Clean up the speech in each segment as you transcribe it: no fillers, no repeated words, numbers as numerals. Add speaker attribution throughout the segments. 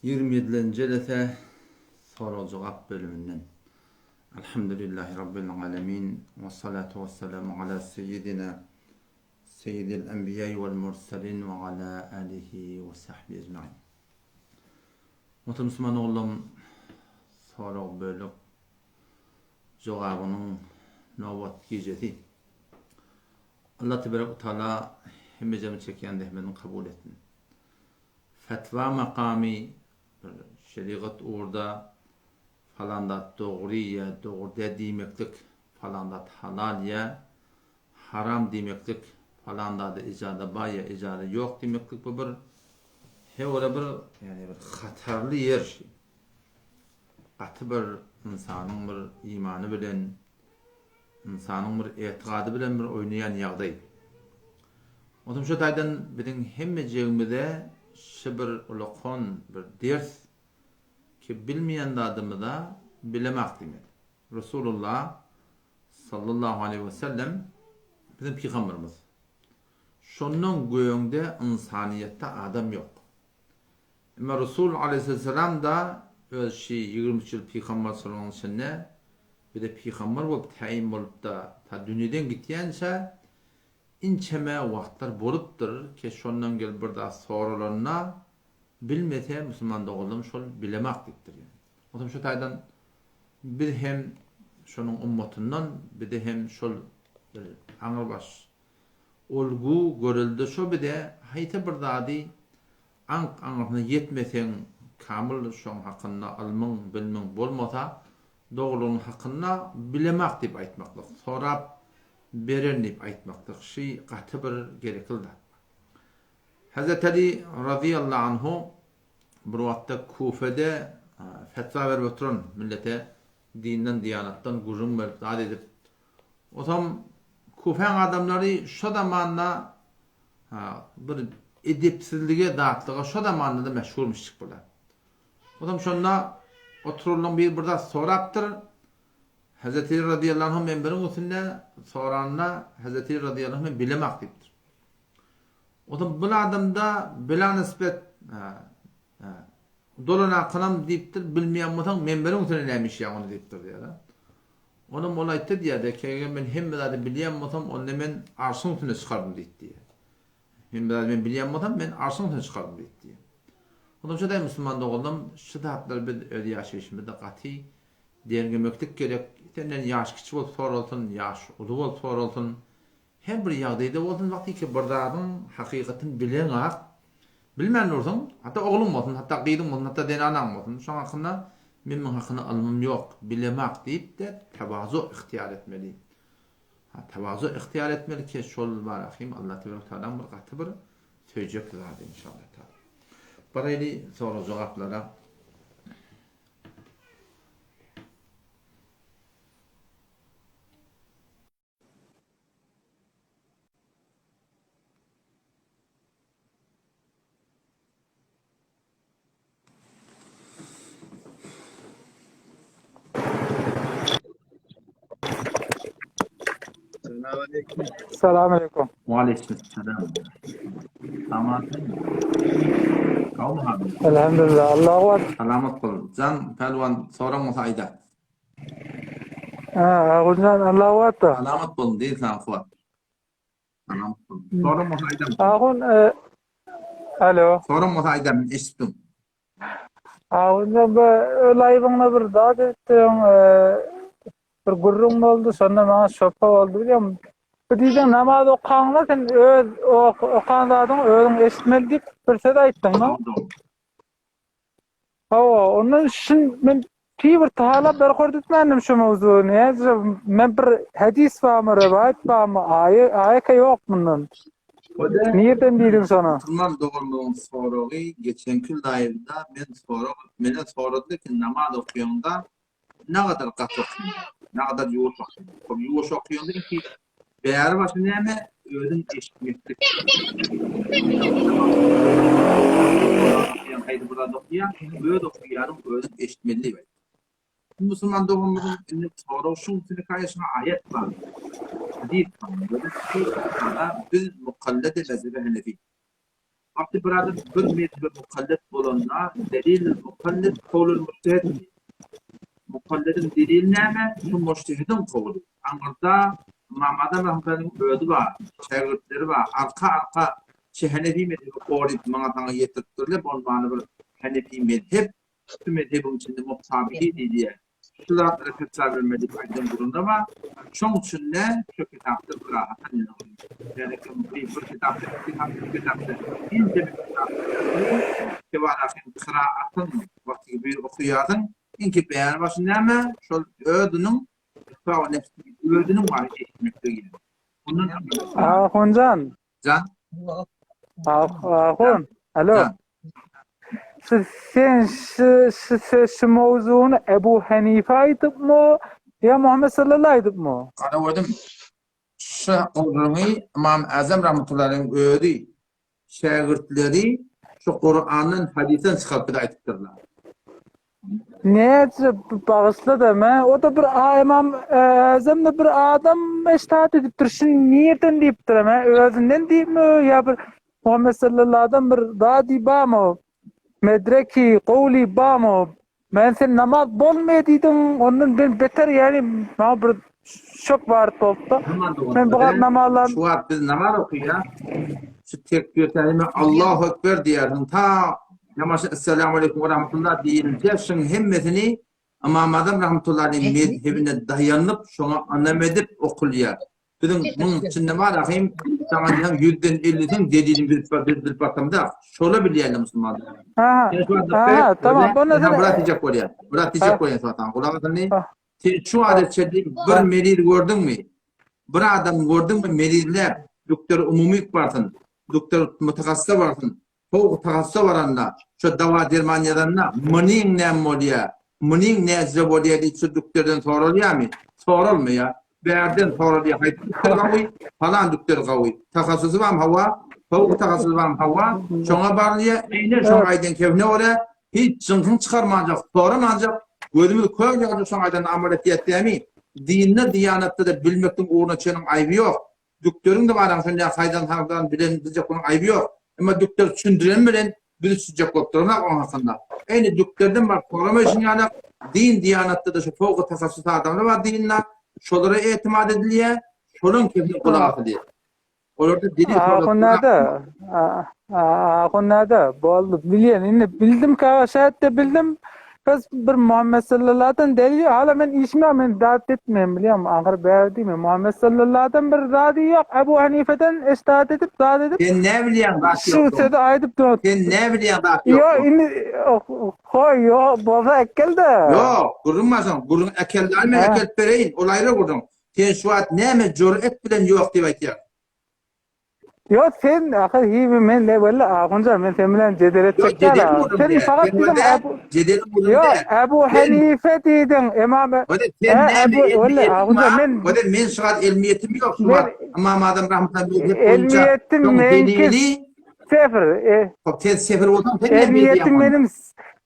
Speaker 1: 27-nji jelese sorag-jogap bölüminden. Alhamdulillahi Rabbil alemin we salatu we selamu ala seýidina seýidil enbiýai wal mursalin we ala alihi we sahbihi ecmain. Muhterem musulman ogullarym sorag bölük jogabynyň nobat gijesi. Allah tebarek we taala hemmejemiz çekýän zähmetini kabul etsin. Fetwa makamy bir şerigat ugurda falan zat dogry ýa dogry däl diýmeklik, falan zat halal ýa haram diýmeklik, falan zada ijaza bar ýa ijaza ýok diýmeklik bu bir hewre bir ýagny bir hatarly ýer şi. Gaty bir ynsanyň bir imany bilen ynsanyň bir etikady bilen bir oýnaýan ýagdaý. Onsoň şo taýdan biziň hemmejigimize şi bir ulakan bir ders ki bilmeýän zadymyza bilemak diýmeli. Resulullah sallallahu aleýhi we sellem biziň pygamberimiz. Şondan göňde ynsanyýetde adam ýok. Emma Resul aleýhissalam-da öz şi 23 ýyl pygamberçiligiň içinde bize pygamber bolup täýin bolup-da ta dünýeden gitýänçä inçeme wagtlar bolupdyr ki şondan gelip bir zat soralanda bilmese musulman doganlarym şol bilemak diýipdir ýani. Onsoň şu taýdan biz hem şonuň ummatyndan bize hem şol bir aňrybaş olgu görelde şo bize haýsy bir zady aňk aňyrsyna ýetmeseň kamyl şoň hakynda ylmyň bilmiň bolmasa dogrulygyň hakynda bilemak diýip aýtmaklyk sorap bererin diýip aýtmaklyk şy gaty bir gerekli zat. Hazreti Ali razyýallahu anhu bir wagtda Kufede fetwa berip oturan millete dinden diýanatdan gürrüň berip zat edip osam Kufäň adamlary şo zamanda bir edepsizlige zatlyga şo zamanda-da meşhurmyşjyk bular. Osam şonda oturanlaryň biri bir zat sorapdyr. Hazreti Ali razyýallahu anhu menberiň üstünde soranda Hazreti Ali razyýallahu anhu men bilemak diýipdir. Onsoň bul adamda bila nisbet dolan akynam diýipdir, bilmeýän bolsaň menberiň üstünde näme işleýäň onda diýipdir diýýär. Onam ol aýtdy diýýär, eger men hemme zady bilýän bolsam, onda men arşyň üstüne çykardym diýdi diýýär. Hemme zady men bilýän bolsam, men arşyň üstüne çykardym diýdi diýýär. Onsoň şo daýy musulman doganlarym, şu zatlary biz öz ýaşaýşymyzda gaty derňemeklik gerek. Senden ýaş kiçi bolup soralsyn, ýaş uly bolup soralsyn. Her bir ýagdaýda bolsun wagtyky bir zadyň hakykatyny bileňak, bilmän dursaň, hatda ogluň bolsun, hatda gyzyň bolsun, hatda zenanaň bolsun, şoň hakynda men muň hakynda ylmym ýok, bilemak diýip-de tawazu ygtyýar etmeli. Ha, tawazu ygtyýar etmeli ki, şol barahym Allah tebarek tagalaň bir gaty bir söýjek zady inşallah taala. Baraýly sorag-jogaplara.
Speaker 2: Salam aleýkum.
Speaker 1: Waleýkim salam. Salamat. Gowmy halyň?
Speaker 2: Elhamdülillah. Allahu akbar.
Speaker 1: Salamat bol. Jan pälwan soraň bolsa aýda.
Speaker 2: Ha, Aguljan Allahu akbar.
Speaker 1: Salamat bol diýen saňa kuwat. Salamat bol. Soraň bolsa aýdam.
Speaker 2: Agun, e, alo.
Speaker 1: Soraň bolsa aýdam, eşitdim.
Speaker 2: Aguljan bu laýwyňda bir zat etdiň, e, bir gürrüň boldy, şonda maňa şopa boldy bilýän. Bu diýdiň namaz okaňda sen öz okan zadyňy özüň eşitmeli diýip bir söz aýtdyň-da. Hawa, ondan şun men bir tahala berkord etmändim şu mowzugy. Näce men bir hadis barmy, rewayet barmy, aýa aýaka ýok mundan. Nirden diýdiň şony?
Speaker 1: Musulman doganlygyň soragy geçenki live-da men sorag menden soradylar ki namaz okaýaňda Nagadar gaty okyň. Nagadar ýuwaş okyň. Hop ýuwaş okýanda ilki bäri başy näme? Özüň eşitmeklik. Haýsy bir zat okýaň, öz okýanyň özüň eşitmeli diýip aýtdy. Musulman doganymyzyň indi sorag şuň üstüne kaýaşyna aýat bar. Hadys bar. Biz mukallede mezhebe henefi. Wagty bir adam bir mezhebe mukallit bolanda, delilül mukallit kowlul mujtehid diýýär. Mukallediň delili näme? Şu mujtehidiň kowly. Aňyrda Ymam Azam rahmetullahi özi bar, şägirtleri bar. Arka-arka şu Henefi mezhebi goryp maňa saňa ýetiripdirler. Bolmany bir Henefi mezhep, şu mezhebiň içinde muhtabihi diýilýär. Şu zatlara fetwa berme diýip aýdan gürrüňde bar. Şoň üçin-de şu kitapda birahat ýani bir bir kitapda, iki kitap, üç kitapda ençeme kitapda Kebarahyň kyraatyň wagty bir okaýarsyň, iňki beýany başy näme? Şol özüniň özüniň bar eşitmekligi ýaly. Ondan
Speaker 2: Ahunjan.
Speaker 1: Jan.
Speaker 2: Ahun. Alo. Siz sen şu şu söz şu mowzugyny Ebu Hanife aýdypmy ýa Muhammet sallallahu aýdypmy?
Speaker 1: Gara gördüm. Şu gürrüňi Ymam Azam rahmetullahi özi şägirtleri şu Kurandan hadysdan çykaryp bize aýdypdyrlar.
Speaker 2: Näçe bagyşla-da men o-da bir Ymam Azam-da bir adam eştat edipdir. Şuny nirden diýipdir men özünden diýipmi ýa bir Muhammet sallallahu bir zady barmy? Medreki, gowly barmy? Men sen namaz bolmaýar diýdiň, ondan ben beter ýani maňa bir şok baryp bolupdy. Men bu gat namazlar
Speaker 1: Şu wagt biz namaz okaýas. Şu tekbir tährime Allahu ekber diýersiň. Ta Ýamaşa Esselamu aleýkum we rahmetullah diýinçä şuň hemmesini Ymam Azam rahmetullahi mezhebine daýanyp, şoňa ynam edip okulýar. Biziň muň içinde bar ahym, saňa diýsem ýüzden ellisiniň delilini bilip bilip basamda, şola bilýärler musulmanlar.
Speaker 2: Ha, ha, tamam.
Speaker 1: Onda sen biraz diýjek bolýar. Biraz diýjek bolýar saňa. Gulak asyny. Sen şu adet çenli bir meriz gördüňmi? Bir adam gördüňmi merizläp, doktor umumyk barsyn, doktor mutahassysa barsyn, Sowuk tagassa baranda, şo dawa-derman ýazanda, munyň näme bolýa, munyň näjre bolýa diýip şu dükderden soralýamy? Soralmaýa. Bärden soralýa, haýsy dükder gawy, palan dükder gawy. Tahassusy bam hawa, sowuk tahassusy bam hawa, şoňa barylýa, eýnen şoň aýdan kebine görä, hiç jyňkyň çykarmanjak, soramanjak, gözümiz kör ýaly şoň aýdanyna amal etýäs dämi? Dinde, diýanatda-da bilmekligiň ugruna çeniň aýby ýok. Dükderiň-de baraň şonda haýdan sagdan bilen biljek onuň aýby ýok. Emma dükder düşündiren bilen biz düşünjek bolup duranok oň hakynda. Eýni dükderden baryp soramaýşyň ýalak, din diýanatda-da şu fowky tahassus adamlar bar dinde, şolara etimat edilýär, şolaň sözüne gulak asylýar. Olarda delil
Speaker 2: Ahun
Speaker 1: sorap
Speaker 2: näde? Ahun näde? Boldy. Bilýän indi bildim ka şaýat bildim. Biz bir Muhammet sallallahu delil hala men işime men zat etmeýän bilýän ahyr bäri diýme Muhammet sallallahu bir zady ýok Ebu Hanifeden eştat edip zat edip
Speaker 1: Sen ne bilýän zat
Speaker 2: şu
Speaker 1: ýok.
Speaker 2: sözi aýdyp dur.
Speaker 1: Sen ne bilýän zat ýok.
Speaker 2: Ýok indi hoý ýok bolsa ekelde.
Speaker 1: Ýok, gürrüň barsaň, gürrüň ekeldi men ekelip bereýin, ol aýry gürrüň. Sen şu wagt näme jüret bilen ýok diýip aýtýaň?
Speaker 2: Ýok sen ahyr hibi men de walla Ahunjan men sen bilen jedel etjek
Speaker 1: däl.
Speaker 2: Sen fakat diýdiň Ebu Ýok Ebu Hanife diýdiň Imam
Speaker 1: Ebu walla Ahunjan men Walla men şu wagt elmiýetim ýok şu wagt Imam Azam rahmetullah
Speaker 2: Elmiýetim menki sefir.
Speaker 1: Hop sen sefir bolsaň sen
Speaker 2: Elmiýetim benim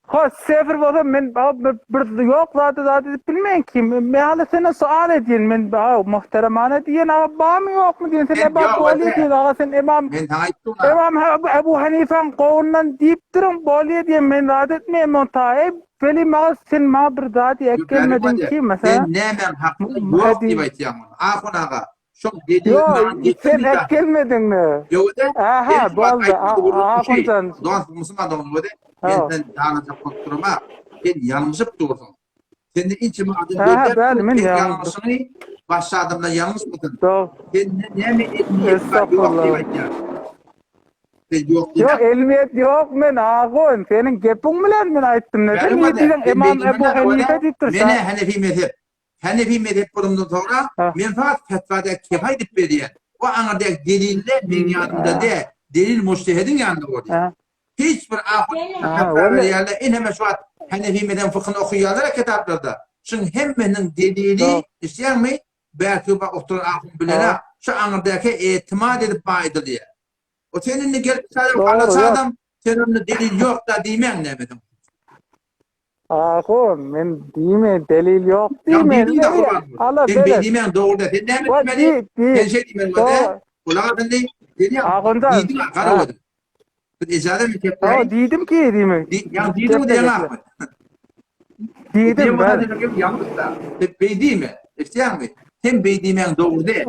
Speaker 2: Ho, sefir bolsam men bir ýok zady zat edip bilmeýän kim. Men hala senden sual edýän men ha muhteremane diýen aga barmy ýokmy diýen sen eba bolýa diýen aga sen imam
Speaker 1: Men saňa aýtdym.
Speaker 2: Imam Ebu Hanifäň gowundan diýipdirin bolýa diýen men zat etmeýän men ta ey weli maňa sen maňa bir zat ekgelmediň ki
Speaker 1: mesela. Sen nämäň hakynda ýok diýip aýtýaň ony. Ahun aga Şoň dediği
Speaker 2: Ýok, sen äkelmediňmi?
Speaker 1: Ýok-da.
Speaker 2: Aha, boldy. Ahunjan.
Speaker 1: Dost, musulman dogan boldy. Men sen danajak bolup durma. Sen ýalňyşyp dursuň. Sende inçe adam
Speaker 2: Aha, bäli men
Speaker 1: ýalňyşyňy başga adamlar ýalňyşmasyn. Sen näme etmeli ýok diýip aýtýar. Sen ýok diýip.
Speaker 2: Ýok, elmiýet ýok men ahun. Seniň gepiň bilen men aýtdym. Sen diýdiň Imam Ebu Hanife diýipdir.
Speaker 1: Mene Hanefi mezhep. Hanefi mezhep bolandan soňra men fakat fetwada kefa edip berýän. O aňyrdaky deliller meň ýanymda däl. Delil mujtehediň ýanynda bolýar. Hiç bir ahun fetwa berýärler. Ineme şu wagt Hanefi mezhebiň fykyny okaýarlar kitaplarda. Şuň hemmesiniň delili, eşidýäňmi? Bärki oturan ahun bilene şu aňyrdaky etimat edip aýdylýar. O sen indi gelip adam, sen onda delil ýok-da diýmäň näme.
Speaker 2: Ahun, men diýmeýin, delil ýok diýmeýin.
Speaker 1: Ala Sen beý diýmäň dogry däl. Sen näme diýmeli? Sen şeý diýmeli boldy. Gulak as indi.
Speaker 2: Ahunjan.
Speaker 1: Diýdiň, gara gördüm. Biz ejaza mi
Speaker 2: Hawa, diýdim ki, diýmek.
Speaker 1: Ýa diýdim diýeňakmy?
Speaker 2: Diýdim
Speaker 1: ben. Ýalňyş da. Sen beý diýme. Eşidýäňmi? Sen beý diýmäň dogry däl.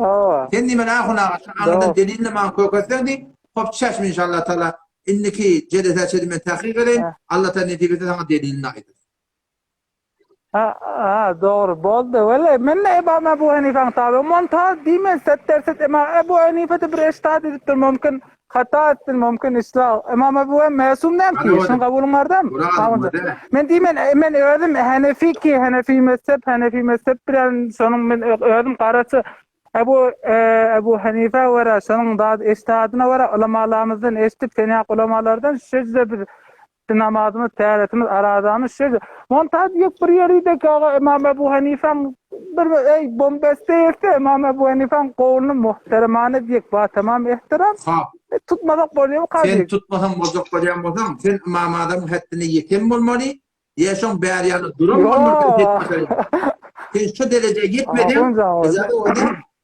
Speaker 1: Sen diýmen ahun aga şu aňyrdan delilini maňa köketseň diý. Hop çäşme inşallah taala. Indiki jelesä çenli men tahkyk edeýin. Allah taala nesip etse saňa delilini aýdar.
Speaker 2: Ha, ha, dogry, boldy. Wele, men de Imam Ebu Hanifaň taby. Monta diýmen, set derset Imam Ebu Hanifa de bir eştat edipdir, mümkin hata etsin, mümkin islah. Imam Ebu Hanifa mesum däl ki, şuny kabulyň bardam. Men diýmen, e, men özüm Hanefi ki, Hanefi mezhep, Hanefi mezhep bilen şonuň men özüm garaçy Ebu e, Ebu Hanifa görä, şonuň zat eştadyna görä ulamalarymyzdan eşidip, sen ýaly ulamalardan şeýle biz Namazymyz, täretimiz, arazamyz şeýle. Montaj diýip bir ýerideki aga Imam Ebu Hanifaň bir eý bombeste etse Imam Ebu Hanifaň gowuny muhteremane diýek ba tamam ehtiram.
Speaker 1: Ha.
Speaker 2: E, tutmasak bolýarmy
Speaker 1: ka Sen tutmasaň boljak bolýan bolsaň, sen Ymam Azamyň hetdine ýeten bolmaly, ýa şoň bäri ýaly duran bolmaly. Sen şu derejä ýetmeseň,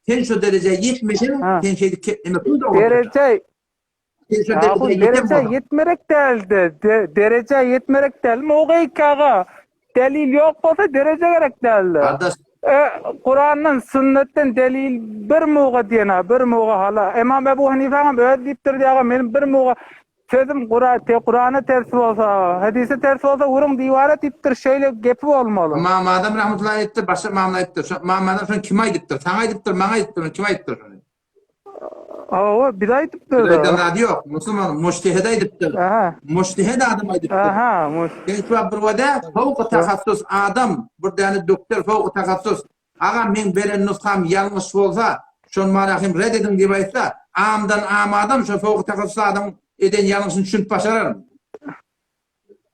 Speaker 1: sen şu derejä ýetmeseň, sen şeýdip keplemek
Speaker 2: dogry. Dereje Ahun derejä ýetmerek däldi. Derejä ýetmerek däl. Mogeýk aga. Delil ýok bolsa dereje gerek däldi.
Speaker 1: Gardaş.
Speaker 2: E, Kurandan, sünnetden delil bir muga diýen bir muga hala. Imam Ebu Hanifäňem öz diýipdir diýä aga, meniň bir muga sözüm Kura, te, Kurana ters bolsa, hadise ters bolsa uruň diwara diýipdir, şeýle gepi bolmaly.
Speaker 1: Ymam Azam rahmetullahi aýdypdyr, başga ymamlar aýdypdyr. Şo Ymam Azam şony kime aýdypdyr? Saňa aýdypdyr, maňa aýdypdyr, kim aýdypdyr şony?
Speaker 2: Hawa, bize aýdypdyr.
Speaker 1: Bize aýdan zady ýok. Musulman mujtehid aýdypdyr.
Speaker 2: Aha.
Speaker 1: Mujtehid adam aýdypdyr.
Speaker 2: Aha, muj.
Speaker 1: Sen şu wagt bir wada fowky tahassus adam, bir däne doktor fowky tahassus. Agam meň beren nusgam ýalňyş bolsa, şony maňa hem red ediň diýip aýtsa, amdan am adam şo fowky tahassus adamyň eden ýalňyşyny düşünip başararmy?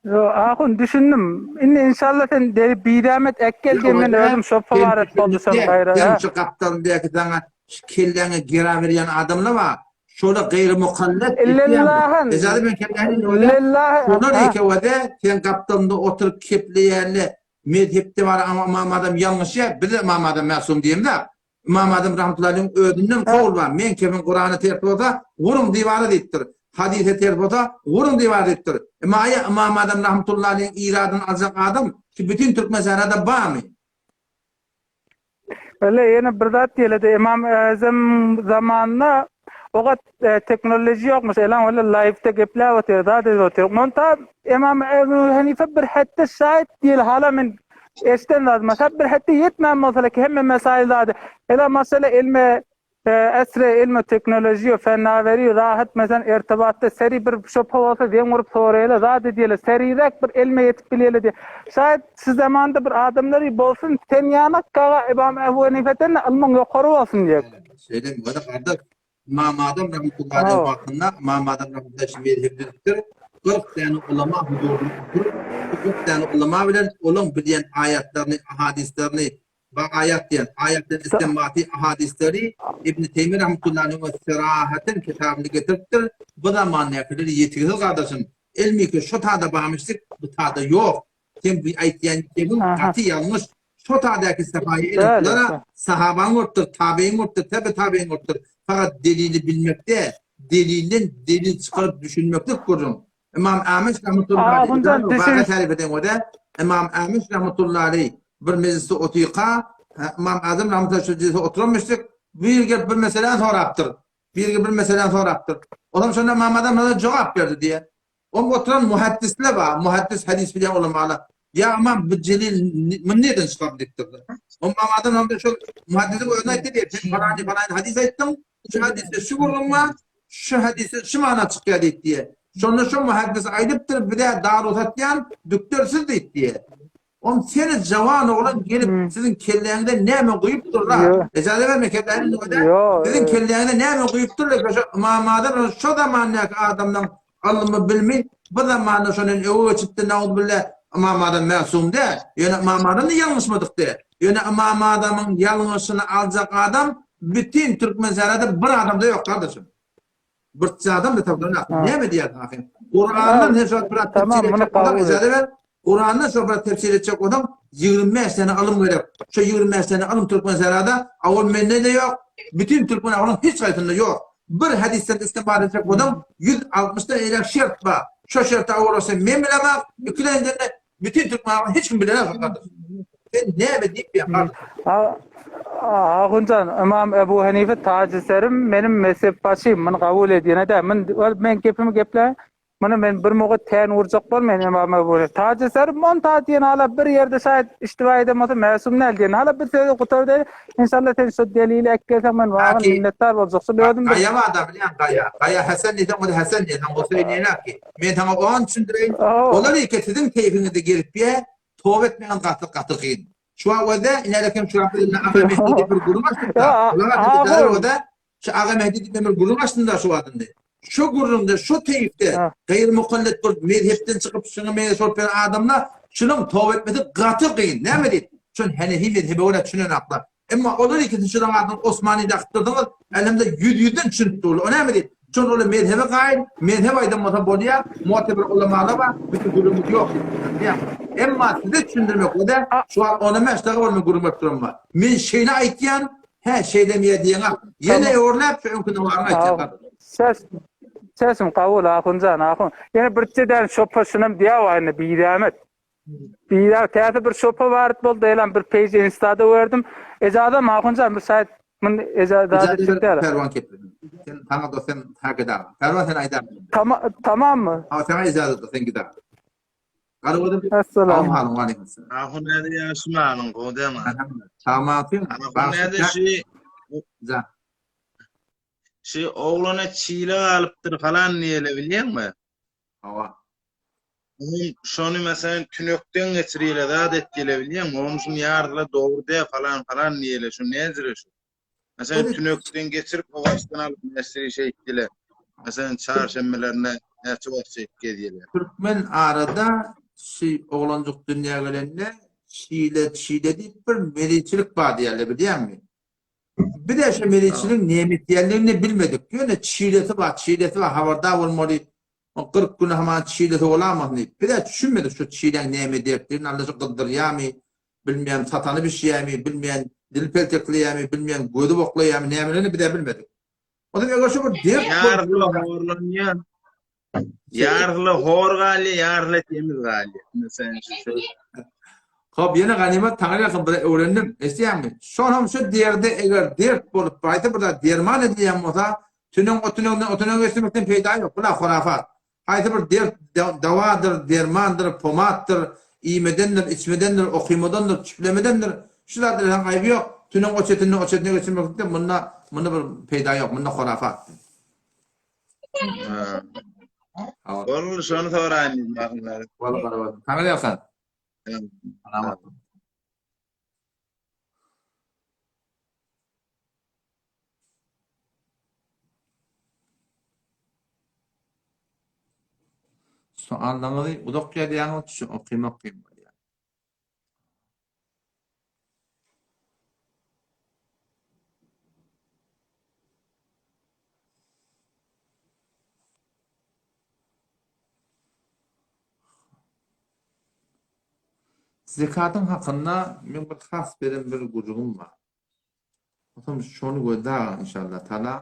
Speaker 2: Yo, ahun düşündim. Indi inşallah sen deri bidamet ekgel diye men özüm şopa bar et boldy şol gaýra.
Speaker 1: Sen şu gapdalyndaky saňa şu kelläňe gera berýän adamlar bar. Şola gaýry mukallet.
Speaker 2: Lillahan.
Speaker 1: Ejazy men kelläni Lillahi. Şolar ekewede sen gapdalynda oturyp kepleýänle mezhepde bar ama ymam adam ýalňyşýar. Biz ymam adam mäsum diýemzok. Ymam Azam rahmetullahi özünden kowul bar. Men kemiň Kurana ters bolsa, guruň diwara diýipdir. Hadise ters bolsa, guruň diwara diýipdir. Emma aýa Ymam Azam rahmetullahi iradyny aljak adam şu bütün türkmen sährada barmy?
Speaker 2: Öyle ýene bir zat diýeledi. Imam Azam zamanynda o gat e, teknoloji ýokmuş. Elan öyle live-de gepläp otyr, zat edip otyr. Monta Imam Ebu Hanife bir hetde şaýt diýeli hala men Eşden zat masal bir hetde ýetmän bolsa ki hemme mesail zady. Ela masala ilme e, esre ilme teknoloji fennaweri rahat meselem irtibatda seri bir şopa bolsa zeň urup soraýla zat edýele serirek bir elme ýetip bilýele diýe. Şaýat şu zamanda bir adamlar bolsun sen ýanak gaga Imam Ebu Hanifeden ylmyň ýokary bolsun diýe.
Speaker 1: Şeýle mi? Gardaş Ymam Azam rahmetullahi aleyh wagtynda Ymam Azam rahmetullahi şu mezhebi düzüpdir. 40 däne ulama huzurynda oturyp, şu 40 däne ulama bilen olaň bilýän aýatlaryny, ahadislerini, we aýat diýen, aýatdan istinbaty ahadisleri Ibn Teýmiýe rahmetullahi aleyh we serahaten kitabynda getiripdir. Bu zamandäkiler ýetigsiz gardaşym. Ilmi ki şo tada barmyşdyk, bu tada ýok. Sen bu aýtýan gepiň gaty ýalňyş. Şo tadäki sahaýy eliplara sahabaň bolupdyr, tabeýiň bolupdyr, tebe tabeýiň bolupdyr. Fakat delili bilmekde, delilden delil çykaryp düşünmeklik gürrüň. Imam Ameş rahmetullahi aleyh tarif eden o Imam Ameş rahmetullahi aleyh bir mejlisde otyka, Imam Azam rahmetullahi şu mejlisde oturanmyşdyk. Bir gelip bir meseläni sorapdyr. Bir gelip bir meseläni sorapdyr. Olam şonda Imam Azam jogap berdi diýe. Oň oturan muhaddisler bar, muhaddis hadis bilýän ulamalar. Ýa ymam bu jelil muny nirden çykardy diýipdirler. Ymam Azam hem-de şol muhaddisiň özüne aýtdy diýip, sen falany falany hadis aýtdyň, şu hadisde şu gürrüň bar, şu hadisde şu mana çykýar diýip diýe. Şonda şo muhaddis aýdypdyr, bize daru satýan dükder siz diýip diýe. Oň seni jawan oglan gelip siziň kelläňize näme guýupdyr-la? Ejaza berme kelläňize nöwede. Siziň kelläňize näme guýupdyr-la? Şo Ymam Azam şo zamandaky adamlaň ylmy bilimi bu zamanda şondan öňe geçipdi nauzubilla Ymam Azam mäsum däl. Ýöne Ymam Azam-da ýalňyşmadyk däl. Ýöne Ymam Azamyň ýalňyşyny aljak adam bütin türkmen sährada bir adam-da ýok gardaşym. Bir adam da tapylan Näme diýýärsiň ahyn? Kurandan sen şo biraz tefsir etjek bolsaň, ijaza ber. Kurandan şo biraz tefsir etjek bolsaň, 25 sene ylym gerek. Şo 25 sene ylym Türkmen serada, awal mende-de ýok, bütün türkmen awlyň hiç haýsynda ýok. Bir hadisden istinbat etjek bolsaň, 160 dan eýläk şert bar. Şo şerte awalasa men bilemok, ikilenjende bütin türkmen halky hiç kim bilenok gardaş. Sen näme diýip ýa gardaş?
Speaker 2: Ahunjan, Ymam Ebu Henife tacı serim, menim mezhepbaşym, muny kabul edýän däl. Mun ol men gepimi gepläýin. Muny men bir mugt tän urjak bolmaýyn Ymam Ebu Henife. Tacı serim, mon ta diýen hala bir ýerde şaýat iştiba eden bolsa mäsum däl diýen. Hala bir sözi gutar diýen. Inşallah sen şu delili äkgelseň men wagyz
Speaker 1: Aki,
Speaker 2: minnetdar boljak. Şul özüm bir
Speaker 1: Gaýa bar-da bilýän gaýa. Gaýa Hasan diýseň o-da Hasan diýen. Saňa Huseýin diýenok ki. Men saňa ony düşündireýin. Olar eke siziň keýpiňizde gelip ýa, toba etmegiňiz gaty gaty kyn. Şu wagt özde inälekem şu wagt indi Aga Mehdi diýip bir gürrüň açdyk-da. Olar adyny özde şu Aga Mehdi diýip men bir gürrüň açdym-da şu wagt indi. Şu gürrüňde, şu teýifde gaýry mukallit bolup mezhepden çykyp şuňa meňzeş bolup ýören adamlar şunuň toba etmesi gaty kyn. Näme diýip? Şol Henefi mezhebe görä düşünenaklar. Emma olar ikisi şunuň adyny Osmany dakypdyrdyňyz, älem-de ýüz-ýüzden düşünip durlar. O näme diýip? Şol olar mezhebe gaýyl, mezhep aýdan bolsa bolýar, mu'teber ulamalar bar, biziň gürrüňimiz ýok diýip düşündirýär. Emma size düşündirmek o-da, şu wagt ona mäş dagy bolmay gürrüň berip duran bar. Men şeýle aýtýan, hä şeýlemiýä diýeňok. Ýene öwrüläp şu öňki nawaryňy aýtýan gardaş.
Speaker 2: Ses sesim kabul ahunjan ahun. Ýene bir däne şopa şunam diýäwa indi bizämet. Bizä täze bir şopa baryp boldy elam bir page instada gördüm. Ejazam ahunjan bir şaýat mun ejazat etjek däl.
Speaker 1: Perwan kepledim. Sen saňa da sen hakeda. Perwan sen aýdar.
Speaker 2: Tamam tamammy?
Speaker 1: Ha saňa ejazat sen gidar. Garybadym.
Speaker 2: Assalam.
Speaker 1: Halyň aleyküm.
Speaker 3: Ahun näde ýaşmalyň gowy dämi?
Speaker 1: Tamam.
Speaker 3: Ahun näde şu
Speaker 1: Ja.
Speaker 3: Şu oglana çile galypdyr falan diýele bilýäňmi?
Speaker 1: Hawa.
Speaker 3: Onuň şony meselem tünekden geçirýele zat etýele bilýäňmi? Onuň şuny ýardyla dogry dä falan falan diýele şu näzire şu. Meselem tünekden geçirip o başdan alyp näsiri şeýtdile. Meselem çarşenbelerine näçe wagt şeýt gezýele.
Speaker 1: Türkmen arada şi oglanjyk dünýä gelende çile çile diýip bir meliçilik bar diýerler bilýäňmi? Biz-ä şu meliçiligiň näme etýändigini bilmedik. Ýöne çilesi bar, çilesi bar, habardar bolmaly. O 40 güni haman çilesi bolamasyn diýip. Biz-ä düşünmedik şu çiläň näme ederdigini, alla şu gyzdyrýarmy, bilmeýän satany bişýärmi, bilmeýän dil peltekleýärmi, bilmeýän gözi boklaýarmy, nämelerini biz-ä bilmedik. Onsoň eger şu bir dert
Speaker 3: Ýardyla horlanýar. Ýardyla hor galýar, ýardyla temiz galýar. Meselem şu söz.
Speaker 1: Hop, ýene ganymat taňry ýalkyn bir öwrendim. Eşidýäňmi? Şonam şu derde eger dert bolup gaýta bir zat derman edilýän bolsa, tüneň o tüneňden o tüneňe geçirmekden peýda ýok. Bula hurafat. Haýsy bir dert dawadyr, dermandyr, pomaddyr, iýmedendir, içmedendir, okymadandyr, çüplemedendir. Şu zatlar hem aýby ýok. Tüneň o çetinden o çetine geçirmekde munda munda bir peýda ýok. Munda hurafat.
Speaker 3: Ol şony soraýyn diýdim ahunlar.
Speaker 1: Walla garabat. Saňa ýalkan. Salamat. Soallaryňyzy uzak ýazýaňyz, şu okymak kyn bolýar. Zekatyň hakynda meň bir has beren bir gürrüňim bar. Otam şony gözläň inşallah taala.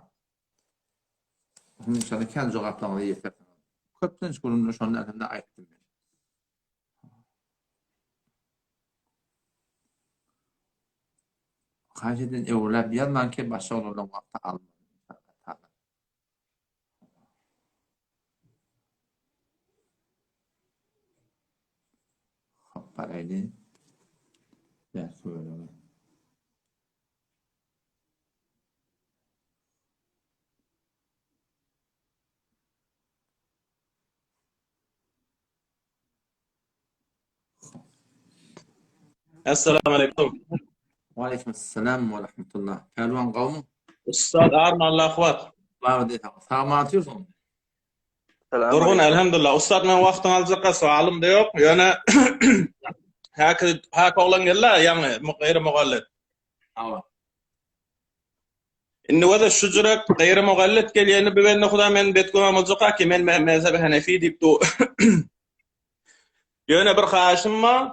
Speaker 1: Inşallah kän jogaplaryňyza ýetersiňiz. Köplenç gürrüňde şony elhamdülillah aýtdym men. Haýyş edýän öwrüläp ýazmaň ki başga olardan wagty almaň. Hop baraýly. Bäh bölegi.
Speaker 4: Assalamu aleykum.
Speaker 1: Wa aleykum assalam wa rahmetullah. Pälwan gowmy?
Speaker 4: Ussat arma Allah kuwat.
Speaker 1: Bar diýseň, sag atýorsyň.
Speaker 4: Durgun elhamdulillah. Ussat men wagtyňy aljakka soalym da ýok. Ýöne häki häki oglan geldi ýaňy gaýry mugallet.
Speaker 1: Hawa.
Speaker 4: Indi wada şu jürek gaýry mugallet gelýäni bu bende huda men bet güman boljak ki men mezhebi hanefi diýip du. Ýöne bir haýyşym bar.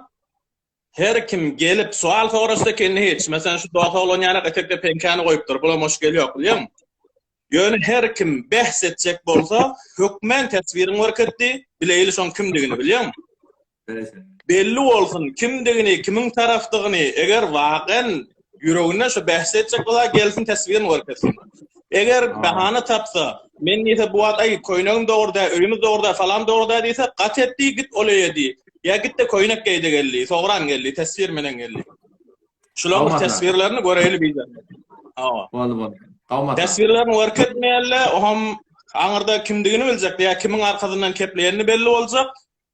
Speaker 4: Her kim gelip sual soraşsa kendi hiç. Meselem şu dos oglan ýanak etekde peňkäni goýupdyr. Bulam hoş gel ýok bilýäňmi? Ýöne her kim behs etjek bolsa, hökmän teswiriňi görket diý, bileýli şoň kimdigini bilýäňmi? Belli bolsun kimdigini, kimiň tarafdygyny, eger wagen ýüreginde şu behs etjek bolsa gelsin teswirini görkezsin. Eger bahana tapsa, men diýse bu wagt aý köýnegim dogry däl, öýümiz dogry däl, falan dogry däl diýse, gat et diý, git ol öýe diý. Ýa git-de köýnek geý-de gel diý, sogran gel diý, teswir menen gel diý. Şularyň teswirlerini göreýli bize.
Speaker 1: Hawa. Boldy boldy. Gawmasa.
Speaker 4: Teswirlerini görkezmeýärler, oňam aňyrda kimdigini biljek, ýa kimiň arkasyndan kepleýenini belli boljak.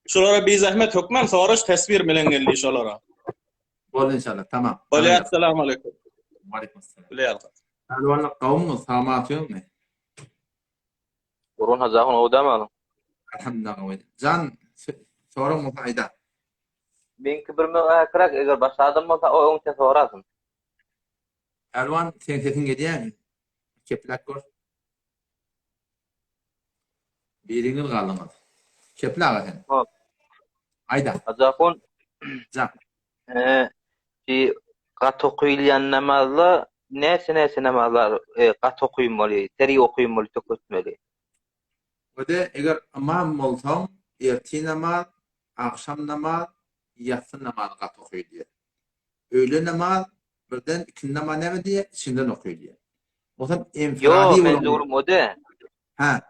Speaker 4: Şulara bizahmet hökman soraş teswir bilen geldi şolara.
Speaker 1: Boldy inşallah. Tamam.
Speaker 4: Bolýar, assalamu aleýkum.
Speaker 1: Waleýkum assalam. Bilýär. Pälwanlyk gawumyz, sag ýörmi?
Speaker 5: Gurban Hajy ahun gowy dämi halyň?
Speaker 1: Alhamdulillah gowy. Jan soraň bolsa aýda.
Speaker 5: Meňki bir möhäkiräk eger başga adam bolsa o öňçe sorasyn.
Speaker 1: Pälwan seň sesiň gelýämi? Kepläp gör. Biriňiz galdyňyz. Keple aga sen.
Speaker 5: Hop.
Speaker 1: Aýda.
Speaker 5: Hajy ahun.
Speaker 1: Jan.
Speaker 5: Eee, şi gaty okuyylýan namazla näçe näçe namazlar e, gaty okuymaly, seri okuymaly, töketmeli.
Speaker 1: Öde eger ymam bolsaň, ertir namaz, agşam namaz, ýassy namazy gaty okuyylýar. Öýle namaz, birden ikindi namaz näme diýýär? Içinden okuyylýar. Bolsam
Speaker 5: Ýo,
Speaker 1: enfiradi
Speaker 5: men
Speaker 1: bolan.
Speaker 5: dogrum o-da.
Speaker 1: Hä.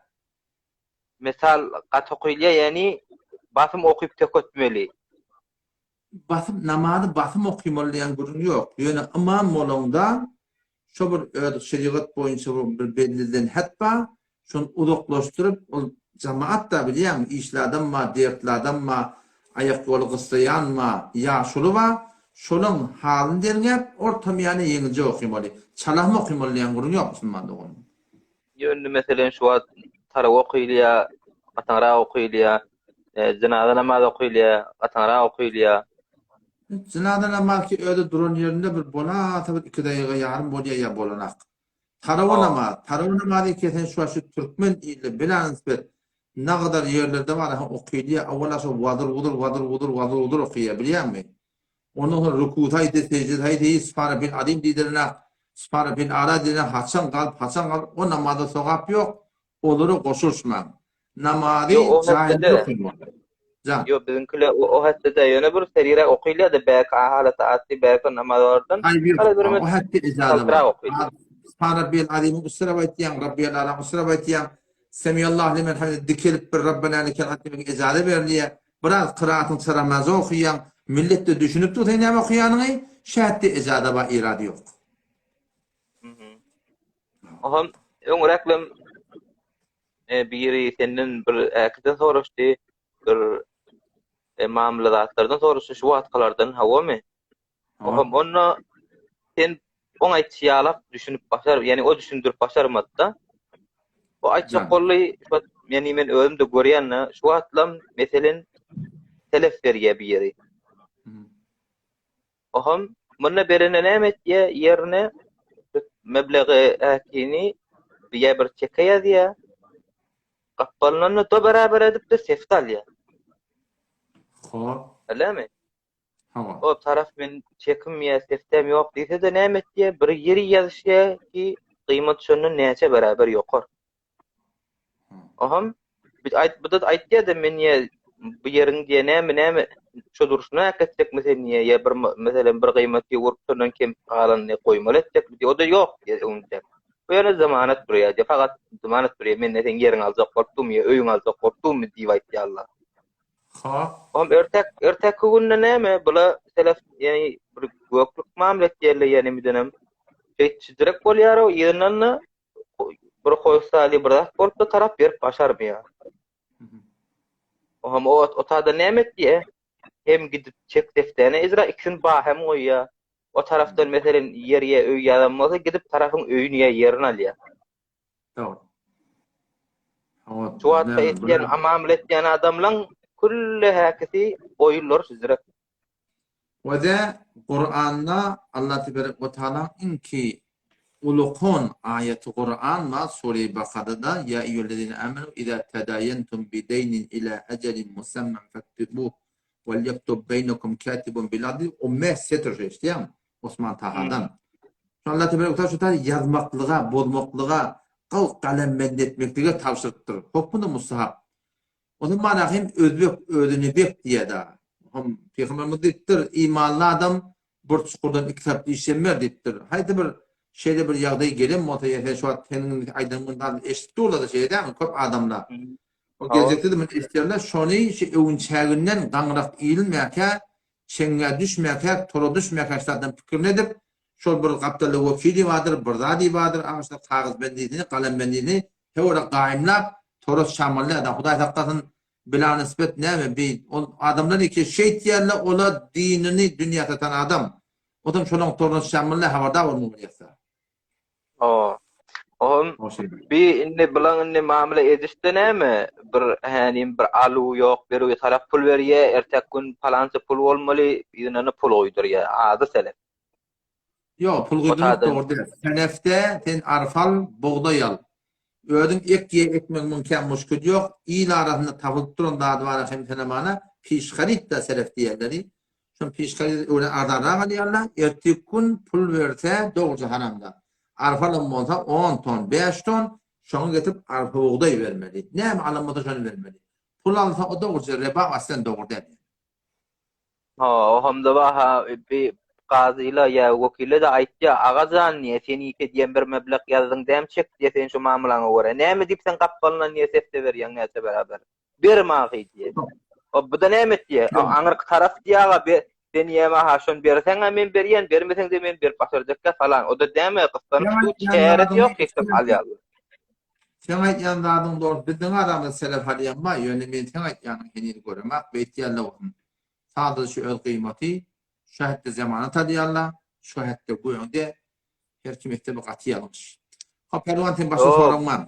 Speaker 5: Mysal gaty okuyylýar, ýagny basym okyp töketmeli.
Speaker 1: Basym namazy basym okymaly diýen gürrüň ýok. Ýöne ymam bolaňda şo bir öz şerigat boýunça bir belliden het bar, şony uzaklaşdyryp ol jamaat-da bilýäňmi işli adam bar, dertli adam bar, aýak ýoly gyssaýan bar, ýaşuly bar, şolaň halyny derňäp ortamyýana ýeňiljek okymaly. Çalam okymaly diýen gürrüň ýok musulman doganym.
Speaker 5: Ýöne meselen şu wagt tarawa okylýar, gataňrak okylýar, jynaza namaz okylýar, gataňrak okylýar.
Speaker 1: Jynaza namaz ki özi duran ýerinde bir bolasa bir iki daýyga ýarym bolýar ýa bolanak. Tarawa namaz, tarawa namazy ki sen şu wagt şu türkmen ilde belanisbet nagadar ýerlerde bar ha okylýar, owala şo wadyr-wudyr, wadyr-wudyr, wadyr-wudyr okýar bilýäňmi? Ondan soň rükû saýdy, sejde saýdy, Subhan Rabbil Azim diýdirene, Subhan Rabbil Ala diýdirene haçan galyp, haçan galyp, o namaza sogap ýok, olara goşulyşmaň. Namazy
Speaker 5: Ýok, o
Speaker 1: jaýynda
Speaker 5: hetde-de.
Speaker 1: okaýmaly. Jan.
Speaker 5: Ýok, biziňkiler o, o hetde-de ýöne bir seriräk okylýar-da, bäki halat atdy, bäki namaz bardan.
Speaker 1: Aýby ýok.
Speaker 5: Garaz bir
Speaker 1: O hetde ijaza bar.
Speaker 5: çaltrak okylýar.
Speaker 1: Subhan Rabbil Azimiň üstüne aýtýaň, Rabbil Alanyň üstüne aýtýaň. Semiyallahu limen hamide dikelip bir Rabbena lekel hamd diýmek ijaza berilýär. Biraz kyraatyň çaramazy okaýaň, millet-de düşünip dur sen näme okaýanyňy, şähitde ejada bar irady ýok.
Speaker 5: Oham öňräklem e, biri senden bir äkiden soraşdy, bir e, mamla zatlardan soraşdy, şu wagtkalardan hawamy? Oham onda sen oň aýtşy ýalak düşünip başar, ýani o düşündirip başarmady-da. O aýtjak boldy, şu wagt ýani men özüm-de görýän-de, şu wagtlam meselen telef berýär bir ýeri. Oham munda berende näme etýär? Ýerine meblegi äkini ýa bir çeke ýazýar. Gapdalyndan-da do beraber edip-de sefte alýar.
Speaker 1: Hop.
Speaker 5: Öylemi?
Speaker 1: Hawa.
Speaker 5: O taraf men çekim ýa seftem ýok diýse-de näme etýär? Bir ýeri ýazyşýar ki, gyýmat şondan näçe beraber ýokar. Oham bir aýt bu da aýtýar-da men ýa bu ýeriň diýe näme näme şo durşuna äketjekmi sen diýe ýa bir meselem bir gyýmaty urup şondan kem galanyny goýmaly etjekmi diýe o-da ýok diýe öňünde. Bu ýöne zamanat durýar diýe fakat zamanat durýar men ne seň ýeriňi aljak bolup durmy ýa öýüňi aljak bolup durmy diýip aýtýarlar.
Speaker 1: Ha.
Speaker 5: Oňam ertek erteki günde näme bula selef ýani bir göklük mamla etýärler ýani midenem şeýtjek bolýar o ýygnanda bir hoýsaly bir zat bolup da tarap berip başarmaýar. Oňam o otada näme etýär? Hem gidip çek defterine icra ikisini ba hem goýýar. O tarafdan meselen ýer ýa öý ýazan bolsa gidip tarafyň öýüni ýa ýerini alýar.
Speaker 1: Dogry. Hawa.
Speaker 5: Şu wagtda etýän amamyl etýän adamlaň külli häkisi goýunlar süzrek.
Speaker 1: Wede Kuranda Allah teberek we taalaň iňki ulukon aýaty Kuran bar sure Bakarada ýa eýýühellezine amenu iza tadaýentum bideýnin ila ejelin musamman faktubuh wal ýektub beýnekum katibun bil adl o mes setir şu eşitýäňmi Osman Tahadan. Şu Allah teberek we taala şu taýda ýazmaklyga bozmaklyga. Gyl galembend etmeklige tabşyrypdyr. Hokmunda mustahap. Onuň manasy hem özbek özüne bek diýýär-dä. Hom Pygamberimiz diýipdir, imanly adam bir çukurdan iki tarap işlenmez diýipdir. Haýsy bir şeýle bir ýagdaý gelen bolsa, ýa sen şu wagt seniň aýdanyňy zady eşidip durlar-da şeýle dälmi köp adamlar. O geljekde-de muny eşiderler, şony şu öwünçäginden gaňrak iýilmäkä, çeňňä düşmäkä, tora düşmäkä şu zatlaryň pikirini edip, Şol bir gapdalda wekili bardyr, bir zady bardyr, aňyrsynda kagyzbendisini, galambendisini höwre gaýymlap, toras çamaly adam. Hudaý saklasyn, bilanysbet näme, bi, ol adamlar iki şeýtýärler, ola dinini dünýä satan adam. Otam şolaň toruna çamaly habardar bolmaly bolýarsa.
Speaker 5: O. Ohm, bi indi bilaň indi mamla edişde näme? Bir hänim bir aluw ýok, beruw tarap pul berýä, ertek gün palança pul bolmaly, yzyna pul goýdurýa. Ady selef.
Speaker 1: Ýok, pul guýdurmak dogry däl. Selefde sen arpa al, bugdaý al. Özüň ek ýe, ekmegiň kän muşkil ýok. Il arasynda tapylyp duran zady bar hem senemana piş haryt-da selef diýerleri. Şol piş harydy öwren arzanrak alýarlar. Ertir gün pul berse dogruja haramda. Arpa alan bolsa on ton, bäş ton, şoňa getirip arpa bugdaý bermeli. Näme alan bolsa şony bermeli. Pul alsa o dogruja reba aslen dogry däl.
Speaker 5: Ha, ohamda baha bi kazyla ýa wekile-de aýtýa, Aga jan diýýä, sen ýeke diýen bir meblek ýazdyň däm çek diýýä sen şu mamlaňa görä. Näme diýip sen gapdalyndan diýýä sesde berýäň näçe beraber. Ber mahy diýýä. O bu-da näme etýä? Aňyrky taraf diýýä aga be sen diýýä maha şony berseň-ä men berýän, bermeseň-de men berip başarjakka falan. O-da däme gyssanyp dur, çäresi ýok kesip alýarlar.
Speaker 1: Seň aýtýan zadyň dogry biziň aramyzda selef alýan bar ýöne men seň aýtýanyňy heniz göremak beýtýänler bolsun sadaja şu öz gyýmaty şu hetde zemanat alýarlar şu hetde göňde her kim etse bu gaty ýalňyş. Hop Pälwan sen başga soragyň barmy?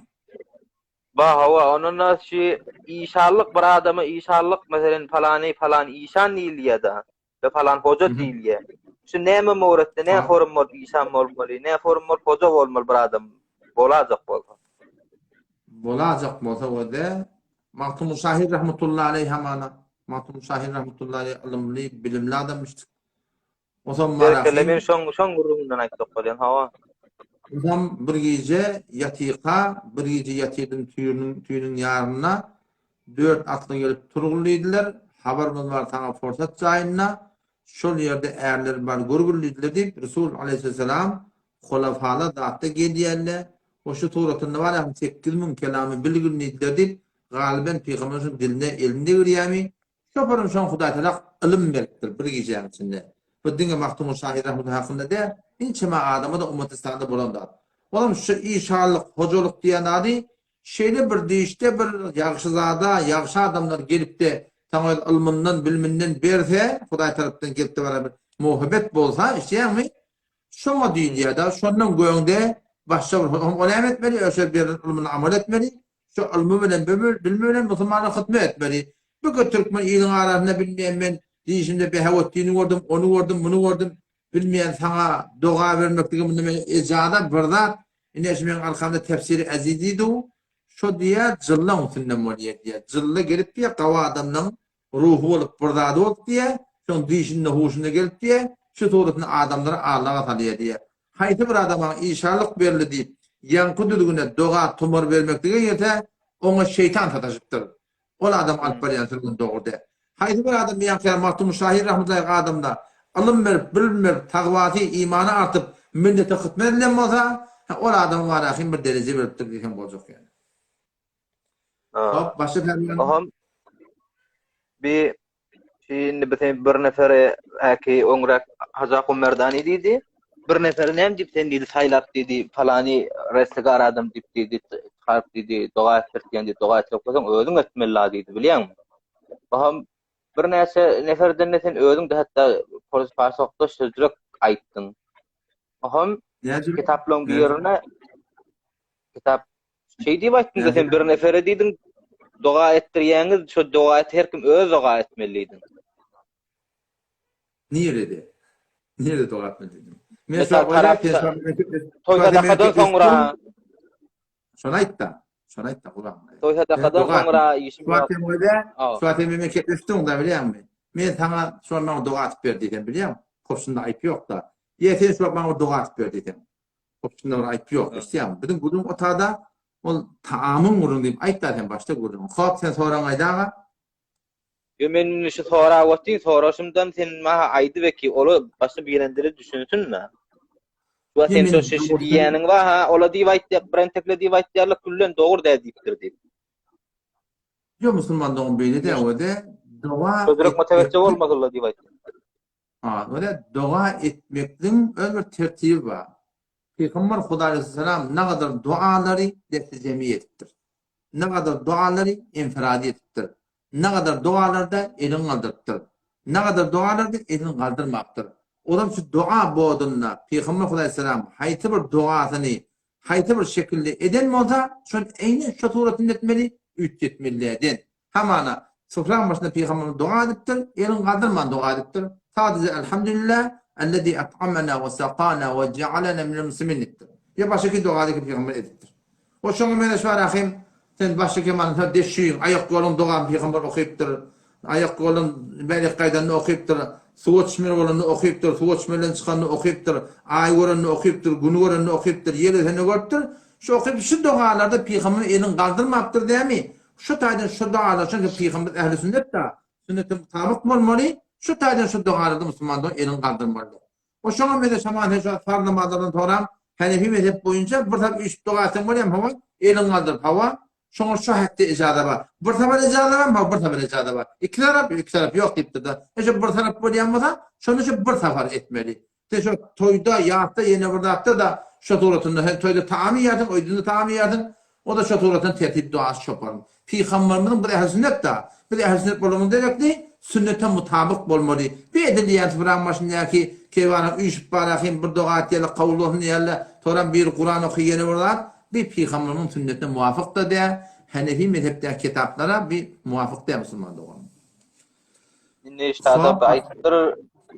Speaker 5: Bar hawa ondan şu işanlyk bir adama işanlyk meselen palany palan işan diýilýärda. we falan hoja diýilýär. Şu näme möwretde, nä forum bolup işan bolmaly, nä forum bolup hoja bolmaly bir adam bolajak bolsa?
Speaker 1: Bolajak bolsa wede Magtymguly şahyr rahmetullahi aleýh hamana. Magtymguly şahyr rahmetullahi aleýh ylymly, bilimli adamyşdyk. Osam
Speaker 5: Berekella men şoň şoň gürrüňinden aýtjak bolýan hawa.
Speaker 1: Osam bir gije ýatyka, bir gije ýatyrdym tüýüniň tüýüniň ýarynda Dört atly gelip turgul diýdiler, Habarymyz bar saňa forsat jaýynda, şol ýerde ärler bar görgül diýdiler diýip, Resul aleýhissalam holafalar zatda gelýärler we şu suratynda bar ýa 8000 kelamy bilgil diýdiler diýip, galyben pygamber şuň diline elini degirýärmi? Şoparyň şoň Hudaýtagala ylym beripdir bir gijäň içinde. Bu diňe Magtymguly şahyr rahmetullah hakynda däl, ençeme adama-da ummatystanda bolan zat. Olam şu işanlyk, hojalyk diýen zady Şeýle bir dişde bir ýagşyzada, ýagşy adamlar gelip-de, saňa öz ylmyndan, biliminden berse, Hudaý tarapdan gelip-de bara bir muhabbet bolsa, eşidýäňmi? Şoňa diýilýär-de, şondan göňde başga bir, o näme etmeli? Öşe berlen ylmyny amal etmeli, şo ylmy bilen, bilimi bilen musulmana hyzmat etmeli. Bu ki türkmen iliň arasynda bilmeýän men dişimde Behawetdini gördüm, ony gördüm, muny gördüm, Bilmeýän saňa doga bermeklige munda men ejaza bir zat, ine şu meň arkamda tefsiri Azizi dur, şo diýýär jyllaň üstünden bolýar diýýär. Jylla gelip diýýär gawy adamlaň ruhy bolup bir zady bolup diýýär, şoň dişinde huşunda gelip diýýär, şu suratynda adamlary allaga salýar diýýär. Haýsy bir adam maňa işanlyk berildi diýip, ýaňky düzgüne doga tumar bermeklige girse, oňa şeýtan sataşypdyr. Ol adam alyp barýan sürgün dogry däl. Haýsy bir adam ýaňky Magtymguly şahyr rahmetulaýy adamda ylym berip, bilim berip, tagwasy, imany artyp, millete hyzmat edilen bolsa, hä ol adama barahym bir dereje beripdir diýseň boljak ýaly. Hop, başga pälwan.
Speaker 5: Oham bi Indi bu sen bir nefere äki öňräk Hajy Ahun Merdani diýdi. Bir neferi näme diýip sen diýdi saýlap diýdi palany restegar adam diýip diýdi çykaryp diýdi doga etdirtýän diýdi doga etjek bolsaň özüň etmeli la diýdi bilýäňmi? Baham birnäçe neferden de sen özüň de hatda polis pasokda sözlük aýtdyň. Baham kitaplaryň birine kitap Şeý diýip aýtdyň-da sen bir nefere diýdiň, doga etdirýäňiz, şo doga et her kim öz doga etmeli diýdiň.
Speaker 1: Nirede? Nirede doga etmeli diýdim?
Speaker 5: Men şo Toý sadakadan soňra
Speaker 1: Şony aýtda. Şony aýtda gulagyma.
Speaker 5: Toý sadakadan soňra işim
Speaker 1: ýok. Şu wagt sen meni kepleşdiň-da bilýäňmi? Men saňa şo maňa doga atyp ber diýsem bilýäňmi? Köp şunda aýyp ýok-da. Ýa sen şu wagt maňa bir doga atyp ber diýsem. Şunda bir aýyp ýok, eşidýäňmi? Biziň gürrüň otada ol taamyň gürrüň diýip aýt-da sen başda gürrüňi. Hop, sen soraň aýt aga.
Speaker 5: Ýo men indi şu sorap otyryn, soraşymdan sen maňa aýdybeki, ola başga birendere düşünsin-de. Wa sen şo şeşi diýýäniň bar ha, ola diýip aýtýar, birentekle diýip aýtýarlar, küllen dogry däl diýipdir diýip.
Speaker 1: Ýo musulman dogan beýle däl, o-da doga
Speaker 5: Köpräk motiwasiýa bolmadylar diýip aýtýar.
Speaker 1: Ha, o-da doga etmekligiň öz bir tertibi bar. Pygamber Hudaý aleyhisselam nagadar dualary desti-jemi edipdir. Nagadar dualary infiradi edipdir. Nagadar dualarda elini galdyrypdyr. Nagadar dualarda elini galdyrmapdyr. Olam şu dua bodunda Pygamber Hudaý aleyhisselam haýsy bir duasyny haýsy bir şekilde eden bolsa, şony eýnen şo suratynda etmeli, üýtgetmeli däl. Hamana, sufraň başynda pygamberimiz doga edipdir, elini galdyrman doga edipdir. Sadaja Elhamdülillah, ellezî et'amena we sakana we jealena minel muslimin diýipdir. Ýa başga doga ki pygamber edipdir. O şoňa meňzeş bar ahym, sen başga kemanyň sen deşigiň, aýak ýoluň dogany pygamber okypdyr. Aýak ýolun bärik gaýdanda okypdyr. Suwa çümeli bolanda okypdyr, suwa çümelden çykanda okypdyr, aý görende okypdyr, güni görende okypdyr, ýel ösende görüpdir. Şu okyp şu dogalarda pygamber elini galdyrmapdyr dämi? Şu taýdan şu dogalar çünki pygamber ähli sünnet da, sünnete mutabyk bolmaly, şu taýdan şu dogalarda musulman dogan elini galdyrmaly. O şoňa meňzeş haman sen şu farz namazlardan soram Hanefi mezhep boýunça bir sap üýşüp doga etseň bolýarmy hawa eliňi galdyryp hawa şoňa şu hetde ijaza bar. Bir sapar ijaza barmy hawa bir sapar ijaza bar. Iki tarap iki tarap ýok diýipdir-de. E şu bir tarap bolýan bolsa şonda şu bir sapar etmeli. Sen şu toýda ýasda ýene bir zatda-da şo suratynda sen toýda taam iýersiň öýdünde taam iýersiň O-da şo suratdan tertip duasy çoparyň. Pygamberimiziň biz ähli sünnet-da. Biz ähli sünnet bolanymyz derekli, sünnete mutabyk bolmaly. Bir edilýän sybraň başyndaky keýwana üýşüp barahym bir doga etýärler kabul bolsun diýýärler, soram biri Kuran oky ýene bir zat, bi pygamberimiziň sünnetine muwafyk-da dä, Hanefi mezhepdäki kitaplara bi muwafyk dä musulman doganym.
Speaker 5: Indi ştada aýdypdyr,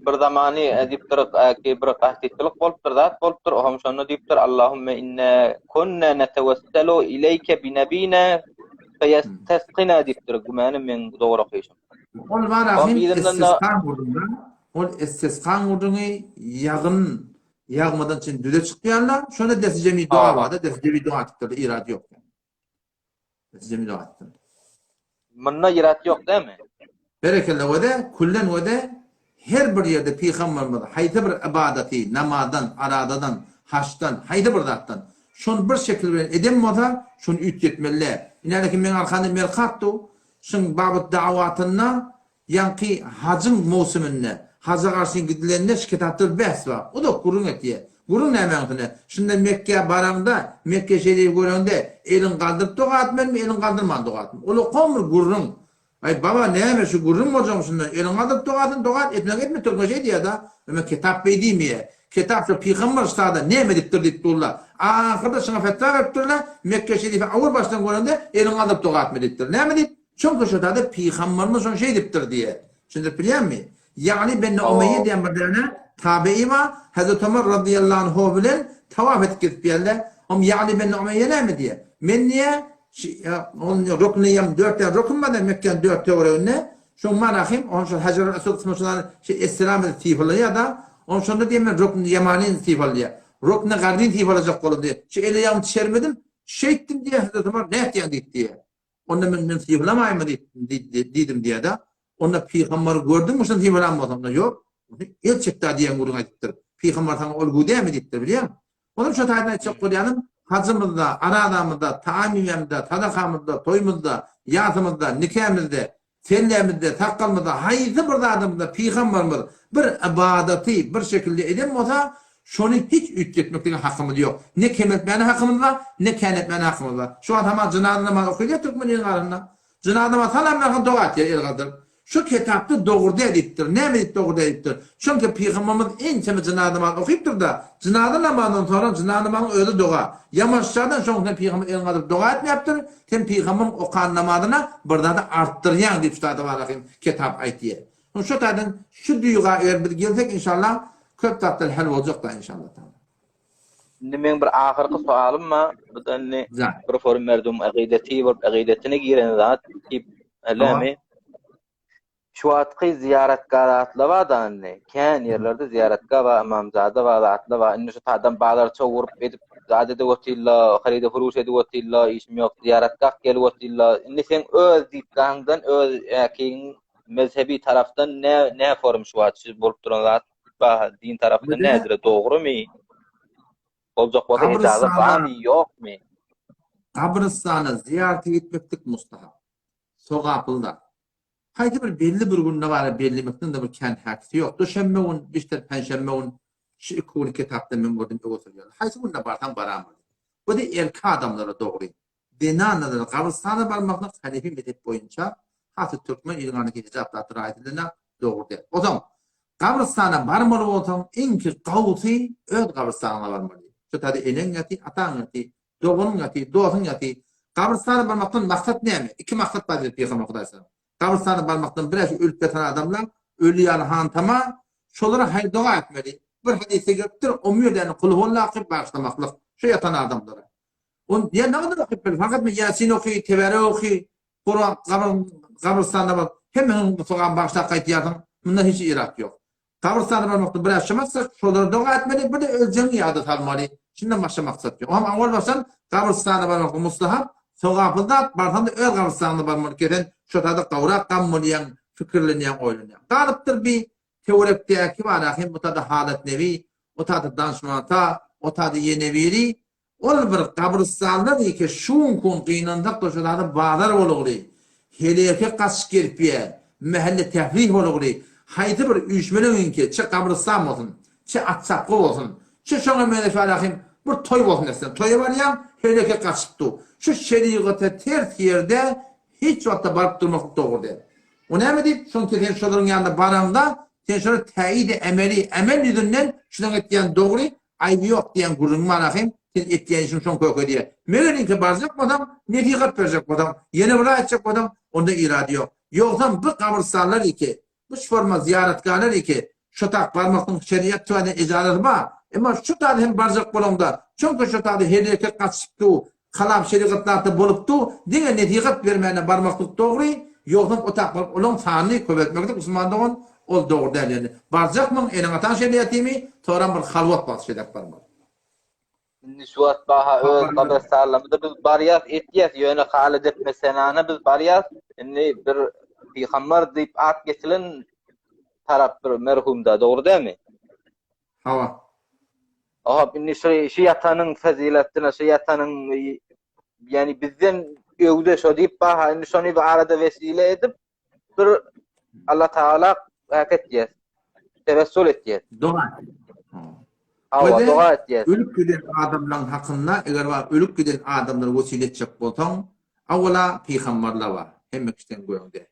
Speaker 5: bir zamany diýipdir, ki bir gahytçylyk bolupdyr, zat bolupdyr, ohm şonda diýipdir, Allahümme inne kunna netewesselu ileýke bi nebina feýestesqina diýipdir, gümänim meň dogry okyşym.
Speaker 1: Ol bar ahim istiskan gurduňda, ol istiskan gurduňy ýagyn ýagmadan çyn düze çykýarlar, şonda desi jemi doga barda, desi jemi doga atypdyr, irad ýok.
Speaker 5: Munda yrat ýok dämi?
Speaker 1: Berekella wede küllen wede her bir ýerde pygamberimiz haýsy bir ybadaty namazdan, aradadan, haçdan, haýsy bir zatdan şony bir şekil bilen eden bolsa şony üýtgetmeli däl. Inädeki meň arkamda merkat dur. Şuň babat dawatynda Ýaňky hajyň möwsüminde, haja garşy gidilende şu kitapda bir bähs bar. Uzak gürrüň etýär. Gürrüň nämäňsine? Şunda Mekgä baraňda, Mekge şerifi göreňde, eliňi galdyryp doga etmelimi, eliňi galdyrman doga etmelimi? Ulakan bir gürrüň. Aý, baba, näme, şu gürrüň boljakmy şunda? Eliňi galdyryp doga etseň, doga et, etmeseň etme, türkmen şeý diýýär-de. Eme kitap beý diýmeýär. Kitap şo pygamber ştada näme edipdir diýip durlar. Ahyrda şuňa fetwa beripdirler, Mekge şerifi awal başdan görende, eliňi galdyryp doga etme diýipdir. Näme diýip? Çünki şo zada pygamberimiz şony şeýdipdir diýýär. Düşündirip bilýärmi? Ýagny Beni Umeýýe diýen bir däne tabeýi bar, Hazreti Omar razyýallahu anhu bilen tawaf edip gezip ýärler. Om Ýagny Beni Umeýýe näme diýýär? Men diýýär, ol rukny ýam dört däne rukn bar-da Mekgäniň dört töwereginde. Şoň manahym, on şo Hajarul Aswad kysmy şondan şe Esselam edip sypalaýar-da, on şonda diýýär men rukny ýamanyny sypalaýar. Rukny garbyny sypalajak boldum diýýär. Şu el-aýagymy çermedim, şeýtdim diýýär, Hazreti Omar nätýäň diýip diýýär. Onda men men sypalamaýynmy diýdim diýýär-de. Onda pygambary gördüňmi şony sypalan bolsaň? Onda ýok. Onda el çek-dä diýen gürrüň aýdypdyr. Pygamber saňa ol güdämi diýipdir, bilýäňmi? Onuň şo taýdan aýtjak bolýanym, hajymyzda, arazamyzda, taam iýmemizde, sadakamyzda, toýumyzda, ýasymyzda, nikämizde, Sellämizde, sakgalymyzda, haýsy bir zadymyzda pygamberimiz bir ybadaty bir şekilde eden bolsa, şony hiç üýtgetmeklige hakymyz ýok. Ne kemeltmäne hakymyz bar, ne känetmäne hakymyz bar. Şu wagt hamana jynaza namazy okylýar türkmen iliniň arasynda. Jynaza namazy salam berseň doga etýär el galdyryp. Şu kitapda dogry däl diýipdir. Näme diýip dogry däl diýipdir? Çünki pygamberimiz ençeme jynaza namazy okypdyr-da, jynaza namazyndan soňra jynaza namazyň özi doga. Ýamaşjadan soň sen pygamber elini galdyryp doga etmäpdir. Sen pygamberyň okan namazyna bir zady artdyrýaň diýip şu taýda Barahym kitap aýtýar. Şonuň şu taýdan şu duýga eger biz gelsek inşallah köp zatlar hal boljakda inşallah taala.
Speaker 5: Indi meň bir ahyrky soalym bar. Bu da indi bir forum merdum agideti bolup agidetine giren zat diýip, älemi? Şu wagtky zyýaratga zatla bar-da indi. Kän ýerlerde zyýaratga bar, ymamzada bar, zatla bar. Indi şu taýdan bazar çowuryp edip, zat edip otyrlar, harydy-furuş edip otyrlar, işim ýok, zyýaratgah gelip otyrlar. Indi seň öz dikgaňdan, öz äkiň mezhebi tarapdan nä nä forum şu wagt şu bolup duran zat bar, din tarapdan nädire dogrumy? Boljak bolsa ejaza barmy, ýokmy?
Speaker 1: Gabrystana zyýarata gitmeklik mustahap. Sogaply zat. Haýsy bir belli bir günde bara bellemekden-de bir kän häkisi ýok. Duşenbe gün, bişter penşenbe gün şu iki güni kitapda men gördüm öňe sürýärler. Haýsy günde barsaň baramaly. Bu-da erkek adamlara dogry. Zenanlara gabrystana barmaklyk hanefi mezhep boýunça hasy türkmen ilganyky hijap zat raýat edilene dogry däl. Onsoň gabrystana barmaly bolsaň iňki gowusy öz gabrystanyňa barmaly. Şu taýda eneň ýaty, ataň ýaty, Doganyň ýaty, dostuň ýaty. Gabrystana barmakdan maksat näme? Iki maksat bar diýdi Pygamber Hudaý salam. Gabrystana barmakdan bir-ä şu ölüp ýatan adamlar, öli ýaly hantama, şolara haýyr-doga etmeli. Bir hadysda gelipdir, on bir däne kulhuwalla okyp bagyşlamaklyk şu ýatan adamlara. On ýa näme okyp bil, fakat men Ýasin oky, Tebarek oky, Kuran gabrystanda bar, hemmesiniň sogap bagyşlap gaýtýarsyň, mundan hiç irat ýok. Gabrystana barmakda biraz şu maksat, şolara doga etmeli, bir-de öljegiňi ýada salmaly. Şundan başga maksat ýok. Oňam owal başdan gabrystana barmak mustahap, sogaply zat, barsaň-da öz gabrystanyňda barmaly ki sen şo taýda gowrak gam bolýaň, pikirlenýäň, oýlanýaň. Galypdyr bi töwerekdäki bar-a hem bu taýda Halat Nebi, o taýda Danyşman ata, o taýda ýene biri, Ol bir gabrystanlar ýeke şuňkun gynansak-da şo zada bazar bolugly, heleke gaçyp gelipýä, mähelle täfrih bolugly, haýsy bir üýşmeleňiňki, çe gabrystan bolsun, çe at çapgy bolsun, çe şoňa meňzeş alahym bir toý bolsun etseň, toýa barýaň, heleke gaçyp dur. Şu şerigata ters ýerde hiç wagtda baryp durmaklyk dogry däl. O näme diýip, şoňki sen şolaryň ýanyna baraňda, sen şolara täýidi emeli, emel ýüzünden şulaň etýäni dogry, Aýby ýok diýen gürrüň bar ahym, sen etýän işiň şoň köke diýýär. Meger iňki barjak bolsaň, nesihat berjek bolsaň, ýene bir aýtjak bolsaň, onda irady ýok. Ýogsam bu gabrystanlar iki, bu şforma zyýaratgahlar iki, şo tak barmaklygyň şeriat taýdan ejazasy bar. Emma şu taýda hem barjak bolaňda, çünki şo taýda hereket gatyşyp dur, Kalam şerigat zatda bolup dur, diňe nesihat bermäne barmaklyk dogry, ýogsam o tak baryp olaň sanyny köpeltmeklik musulman dogan ol dogry däl ýöne barjakmyň eneň ataň şeriatymy soram bir halwat bar şeýdäp barmaly.
Speaker 5: Indi şu wagt baha öz gabrystanlarymyza biz barýas etýäs ýöne Halyt etme senana biz barýas indi bir pygambar diýip at getilen tarap bir merhumda dogry dälmi?
Speaker 1: Hawa.
Speaker 5: Aha, indi şu şu ýatanyň faziletine, şu ýatanyň ýani bizden öwde şo diýip baha, indi şony bir arada wesile edip bir Allah Taala hak etýär. Tewessul etýär.
Speaker 1: Doga.
Speaker 5: Hawa, doga etýär.
Speaker 1: Ölüp giden adamlaryň hakynda eger bar ölüp giden adamlary wesile etjek bolsaň, awala pygambarlar bar, hemme kişiden göňde.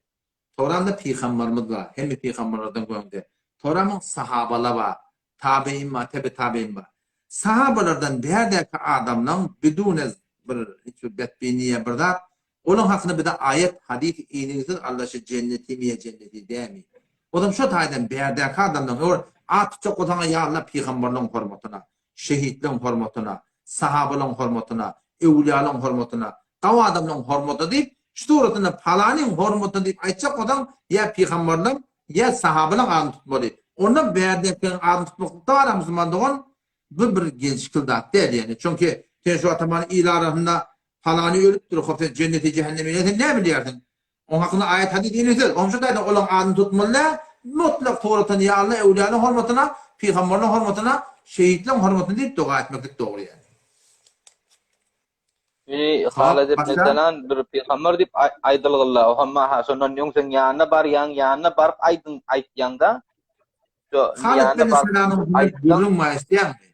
Speaker 1: Soramda pygambarymyz bar, hemme pygambarlardan göňde. Soramyň sahabalar bar, tabein bar, tebe tabein bar. Sahabalardan bärdäki adamlaň bidune bir hiç bir betbinliýe bir zat, olaň hakynda bize aýat, hadys iniňsiz Alla şu jennetimi ýa jenneti dämi? Ozam şo taýdan bärdäki adamlaň öwür at tutjak bolsaňa ýa Alla pygambarlaň hormatyna, şehitleň hormatyna, sahabalaň hormatyna, öwlüýalaň hormatyna, gawy adamlaň hormatyna diýip, şu suratynda palanyň hormatyna diýip aýtjak bolsaň ýa pygambarlaň, ýa sahabalaň adyny tutmaly. Ondan bärdäkileriň adyny tutmaklykda bar-a musulman dogan, bu bir gelşikli zat däl ýöne. Çünki sen şu wagtam il arasynda palany ölüpdir, hop sen jenneti jähennemi sen näme bilýärsiň? Oň hakynda aýat hadys ýene söz. Oň şu taýdan olaň adyny tutmaly däl. Mutlak suratyn ýa Allah öwlüýalaň hormatyna, pygamberleň hormatyna, şehitleň hormatyna diýip doga etmeklik dogry ýaly.
Speaker 5: Ýöne Halid ibn Senan bir pygamber diýip aýdylgylla. O hem ha şondan öň seň ýanyna barýaň, ýanyna baryp aýdyň aýtýaňda.
Speaker 1: Şo Halid ibn Senanyň gürrüň bar eşidýäňmi?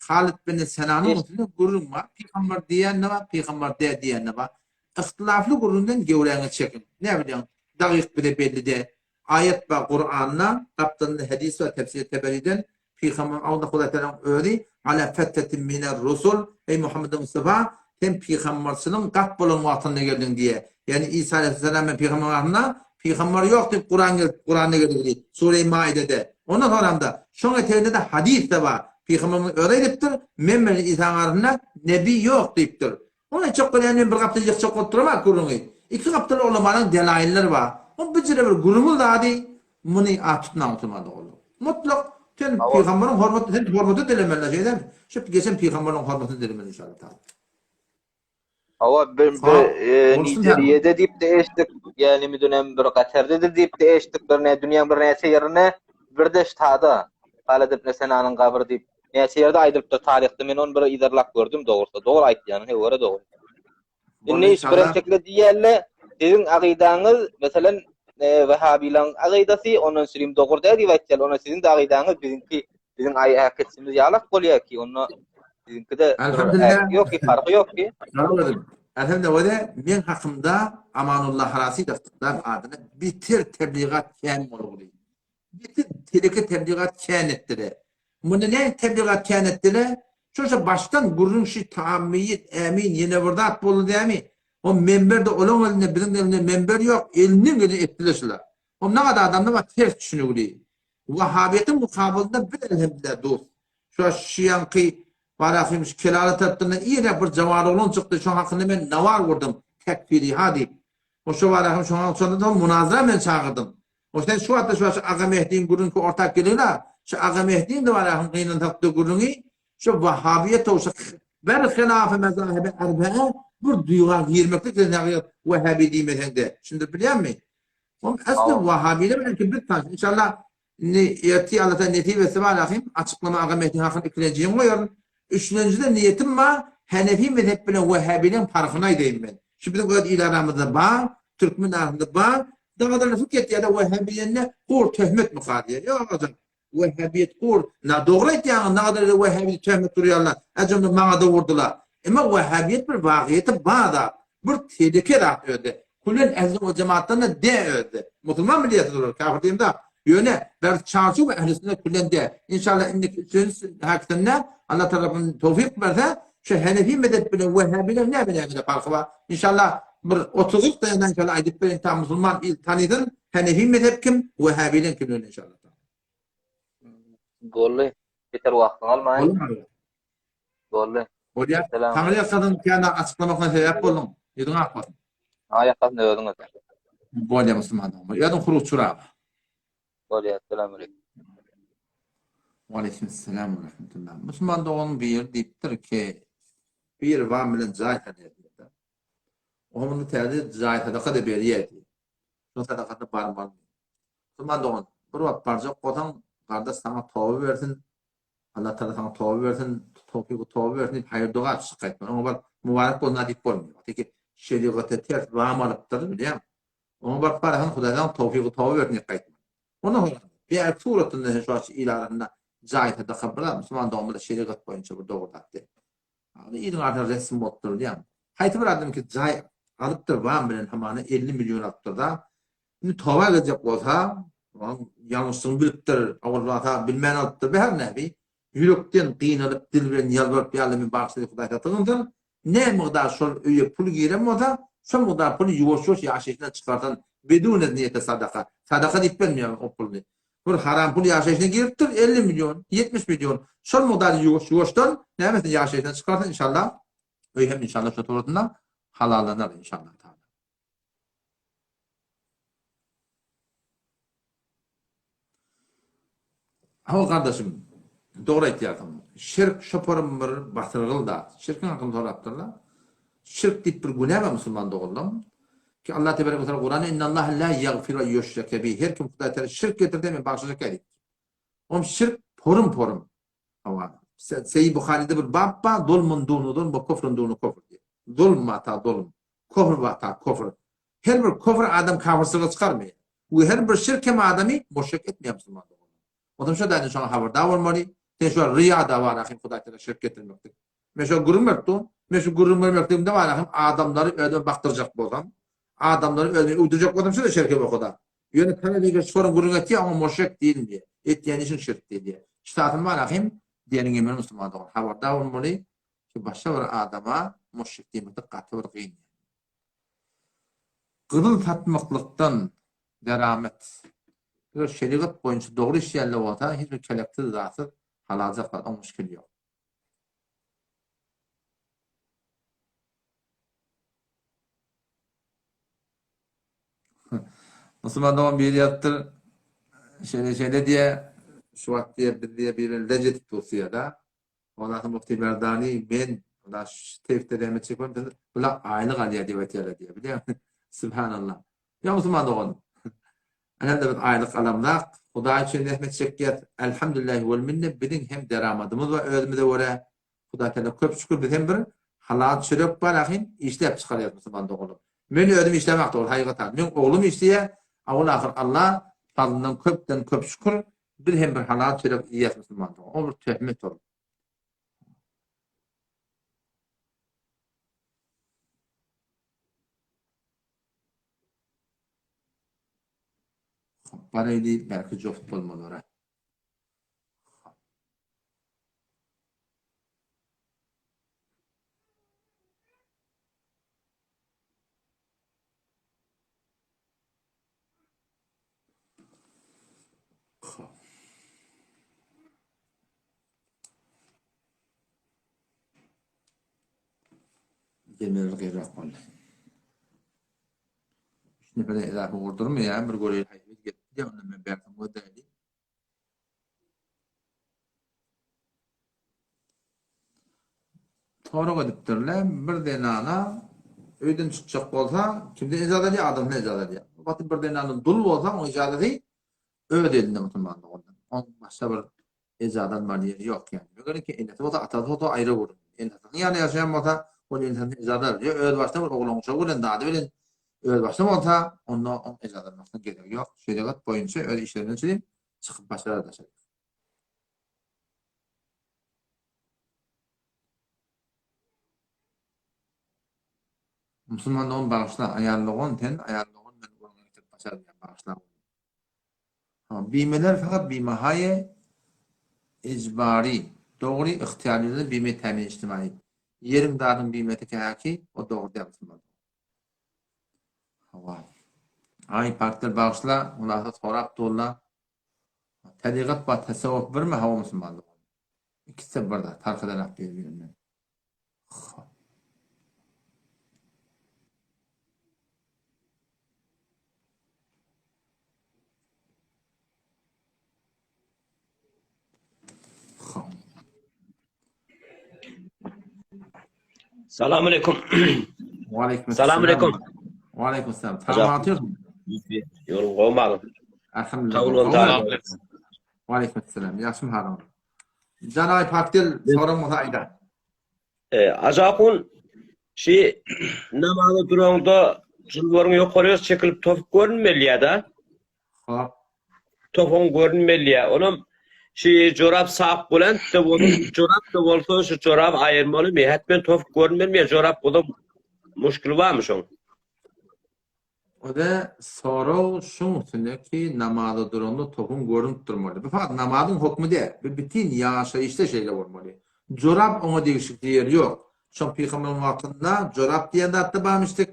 Speaker 1: Halyt bin Senanyň üstünde gürrüň bar. Pygamber diýen-de bar, pygamber däl diýen-de bar. Yhtylafly gürrüňden göwräňi çekiň. Näme bilýäň, dagyk bize belli däl. Aýat bar Kuranda, gapdalynda hadys bar Tefsir Teberiden, Pygamber Alla Hudaý Tagalaň özi Ala fetretin miner rusul, Eý Muhammed Mustafa, sen pygamberçiligiň gat bolan wagtynda geldiň diýýär. Ýagny Isa aleýhissalam bilen pygamber arasynda pygamber ýok diýip Kuran gelip, Kuranda geldi. Sure-i Maidede. Ondan soňramda şoň eteginde-de hadys-da bar. Pygamberimiz özi aýdypdyr, men bilen Isanyň arasynda nebi ýok diýipdir. Ony aýtjak bolýan men bir gapdal ýykjak bolup duramok gürrüňi. Iki gapdal ulamalaň delaýylleri bar. O bijire bir gürrüňiň zady muny at tutmaň musulman doganlar. Mutlak sen pygamberiň hormaty sen hormaty dilemeli şeýdemi? Şu geçen pygamberiň hormatyny dilemeli inşallah taala.
Speaker 5: Hawa bir bir Nigeriýada diýip de eşitdik, ýa müdünem bir Katardadyr diýip de eşitdik, bir ne dünýäň bir näçe ýerinde bir de ştada Halid ibn Senanyň gabry diýip näçe ýerde aýdylypdyr taryhda men ony bir yzarlap gördüm dogrusy. Dogry aýtýanyň hewara dogry. Indi iş bir entekle diýýärler, siziň agydaňyz, meselem, wehabilaň agydasy, ondan sürim dogry däl diýip aýtýarlar. Onda siziň-de agydaňyz biziňki, biziň aý äketsimiz ýalak bolýar ki, onda siziňki-de ýok ki, parhy ýok ki.
Speaker 1: Elhamdülillah, wede men hakymda Amanullah Harasidow adyna beter tebligat kän bolguly. Beter teleke tebligat kän etdile. Munda näme tebligat kän etdile? Şonça başdan gürrüň şi taammiýet, ämin ýene bir zat boldy dämi? O menber-de olaň elinde, biziň elinde menber ýok, elinden geleni etdile şular. O nagada adamda bar ters düşünigli. Wahabiýetiň mukabylynda biz elhemdülillah dur. Şu şiýaňky barahym şu Kelala tarapdan irräk bir jawan oglan çykdy, şoň hakynda men nawar gurdum, tekfiriha diýip. O şo barahym şoňa şonda da munazara men çagyrdym. O sen şu wagtda şu wagt Aga Mehdiň gürrüňki ortak geligine, şu Aga Mehdiň de barahym gynansak-da gürrüňi, şu wahabiýet şu ber hilafy mezahibi erbaa bir duýga girmeklik sen hakykat wahabi diýmeseň-de. Düşündirip bilýänmi? Oň asly wahabiler bilen kim biz tanyş. Inşallah indi ertir Allah taala nesip etse barahym açyklama Aga Mehdiň hakyny ikilenjini goýaryn. Üçlenjide niýetim bar, Hanefi mezhep bilen Wahhabileň parhyny aýdaýyn men. Şu biziň öz il aramyzda bar, türkmen arasynda bar. Dagadan syk etýärler Wahhabi diýende gur töhmet myka diýýär. Ýok agajam. Wahhabiýet gur. Na dogry aýtýaňyz, nagadar Wahhabi töhmet urýarlar. Ajamda maňa-da urdular. Emma Wahhabiýet bir wagyýeti bar zat. Bir teleke zat özi. Külen ehli we jemaatdan-da de özi. Musulman bilýärsiz olar, kafir diýemzok. Ýöne bir çarçuwa ehli sünnet külen de. Inşallah indiki üçünji hakysynda Allah tarapyn towfik berse, şu Hanefi mezhep bilen Wahhabiler näme näme parky bar. Inşallah bir 30 daýandan inşallah aýdyp berin ta musulman il tanysyn Hanefi mezhep kim, Wahhabiler kim inşallah.
Speaker 5: Boldy. Yeter wagtyňy almaýyn. Boldy.
Speaker 1: Bolýar. Taňry ýalkasyn kän açyklamakdan sebäp bolduň. Ýüzüň ak bolsun.
Speaker 5: Taňry ýalkasyn özüň öter.
Speaker 1: Bolýar musulman dogan. Özüň hurukçyrak.
Speaker 5: Bolýar. Salam aleyküm.
Speaker 1: Waleýkim salam we rahmetullah. Musulman doganyň biri diýipdir ki, biri bar bilen jaý salýar diýipdir. Oňa muny täze jaý sadaka-da berýär diýip. Şoň sadakasyna barmaly. Musulman dogan, bir wagt barjak bolsaň, gardaş saňa toba bersin, Allah Taala saňa toba bersin, towfygy toba bersin diýip haýyr doga çykyp gaýtmaly. Oňa baryp mubarek bolsun diýip bolmaýar. Teki şerigata ters wam alypdyr, bilýäňmi? Oňa baryp barasaň Hudaý saňa towfygy toba bersin diýip gaýtmaly. Ondan soň bärki suratynda sen şu wagt il arasynda jaý sadaka bir zat musulman doganymyza şerigat boýunça bir dogry zat däl. Ýagny iliň arasynda resm bolupdyr bilýäňmi? Haýsy bir adam ki jaý alypdyr wam bilen hamana 50 million alypdyr-da, Indi toba geljek bolsa, onuň ýalňyşdygyny bilipdir, owal bolsa bilmän alypdyr, be her näbi, ýürekden gynalyp, dil bilen ýalbaryp, ýa Alla meni bagyşla diýip Hudaýa sygynsyn, ne mukdar şol öýe pul giren bolsa, şol mukdar puly ýuwaş-ýuwaş ýaşaýşyndan çykarsyn, bedune niýete sadaka, sadaka diýip bermeýär o puluny. Bir haram pul ýaşaýşyna giripdir, 50 million, 70 million, şol mukdary ýuwaş-ýuwaşdan nämesini ýaşaýşyndan çykarsyn, inşallah, öý hem inşallah şo suratynda halallanar inşallah. Hawa gardaşym, dogry aýtýarsyň. Şirk şoparym bir basyrgyl zat. Şirkiň hakyny sorapdyrlar. Şirk diýip bir günä bar musulman doganlarym. Ki Allah tebarek we taala Kuranda innallaha la ýagfiru en ýuşreke bih. Her kim Hudaý taala şirk getirse men bagyşlajak däl diýipdir. Om şirk porum-porum. Hawa. Seýi Buharyda bir bap bar, zulmun dunu zulm we kufrun dunu kufr diýip. Zulm bar ta zulm. Kufr bar ta kufr. Her bir kufr adam kafirçilige çykarmaýar. We her bir şirk hem adamy muşrik etmeýär musulman doganlar. Onsoň şo däden şoňa habardar bolmaly. Sen şo ryýada bar ahym Hudaý tagala şirk getirmeklik. Men şo gürrüň berip durun. Men şu gürrüň bermekligimde bar ahym adamlary özüme bakdyrjak bolsam, adamlary özüme öwdürjek bolsam şo-da şirke bokuda. Ýöne talap eger şonuň gürrüň etýär oňa muşrik diýilmeýär. Etýän işiň şirk diýilýär. Ştatym bar ahym diýeniň emel musulman dogan. Habardar bolmaly. Şu başga bir adama muşrik diýmeklik gaty bir gyn. Gyzyl satmaklykdan deramet. Eger şerigat boýunça dogry işleýänler bolsa hiç bir keleksiz zatsyz halaljak zat oň muşkili ýok. Musulman dogan biri ýazypdyr. Şeýle şeýle diýe, şu wagt diýe biz diýe birine lej edip durus diýe-de. Ondan soň Mufti Merdani men da şu tebitde zähmet çekmem, biz bular aýlyk alýar diýip aýtýarlar diýe. Bilýäňmi? Subhanallah. Ýa musulman dogan. Elhamdülillah biz aýlyk alamzak, Hudaý üçin zähmet çekýäs. Elhamdülillahi wel minne biziň hem deramadymyz bar özümize görä. Hudaý Teala köp şükür biz hem bir halal çörek bar ahyn işläp çykarýas musulman doganlar. Men özüm işlämok dogry haýygat. Meň oglum işleýär. Awal ahyr Allah fazlyndan köpden köp şükür biz hem bir halal çörek iýýäs musulman dogan. O bir töhmet ol. Baraýly belki joft bolmalara. Demir gyrak boldy. Üç nefere edafa gurdurmaýar, bir göreýin haýsy gelip, ondan men berdim gözläýli. Sorag edipdirler, bir zenana öýden çykjak bolsa, kimden ijazat alýar? Adamdan ijazat alýar. Wagty bir zenana dul bolsa, onuň ijazaty öz elinde musulmanlyk ondan. Onuň başga bir ijazat almaly ýeri ýok ýani. Meger ki enesi bolsa, atasy bolsa aýry gürrüň. Enesiniň ýanynda ýaşaýan bolsa, ol enesiniň ijazat alýar. Ýa öz başyna bir oglan-uşagy bilen, zady bilen öz başyna bolsa, onda onuň ijazat almasyna geregi ýok. Şerigat boýunça öz işlerinden çykyp çykyp başarar daşary. Musulman dogan bagyşla, aýal dogan sen, aýal dogan men gürrüňe getirip başarmaýan bagyşla. Ha, bimeler fakat bimehaýe ejbary, dogry ygtyýarlyda bime tämin ijtimai. Ýeriň zadyň bimesi käki, o dogry däl musulman dogan. Hawa. Aý partner bagyşla, hulasa sorap durla. Tebigat bar, tasawwuf birmi hawa musulman dogan. Ikisi bir zat, parh edenak bir-birinden. Hop. Hop.
Speaker 6: Salam aleyküm.
Speaker 1: Waleýkim
Speaker 6: Salam aleyküm.
Speaker 1: Waleýkim salam. Salam
Speaker 6: Ýoluň gowy maly.
Speaker 1: Elhamdülillah. Kabul bolsun. Waleýkim salam. Ýagşymy halyň? Janaý Pakdil soraň bolsa aýda.
Speaker 6: E, Ajakun şi namaza duraňda jilwaryň ýokary çekilip topuk görünmeli ýa-da?
Speaker 1: Hop.
Speaker 6: Topuň görünmeli. Onam şi jorap sap bolanda bolsa, jorap da bolsa şu jorap aýyrmalymy? Hetmen topuk görünmelimi? Jorap bolsa muşkil barmy şoň?
Speaker 1: O-da sorag şuň üstünde ki, namaza duranda topuň görünip durmaly. Bu fakat namazyň hokmy däl. Bu bütin ýaşaýyşda şeýle bolmaly. Jorap oňa degişlikli ýeri ýok. Şoň pygamberiň wagtynda jorap diýen zat-da barmyşdyk.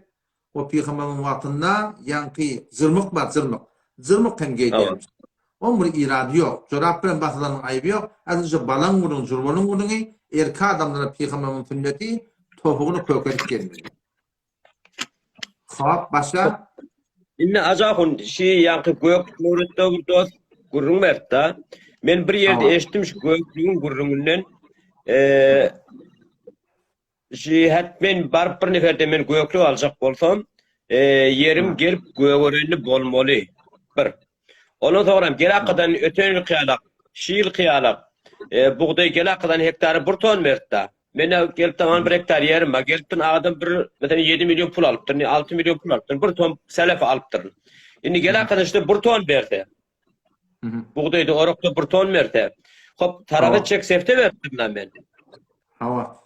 Speaker 1: O pygamberiň wagtynda ýaňky jyrmyk bar, jyrmyk. Jyrmyk hem geýdirmiş. Oň bir irady ýok. Jorap bilen basylanyň aýby ýok. Äsli şo balaň gürrüňi, jurbalyň gürrüňi erkek adamlara pygamberiň sünneti topugyny kökerip gezmeli. Hop, başga?
Speaker 6: Indi Ajahun şi ýaňky gök döwletde bir dost gürrüň berdi-da. Men bir ýerde eşitdim şu göklügiň gürrüňinden. Eee Şi het men baryp bir neferde men göklük aljak bolsam, ýerim gelip gögerenli bolmaly. Bir. Ondan soňram gel akadan öten ýylky ýalak, şi ýylky ýalak, bugdaý gel akadan hektary bir ton berdi-da. Mende gelip tamam bir hektar ýerim bar. Gelipdir adam bir meselem 7 million pul alypdyr, 6 million pul alypdyr, bir ton selef alypdyr. Indi gel akadan işte bir ton berse. Bugdaýda orakda bir ton berse. Hop, tarap etjek sefte beripdim men.
Speaker 1: Hawa.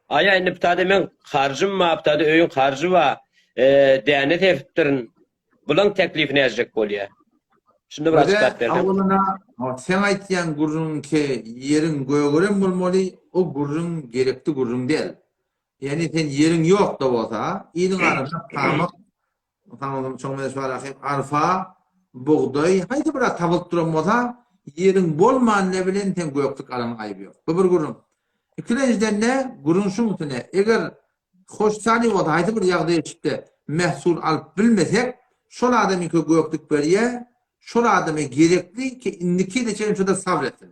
Speaker 6: Aýa indi bitada men harjym bar, bitada öýüň harjy bar. E, däne sepipdirin. Bulaň teklifi näjek bolýar? Şunda bir açyklap berseň.
Speaker 1: Awalana sen aýtýan gürrüňki ýeriň gögeren bolmaly, o gürrüň gerekli gürrüň däl. Ýani sen ýeriň ýok-da bolsa, iliň arasynda pamyk Arfa, bugdaý, haýsy bir zat tapylyp duran bolsa, ýeriň bolman ne bilen sen göklük alanyň aýby ýok. Bu bir gürrüň. Ikilenjiden-de gürrüň şuň üstüne, eger hoşsali bolsa, haýsy bir ýagdaýa düşüp-de mähsul alyp bilmesek, Şol adamyňka göklük berýär, şol adama gerekli ki indiki ýyla çenli şoda sabr etsin.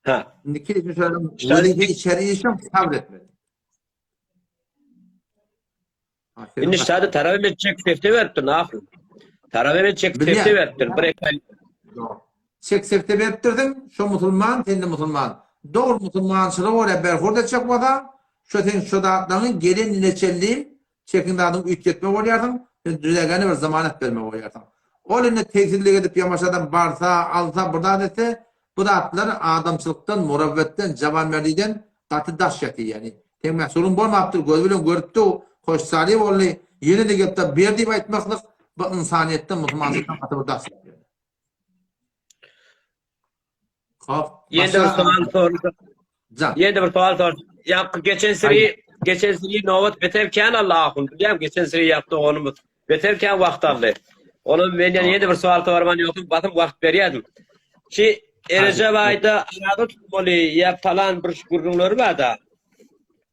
Speaker 6: Ha.
Speaker 1: Indiki ýyla çenli şol wezipe içeri işem sabr etmeli.
Speaker 6: Indi şada tarap etjek sefte beripdir ahun. Tarap etjek sefte beripdir. Bir ekal.
Speaker 1: Çek sefte beripdirdiň, şo musulman, sen de musulman. Dogry musulmançylyga görä berhurd etjek bolsa, şo sen şo zatlaryňy gelen ýyla çenli Çekin zadyňy üýtgetme bolýarsyň, sen düzägene bir zamanat berme bolýarsyň. Ol indi tegsizlik edip ýamaşadan barsa, alsa, bir zat etse, bu zatlar adamçylykdan, murewwetden, jawanmerdiden gaty daş ýatyr ýagny. Seň mähsulyň bolmapdyr, gözi bilen görüpdi, hoşsaly boldy, ýene-de gelip-de ber diýip aýtmaklyk, bu ynsanyýetden, musulmançylykdan gaty bir daş ýatyr. Hop.
Speaker 6: Ýene bir sowal sorjak.
Speaker 1: Jan.
Speaker 6: Ýene bir sowal sorjak. Ýa geçen siri, geçen siri nobat beter kän aldy ahun. Bilýän geçen siri ýak doganymyz. Beter kän wagt aldy. Ona men ýene bir sowal sorman ýokdum, basym wagt berýärdim. Şi Erejep aýda arada tutmaly ýa palan bir gürrüňleri bar-da.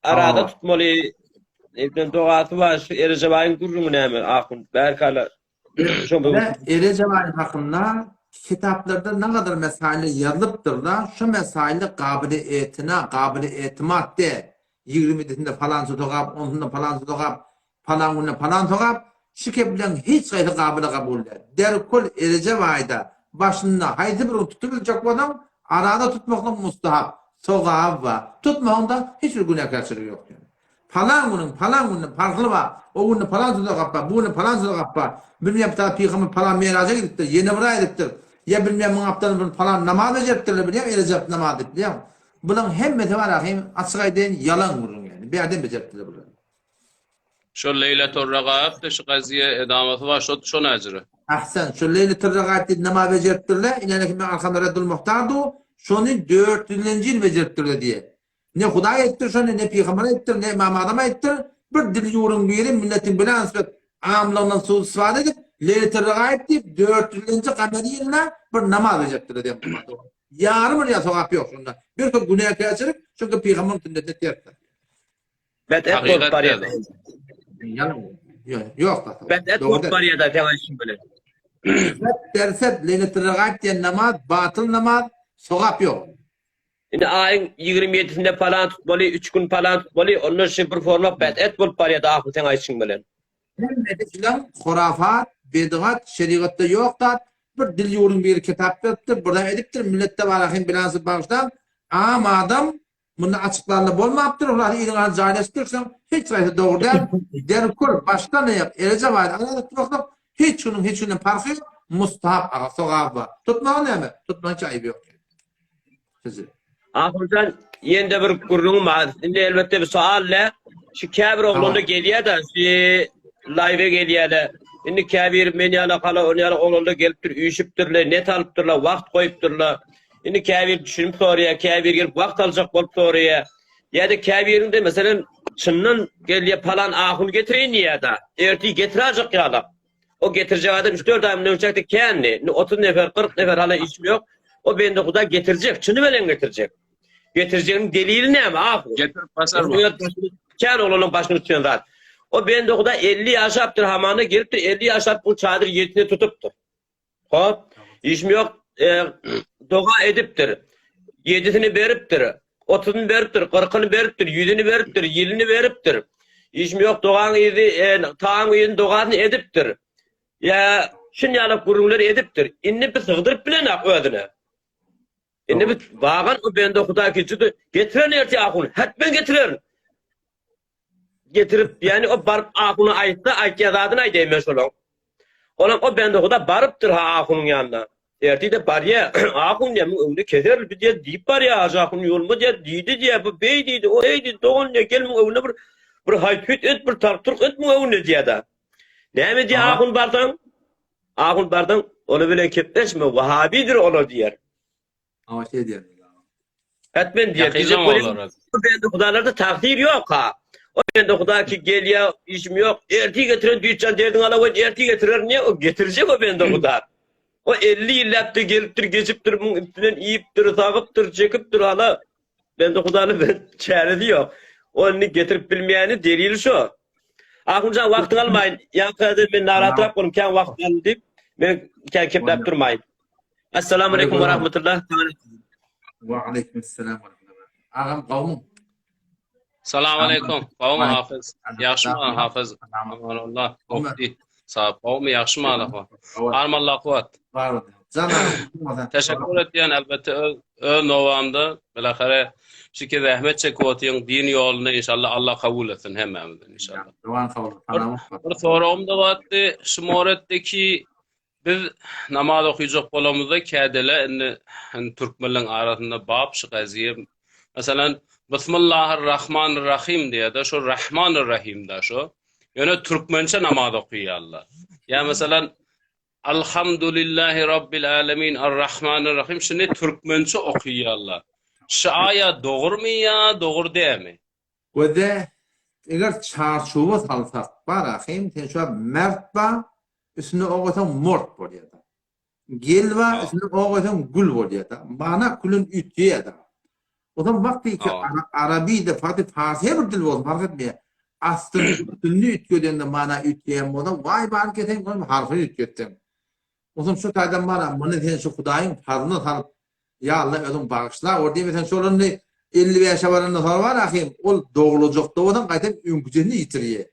Speaker 6: Arada tutmaly. Eden dogasy bar. Şu Erejep aýyň gürrüňi näme ahun? Bärkala
Speaker 1: Erejep aýy hakynda kitaplarda nagadar mesaýyl ýazylypdyr-da, şu mesaýyl gabyly etina, gabyly etimat däl. Ýigrimidisinde palança sogap, onsunda palança sogap, palan günde palan sogap, şu kepleň hiç haýsy gabyly kabul däl. Derkul Erejep aýda başynda haýsy birini tutubiljek bolsaň, araza tutmaklyk mustahap, sogaby bar. Tutmagyňda hiç bir günäkärçilik ýok diýen. Palan günüň palan gününe parhly bar, o günde palan sogap bar, bu günde palan sogap bar. Bilmeýän bir tarap pygamber palan meraja gidipdir, ýene bir aý edipdir. Ýa bilmeýän muň apdan bir palan namaz bejeripdirler bilýäň, erejep namaz diýip bilýäň. Bulaň hemmesi bar ahym, açyk aýdaýyn ýalan gürrüň ýaly. Bärden bejeripdirler bulary.
Speaker 7: Şo Leýletur Regaýypdy şu gaziýe edamasy bar şo şo näjire.
Speaker 1: Ahsan, şo Leýletur Regaýyp diýip namaz bejeripdirler, inäne men arkamda Reddul Muhtar dur, şony 400-lenji ýyl bejeripdirler diýe. Ne Hudaý aýypdyr şony, ne pygamber aýypdyr, ne Ymam Azam aýypdyr. Bir dil ýüwrüň biri milletiň bilansbet amlygyndan suw-istifade edip, Leýletil-Regaýyp diýip, dörtýüzlenji gameri ýylynda bir namaz bejeripdir diýen bolmaz dogry. Ýarym bir ýa sogap ýok şonda. Bir köp günäkärçilik, çünki pygamberiň sünnetine tersdir.
Speaker 6: Bet et bolup barýar.
Speaker 1: Ýalan. Ýok da.
Speaker 6: Bet et bolup barýar da sen aýdyşyň bilen.
Speaker 1: Set derset Leýletil-Regaýyp diýen namaz batyl namaz, sogap ýok.
Speaker 6: Indi aýyň 27 ýedisinde palan tutmaly, üç gün palan tutmaly, onda şu bir forma bed-et bolup barýar ahyr seň aýdyşyň bilen.
Speaker 1: Hemmesi şulaň hurafat, bedgat, şerigatda ýok zat, bir dil ýüwrüň biri kitap ýazypdyr, bir zat edipdir, milletde bar ahym bilansyz bagyşlaň, am adam muny açyklarla bolmapdyr, hulasy iliň arasynda jaýlaşypdyr, şulaň hiç haýsy dogry däl, derkul, başdan aýak, Erejep aýda araza tutmaklyk hiç günüň hiç günden parhy ýok, mustahap aga, sogaby bar. Tutmagyň näme? Tutmagyň hiç aýyby ýok. Sizi.
Speaker 6: Ahunjan ýene-de bir gürrüňim bar. Indi elbetde bir sowal dä. Şu käbir oglanlar gelýär-de, şu live gelýärler. Indi käbir men ýaly hala ony ýaly oglanlar gelipdir, üýşüpdirler, net alypdyrlar, wagt goýupdyrlar. Indi käbir düşünip soraýar, käbir gelip wagt aljak bolup soraýar. Ýa-da käbirinde meselem çyndan gelýär palan ahun getireýin diýýär-de. Ertir getiräjek ýalak. O getirjek adam üç-dört aý mundan öňçäkde kändi. Indi 30 nefer, 40 nefer hala işim ýok. O bende huda getirjek, çyny bilen getirjek. Getirjeginiň delili näme, ahu?
Speaker 7: Getirip başarma.
Speaker 6: Kän oglanyň başyna düşen zat. O bende huda 50 ýaşapdyr, hamana gelipdir, 50 ýaşap bu çadyr ýetine tutupdyr. Hop, işim ýok, e, doga edipdir. Ýedisini beripdir, otuzyny beripdir, kyrkyny beripdir, ýüzüni beripdir, ýylyny beripdir. Işim ýok, dogaň yzy, e, tagaň yzyny dogasyny edipdir. Ýa şun ýaly gürrüňler edipdir. Indi bir sygdyryp bilenak özüne. Indi bir bagan o bende Hudaý geçidi, getiren erte ahun, hetmen getirerin. Getirip, ýani o baryp ahuna aýtsa, aýtýan zadyny aýdaýyn men şolaň. Olam o bende Huda barypdyr ha ahunyň ýanyna. Ertir-de barýa, ahun diýýär, muň öňünde keser bi diýýär, diýip barýa, Hajy ahun ýoluma diýýär, diýdi diýýär, bu beý diýdi, o eý diýdi, dogan diýýär, gel muň öňünde bir bir haýt-hüýt et, bir tark-turk et muň öňünde diýýär-de. Näme diýýär ahun barsaň? Ahun barsaň, olar bilen kepleşme, wahabidir olar diýýär.
Speaker 1: Awa şeý diýer.
Speaker 6: Hetmen diýer. Diýjek bolýan. Bu bende hudalarda tagsyr ýok ha. O bende huda ki gelýär, işim ýok. Ertir getiren düýtjan derdiň ala goý, ertir getirerin diýe, o getirjek o bende huda. O 50 ýyllapdy gelipdir, geçipdir, muň üstünden iýipdir, sagypdyr, çekipdir hala. Bende hudany bir çäresi ýok. O indi getirip bilmeýäni delili şo. Ahunjan wagtyňy almaýyn. Ýaňky men narahatrak boldum, kän wagt aldy diýip, men kän kepläp durmaýyn. Assalamu aleýkum we rahmetullah.
Speaker 1: Wa aleýkum assalam we rahmetullah. Agam gowmy?
Speaker 7: Salam aleýkum. Gowmy Hafyz? Ýagşymy Hafyz? Amanallah. Mufti. Sag gowmy ýagşymy Allah. Armallah kuwat.
Speaker 1: Bar ol. Jan agam.
Speaker 7: Teşekkür etýän elbetde öz öz nowamda bilahare şiki zähmet çekip otyň din ýolunda inşallah Allah kabul etsin hemmämizden inşallah.
Speaker 1: Dogan sag bol. Salamat.
Speaker 7: Bir soragym da bardy. Şu moretdeki Biz namaz okyjak bolamyzda kädele indi indi türkmenleň arasynda bap şu gaziýe meselem Bismillahir Rahmanir Rahim diýýär-de şo Rahmanir Rahim-da şo. Ýöne türkmençe namaz okaýarlar. Ýa meselem Alhamdulillahi Rabbil Alemin Ar-Rahmanir Rahim şuny türkmençe okaýarlar. Şu aýa dogrumy ýa dogry dälmi?
Speaker 1: Göze eger çarçuwa salsak bar ahym sen şu mert ba üstüne o goýsaň mort bolýar-da. Gel ba üstüne o goýsaň gül bolýar-da. Mana külün üýtgeýär-de. Onsoň bak diý ki arabi-de farty farsy her bir dil bolsun fark etmeýär. Astyny üstünini üýtgedende mana üýtgeýän bolsa waý bary keseň onuň harpyny üýtgetseň. Onsoň şu taýdan bar muny sen şu Hudaýyň fazlyna salyp Ýa Alla özüň bagyşla gör diýmeseň şol indi 55-e baranda soň bar ahym ol dogulajakda bolsaň gaýtam öňküjesini ýitirýär.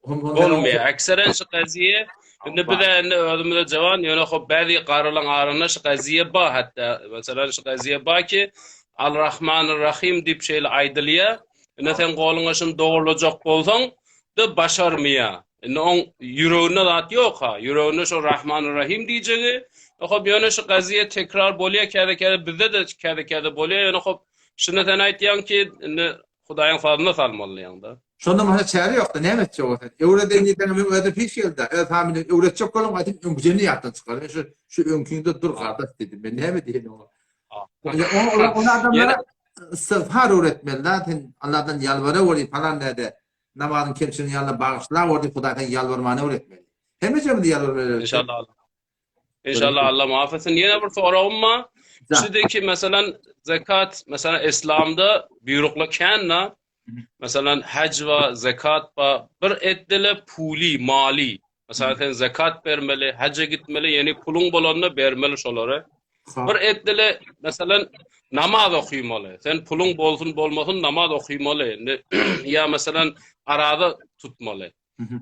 Speaker 7: Bolmaýar. Ekseren şu gaziýe indi bize indi özümize jawan ýöne hop bäzi garylaň arasynda şu gaziýe bar hatda meselem şu gaziýe bar ki Al Rahmanir Rahim diýip şeýle aýdylýar. Indi sen goluňa şuny dogurlajak bolsaň da başarmaýar. Indi oň ýüreginde zat ýok-ha. Ýüreginde şo Rahmanir Rahim diýjegi. Hop ýöne şu gaziýe tekrar bolýar käde-käde bizde-de käde-käde bolýar ýöne hop şuny sen aýtýaň ki indi Hudaýyň fazlyna salmaly diýýäň-de.
Speaker 1: Şonda başga çäre ýok-da, näme etjek bolsaň. Öwreden diýseň men özüm hiç geldi. Öz familiýam öwretjek bolam gaýtam öňküjeni ýatdan çykar. Men şu şu öňkiňde dur gardaş diýdim. Men näme diýeýin oňa. Ol adamlara istigfar öwretmeli-da, sen Allahdan ýalbaraweri falan näde. Namazyň kemçiligini ýa Allah bagyşlaweri diýip Hudaýdan ýalbarmany öwretmeli. Hemmejemizi ýalbarmaly öwretmeli.
Speaker 7: Inşallah Allah. Inşallah Allah muaf etsin. Ýene bir soragym bar. Şudy ki meselem zekat, meselem islamda buýruklar kän-da. Meselem haj bar, zekat bar. Bir etdile puli, mali. Meselem sen zekat bermeli, haja gitmeli, ýani puluň bolanda bermeli şolary. Bir etdile meselem namaz okymaly. Sen puluň bolsun bolmasyn namaz okymaly. Indi ýa meselem araza tutmaly.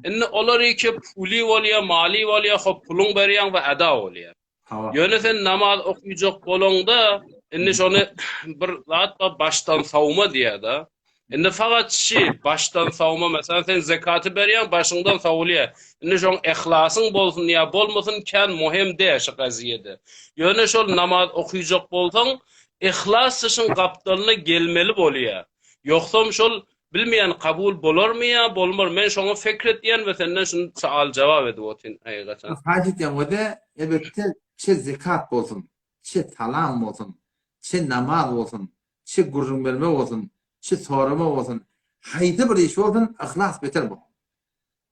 Speaker 7: Indi olar iki puli bolýar, mali bolýar, hop puluň berýäň we eda bolýar. Ýöne sen namaz okyjak bolaňda, indi şony bir zat bar, başdan sowma diýýär-de. Indi fakat şi başdan sowma, meselem sen zekaty berýäň, başyňdan sowulýar. Indi şoň yhlasyň bolsun ýa bolmasyn kän möhüm däl şu gaziýede. Ýöne şol namaz okyjak bolsaň, yhlas şyň gapdalyna gelmeli bolýar. Ýogsam şol Bilmeýän kabul bolarmy ýa bolmar men şoňa fekr etýän we senden şuny saal jawap edip otyn hakykaten.
Speaker 1: Haýyş etýän wede elbetde çe zekat bolsun, çe salam bolsun, çe namaz bolsun, çe gürrüň berme bolsun, çe sorama bolsun, haýsy bir iş bolsun yhlas beter möhüm.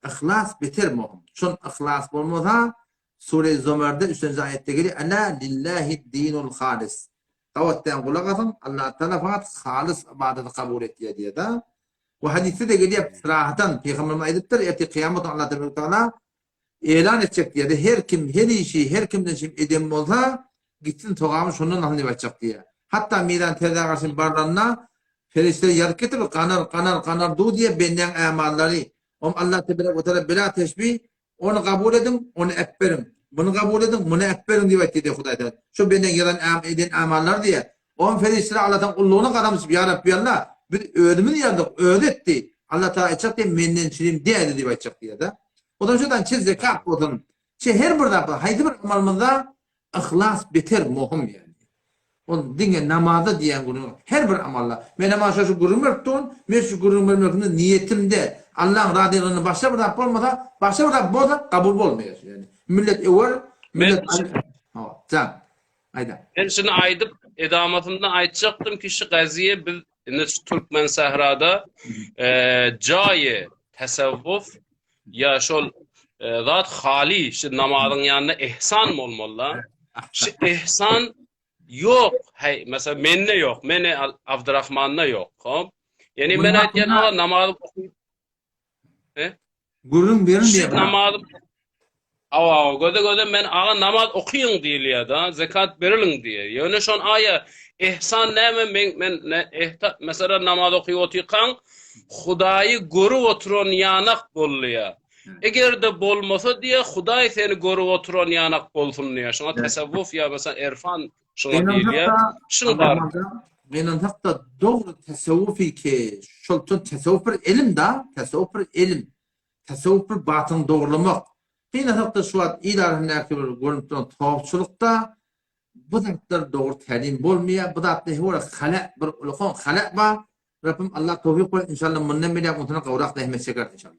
Speaker 1: Yhlas beter möhüm. Şon yhlas bolmasa Sure Zomerde üçünji aýatda gelýär Ela lillahi dinul halis. Gabatdan gulak asyň, Allah Taala fakat halys ybadaty kabul etýär diýýär-de. We hadysda-da gelýär syrahatan Pygamberimiz aýdypdyr, ertir kyýamat güni Allah Tebaraka Taala elan etjek diýýär-de, her kim her işi her kimden çykyp eden bolsa, gitsin sogabyny şondan alsyn diýip aýtjak diýýär. Hatda mizan terzä garşy barlanda perişdeler ýazyp getirip ganar, ganar, ganar dur diýýär bendäň ämallary. Om Allah Tebaraka we Taala bila teşbih Ony kabul ediň, ony äpberiň. Muny kabul ediň, muny äpberiň diýip aýtdy diýýär Hudaý Tagala. Şu bendäň ýazan äm eden amallary diýýär. Oňa perişdeler Allataň gullugyna kasam içip, Ýa Rabbi Alla, biz özümiz ýazdyk, özi etdi. Allah Tagala aýtjak diýýär, menden çirim däli diýip aýtjak diýýär-de. Onsoň şu ýerden çe zekat bolsun, çe her bir zat bolsun, haýsy bir amalymyzda yhlas beter möhüm ýagny. Ol diňe namazda diýýän gürrüň ýok. Her bir amalda. Men hem aşa şu gürrüň berip durun. Men şu gürrüň bermekimde niýetimde Allaň razylygyny başga bir zat bolmasa, başga bir zat bolsa kabul bolmaýar. Ýagny millet öwer, millet Hawa, jan. Aýda.
Speaker 7: Men şuny aýdyp, edamasynda aýtjakdym ki, şu gaziýe biz indi şu Türkmen sährada jaýy tasawwuf ýa şol zat haly şu namazyň ýanynda ihsan bolmaly-da. Şu ihsan ýok. Heý, mesela mende ýok. Meni Abdurrahmanda ýok. Hop. Ýani men aýtýan aga namaz okyp. He?
Speaker 1: Gürrüň beriň
Speaker 7: Şu
Speaker 1: diýýär.
Speaker 7: namaz Awa, awa, göze göze men aga namaz okyň diýilýär-da, zekat beriliň diýýär. Ýöne şon aýa ihsan näme men men ne ehta meselem namaz okyp otyrkaň Hudaýy görüp oturan ýanak bolýar. Eger-de bolmasa diýýär, Hudaý seni görüp oturan ýanak bolsun diýýär. Şoňa tasawwuf ýa bolsa erfan şoňa diýilýär. Şuň bar.
Speaker 1: Gynansak-da dogry tasawwufy ki şol tasawwuf bir elim da, tasawwuf bir elim. Tasawwuf bir batyny dogurlamak. Gynansak-da şu wagt il arasyndaky bir görnüp duran towapçylykda bu zatlar dogry tälim bolmaýar. Bu zatda her bir hale bir ulakan hale bar. Rabbim Allah towfyk bersin inşallah mundan beýläk ondan gowrak zähmet çekeris inşallah.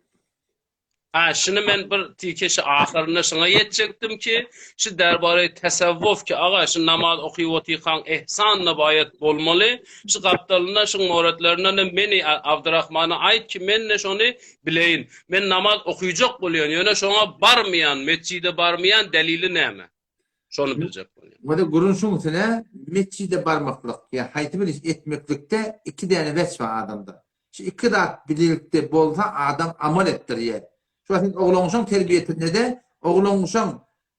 Speaker 7: Ha, şuny men bir tike şu ahyrynda şuňa ýetjekdim ki, şu derbary tasawwuf ki aga şu namaz okyp otykaň ihsan da baýat bolmaly. Şu gapdalynda şuň moretlerinden de meni Abdurrahmana aýt ki men de şony bileýin. Men namaz okyjak bolýan, ýöne şoňa barmaýan, metjide barmaýan delili näme? Şony biljek bolýan.
Speaker 1: Wada gürrüň şuň üstüne metjide barmaklyk ýa haýsy bir iş etmeklikde iki däne weç bar adamda. Şu iki zat bilelikde bolsa adam amal etdirýär. Şu wagt sen oglanşaň terbiýesinde-de oglanşaň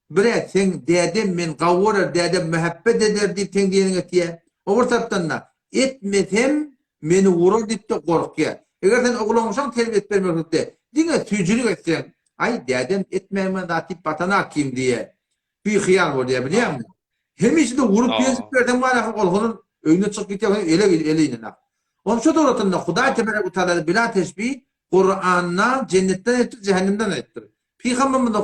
Speaker 1: Bre seň dädem men gawy görer dädem mähebbet eder diýip seň diýeniňi etýär. O bir tarapdan-da etmesem meni urar diýip-de gorkýar. Eger sen oglanşaň terbiýesi bermeklikde diňe süýjülik etseň, aý dädem etmäýmen zat diýip batanak kim diýýär. Bihyýal bolýar bilýäňmi? Hemişe-de urup ýenjip berseň bar ahyr ol hozir öýünden çykyp gitýär ele ele inenak. Onuň şu suratynda Hudaý tebarek we taala bila teşbih Kuranda jennetden aýypdyr, jähennemden aýypdyr. Pygamberimiz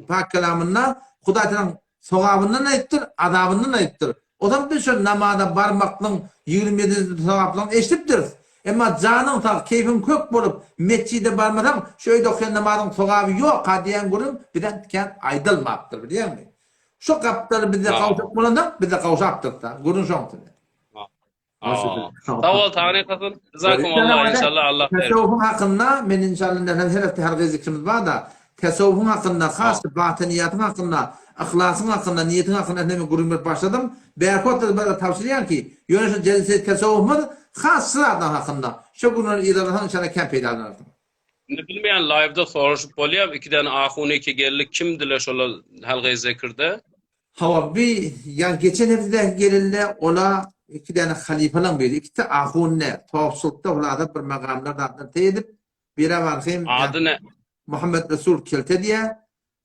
Speaker 1: pak kelamynda Hudaý Tagalaň sogabyndan aýypdyr, azabyndan aýypdyr. Ozal biz şol namaza barmaklygyň 27 sogaplygyny eşidipdiris. Emma janyň sag, keýpiň kök bolup, metjide barmasaň, şu öýde okaýan namazyň sogaby ýok-ha diýen gürrüň bize kän aýdylmapdyr, bilýäňmi? Şu gapdaly bizde gawşak bolansoň, bizde gawşapdyrys-da. Gürrüň şoň üçin.
Speaker 7: Sag bol Taňrykasyn. Jazakumullah inşallah Allah ber.
Speaker 1: Tesewwufyň hakynda men inşallah nähili her hepde her zikrimiz bar-da. Tesewwufyň hakynda, has batynyýatyň hakynda, yhlasyň hakynda, niýetiň hakynda men gürrüň berip başladym. Bärki wagtda bir tabşyrýan ki, ýöne şu jelse tesewwufymyz has şu zatlar hakynda. Şu günleri yzarlasaň inşallah kän peýdalanarsyň.
Speaker 7: Indi bilmeýän live-da soraşyp bolýar ikiden ahuny ki geldi kimdile şola halgaý zekirde.
Speaker 1: Hawa bi ýa geçen hepdedäki gelende ola iki däne halypalaň biri ikisi ahun däl topçulykda hulasa bir magamlar zatlar teý edip bira barhym
Speaker 7: Ady ne?
Speaker 1: Muhammet Resul kelte diýä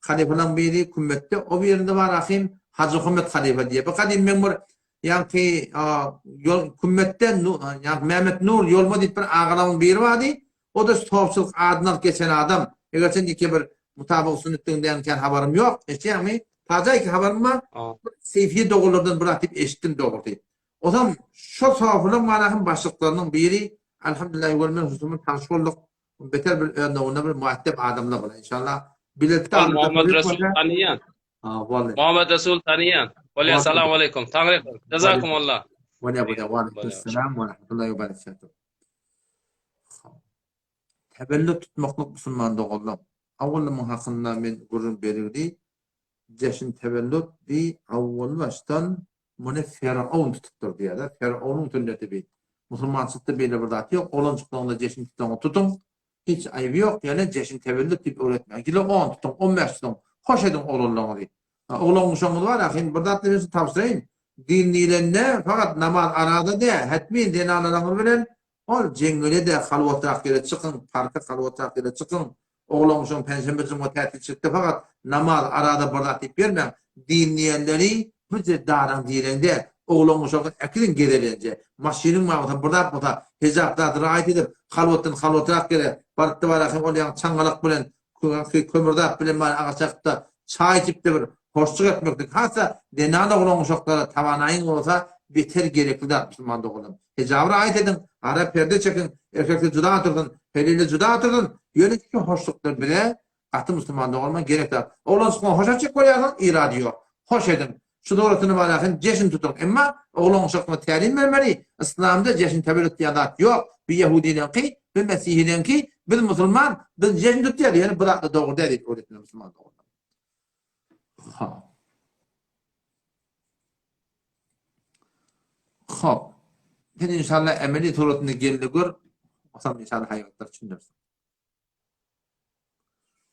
Speaker 1: halypalaň biri kümmetde o birinde bar ahym Hajy Hommet halypa diýä bu gadym meň bir ýaňky ýol kümmetde ýaňky Mehmet Nur ýolma diýip bir agalaň biri bardy O-da şu topçulyk adyny alyp geçen adam. Eger sen ýeke bir mutabyk sünnetdiginden kän habarym ýok. Eşitýäňmi? Tajaýki habarym bar. Bir Seýfiýe doganlardan bir zat diýip eşitdim dogrusy. Ozam şo sofylaň manahyň başlyklarynyň biri. Alhamdulillah ýol men husumy tanyş bolduk. Beter bir öz nowunda bir muaddep adamlar bular inşallah. Biletde
Speaker 7: Ol Muhammed Resul tanyýan.
Speaker 1: Ha, boldy.
Speaker 7: Muhammed Resul tanyýan. Bolýa, salam aleýkum. Taňry Jazakumullah.
Speaker 1: Bolýa, bolýa. Wa aleýkum salam wa rahmetullahi wa barakatuh. Tebellü tutmaklyk musulman doganlar. Awwal muň hakynda men gürrüň berildi. Jeşn tebellüt bi awwal başdan muny Firaun tutupdyr diýýärler. Firaunyň sünneti bi. Musulmançylykda beýle bir zat ýok. Oglanjyklaryňyza jeşn tutsaňyz tutuň. Hiç aýby ýok. Ýöne jeşn tebellüt diýip öwretmäň. Ýyla on tutuň, on bäş tutuň. Hoş ediň oglanlaryňyzy. Oglan-uşagyňyz bar ahyryn, bir zat men size tabşyraýyn. Din diýlende fakat namaz arada dä, hetmin zenanalaryňyz bilen ol jeňňele-de halwatrak ýere çykyň, parka halwatrak ýere çykyň. Oglan-uşagyň penşenbe, juma tätilçilikde fakat namaz arada bir zat diýip ýörmäň. Din diýenleri birje daraň diýlen däl. Oglan-uşagy äkiliň gezelenje. Maşynyň bar bolsa, bir zat bolsa, hijap zat raýat edip, halwatdan halwatrak ýere baryp-da bar ahyryn ol ýaňy çaňňalak bilen Kömürdag bilen bary agaç çakypda çaý içipde bir hoşluk etmeklik hasa zenan oglan uşaklara tawanaýyň bolsa beter gerekli zat musulman doganlarym. Hijaby raýat ediň, gara perde çekiň, erkekler juda otursyn, heliller juda otursyn, ýöne şu hoşluklar bize gaty musulman doganlarym gerek zat. Oglanjykdan hoş etjek bolýarsyň, irady ýok. Hoş ediň. Şu dogrusyny bar ahyn jeşn tutuň. Emma oglan uşaklara tälim bermeli. Yslamda jeşn tebellüt diýen zat ýok. Bu ýehudileňki, bu mesihileňki, biz musulman, biz jeşn tutýas, ýöne bu zatlar dogry däl diýip öwretmeli musulman doganlar. Hop. Hop. Sen inşallah emeli suratynda geldi gör. Osam inşallah haýbatlar düşündirsin.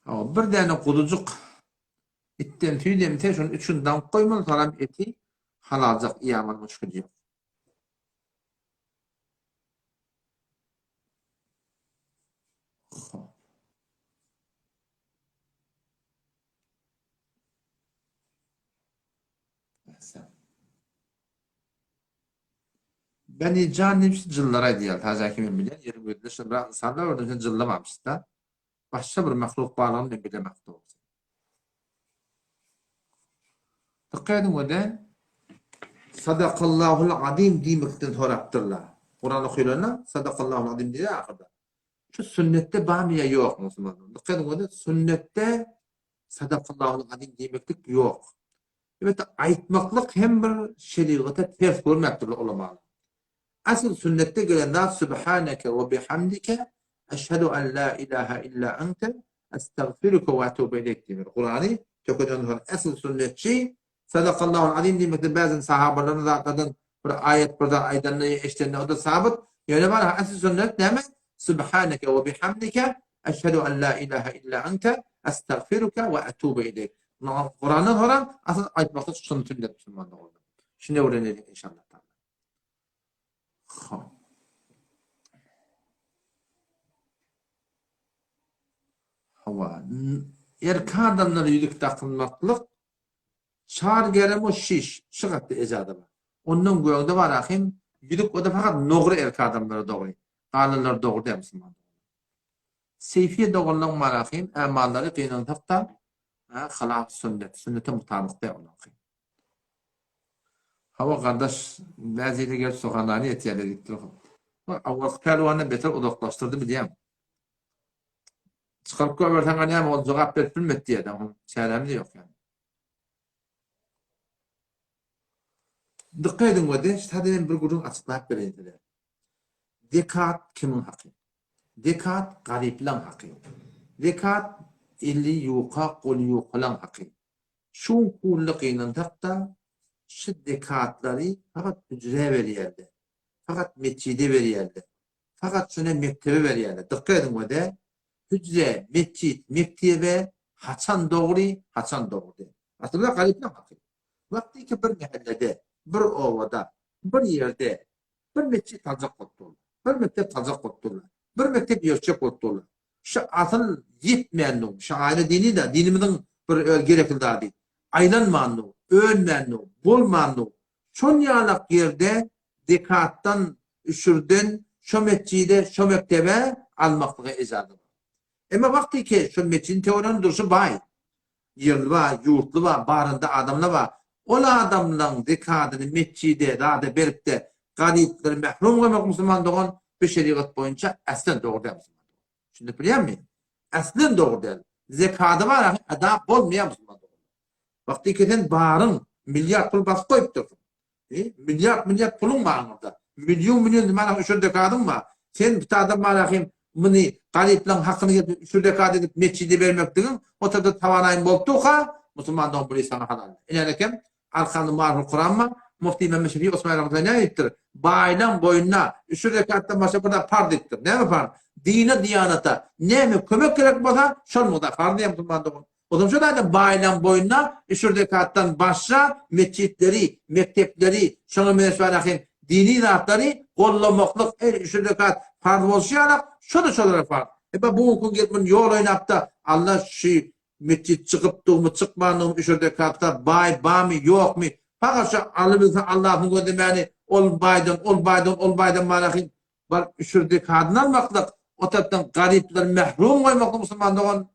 Speaker 1: Hawa, bir däne guzujyk itden süýt emse, şony üç gün daňyp goýmaly, soňam eti halaljak iýämaly muşkil ýok. Hop. Beni jan diýip şu jynlara aýdýar. Tažaki men bilýän ýeriň ýüzünde şonda ynsanlar bar, sen jynlamamyşda. Başga bir mahluk barlygyny men bilemok dogrusy. Dykgat ediň wede Sadakallahul azim diýmekden sorapdyrlar. Kuran okylanda Sadakallahul azim diýýär ahyrda. Şu sünnetde barmy ýa ýokmy musulmanlar? Dykgat ediň wede sünnetde Sadakallahul azim diýmeklik ýok. Elbetde aýtmaklyk hem bir şerigata ters görmäpdirler ulamalar. Asyl sünnetde gelen zat Subhaneke we bihamdike eşhedü en la ilahe illa ente estagfiruke we etubu ileyk diýmeli. Kurany tökeden soň asyl sünnetçi Sadakallahul azim diýmekde bäzin sahabalaryň zatlardan bir aýat bir zat aýdanda ýa eşidende o-da sabyt. Ýöne bar asyl sünnet näme? Subhaneke we bihamdike eşhedü en la ilahe illa ente estagfiruke we etubu ileyk. Kurandan soran asyl aýtmakda şuny sünnet musulman doganlar. Şuny öwreneliň inşallah taala. Hop. Hawa. Erkek adamlara ýüzük dakynmaklyk çar gerem o şiş, şu gatda ejaza bar. Ondan gögde bar ahim, ýüzük o da fakat nogry erkek adamlara dogry. Galanlar dogry däl musulman. Seýfiýe doganlaň bar ahim, ämallary gynansak-da, hylaf sünnet, sünnete mutabyk däl olaňky. Hawa gardaş, bäzi ýere gelip soganlany etýärler diýip dur. Awalky pälwandan beter uzaklaşdyrdy bilýäň. Çykaryp goýberseň näme ol jogap berip bilmedi diýýär. Onuň çärämiz ýok ýani. Dykgat ediň we sada men bir gürrüň açyklap bereýin size. Zekat kimiň haky? Zekat garyplaň haky. Zekat eli ýuka, goly ýukalaň haky. Şu günki gynansak-da, şu zekatlary fakat hüjrä berýärler, fakat metjide berýärler, fakat şuna mekdebe berýärler. Dykgat ediň we-de, hüjre, metjit, mekdebe haçan dogry, haçan dogry däl. Aslynda garyplaň haky. Wagtyky bir mähellede, bir obada, bir ýerde bir metjit saljak bolup durlar. Bir mekdep saljak bolup durlar. Bir mekdep ýörtjek bolup durlar. Şu asyl ýetmändir. Şu aýla dini-de, dinimiziň bir öz gerekli zady. Aýlanmandyr, önmändir, bolmandyr. Şol ýalak ýerde zekatdan, üşürden şo metjide, şo mekdebe almaklyga ejaza bar. Emma wagtyky şol metjidiň töwereginde durşy baý. Ýerli bar, ýurtly bar, barynda adamlar bar. Ol adamlaň zekadyny metjide, zada beripde garyplary mährum goýmak musulman dogan bu şerigat boýunça äslen dogry däl musulman dogan. Düşündirip bilýärmi? Äslen dogry däl. Zekady bar ahy eda bolmaýar musulman dogan. Wagty ki sen baryň milliard pul basyp goýupdyrsyň. E, milliard milliard puluň bar aňyrda. Million million mana üçer dekadyň bar. Sen bir adam bar ahim muny garyplaryň hakyny gelip üçer dekad edip metjide bermekdigiň o taýda tawanaýyn bolup durka musulman dogan bu sana halal. Inen eken arkanda marhul Kuran bar. Mufti Mehmet Şefi Osman Rahmetullah näme diýipdir? Baýlaň boýnuna üçer dekatdan başga bir zat parz diýipdir. Näme parz? Dine, diýanata näme kömek gerek bolsa şol mugda farz diýen musulman dogan. Ozal şol adam baýlaň boýnuna üşür zekatdan başga metjitleri, mekdepleri, şoňa meňzeş barahym dini zatlary gollamaklyk el üşür zekat farz bolşy ýalak, şo-da şolara farz. Emma bu günki gün gelip muny ýol oýnapda Alla şu metjit çykypdygymy, çykmandygymy üşür zekatda baý bamy, ýokmy, fakat şu alybilse Allahyň gözlemäni ol baýdan, ol baýdan, ol baýdan barahym baryp üşür zekadyny almaklyk, o tarapdan garyplary mährum goýmaklyk musulman dogan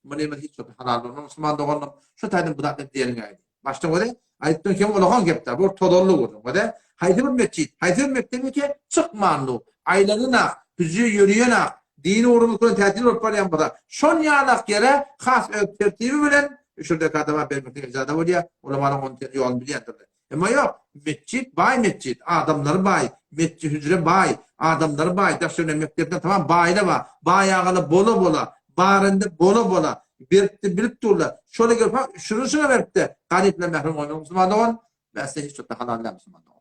Speaker 1: Muny biz hiç wagt halal bolmaz musulman doganlar. Şu taýdan bu zatlar diýeliň aýdy. Başda göre aýtdan keň olakan gepde. Bu tozanly gürrüň. Göre haýsy bir metjit, haýsy bir mekdep eke çykmandy. Aýlanynak, hüjre ýörüýenak, dini ugrumyz bilen täsir bolup barýan bolsa, şon ýalak ýere has öz tertibi bilen üşür zekata bar bermeklige ijazat bolýar. Ulamalaryň onun ýoluny bilýändirler. Emma ýok, metjit baý metjit, adamlary baý, metji hüjre baý, adamlary baý, daş-töwerek mekdepden tamam baýla bar, baý agaly bola-bola, barynda bola-bola, beripdi bilip durlar. Şola gelip ha şuny şuňa beripdi, garyplar mährum goýmak musulman dogan, bäsde hiç wagtda halal däl musulman dogan.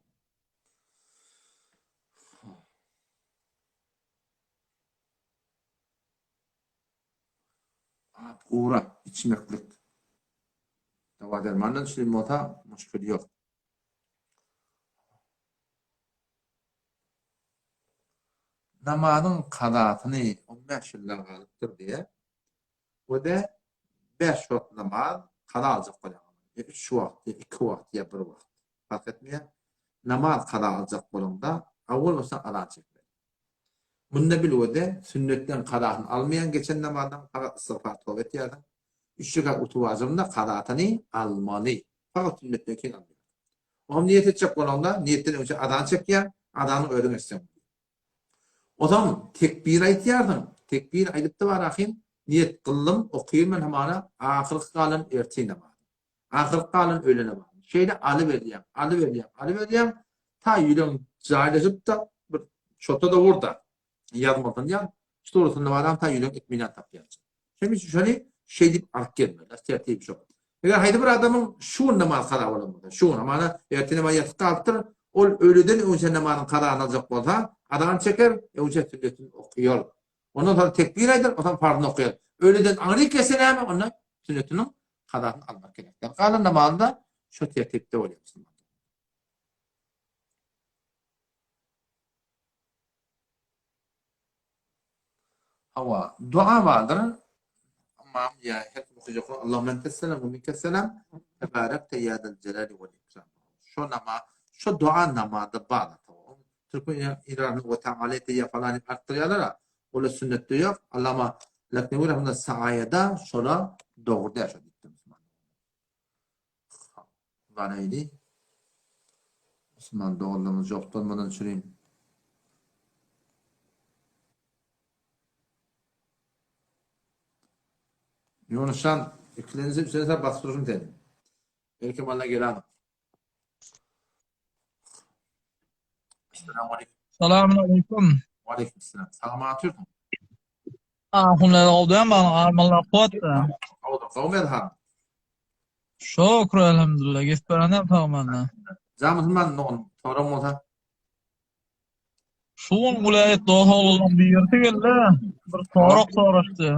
Speaker 1: Gura içmeklik. Dawa-dermandan çürim bolsa muşkil ýok. Namazyň kazasyny 15 ýyldan galypdyr diýýär. We-de bäş wagt namaz kaza aljak bolýar. Ýa üç wagt, ýa iki wagt, ýa bir wagt. Parh etmeýär. Namaz kaza aljak bolaňda, awwal başdan azan çekmeli. Munda bil we-de, sünnetden kazasyny almaýan geçen namazdan fakat istigfar toba etýärsiň. Üç rekat utup wajybynda kazasyny almaly. Fakat sünnetden keyin almaýarsyň. Oňam niýet etjek bolaňda, niýetden öňçe azan çekýäň, azanyň özüň etseň bolýar. Ozam tekbir aýtýarsyň, tekbir aýdypda bar ahym, niýet kyldym, okyryn men hamana ahyrky galan ertir namazym. Ahyrky galan öýle namazym. Şeýle alyberýäň, alyberýäň, alyberýäň, ta ýüregiň jaýlaşyp-da bir çota-da ur-da. Ýazmasyny ýaz, şu dogrusynda baram ta ýüregiň itminan tapýança. Şonuň üçin şony şeýdip alyp gelmeli. Tertibi şo. Eger haýsy bir adamyň şu gün namaz kaza bolan bolsa, şu gün, hamana ertir namaz ýatyp galypdyr, ol öýleden öňçe namazyň kazasyny aljak bolsa, azan çeker, öňçe sünnetini okaýar. Ondan soň tekbir aýdar, onsoň farzyny okaýar. Öýleden aňryk geçse näme, onda sünnetiniň kazasyny almak gerek. Galan namazda şu tertipde bolýar musulman. Hawa, dua bardyr. Ymam ýa her kim okajak bolan Allahümme entesselam we minkesselam tebarekte ýa zal jelali wal ikram. Şo nama, şo dua namazda bar. Türkmen İran'da we ta'alete ýa falan diýip artdyrýarlar-a. Olar sünnetde ýok. Allama Leknewi rahimehullah Saýada şola dogry däl şo diýipdir musulman. Garaýly. Musulman doganlarymyz jogap bolmadan çürim. Ýunusjan, ikilenji, üçünji basyp durşum seni. Belki bana gelen. Esselamu aleýkum.
Speaker 2: Salam aleýkum.
Speaker 1: Aleýkum selam. Salamat ýurtun.
Speaker 2: Ahunlar oldu ama armalar kuwatda.
Speaker 1: Oldu. Gowmy han?
Speaker 2: Şükür elhamdülillah. Gep berenden sağmanla.
Speaker 1: Can musulman dogan soran bolsa.
Speaker 2: Şu gün welaýat dost-oglanlaryň birisi geldi, bir sorag soraşdy.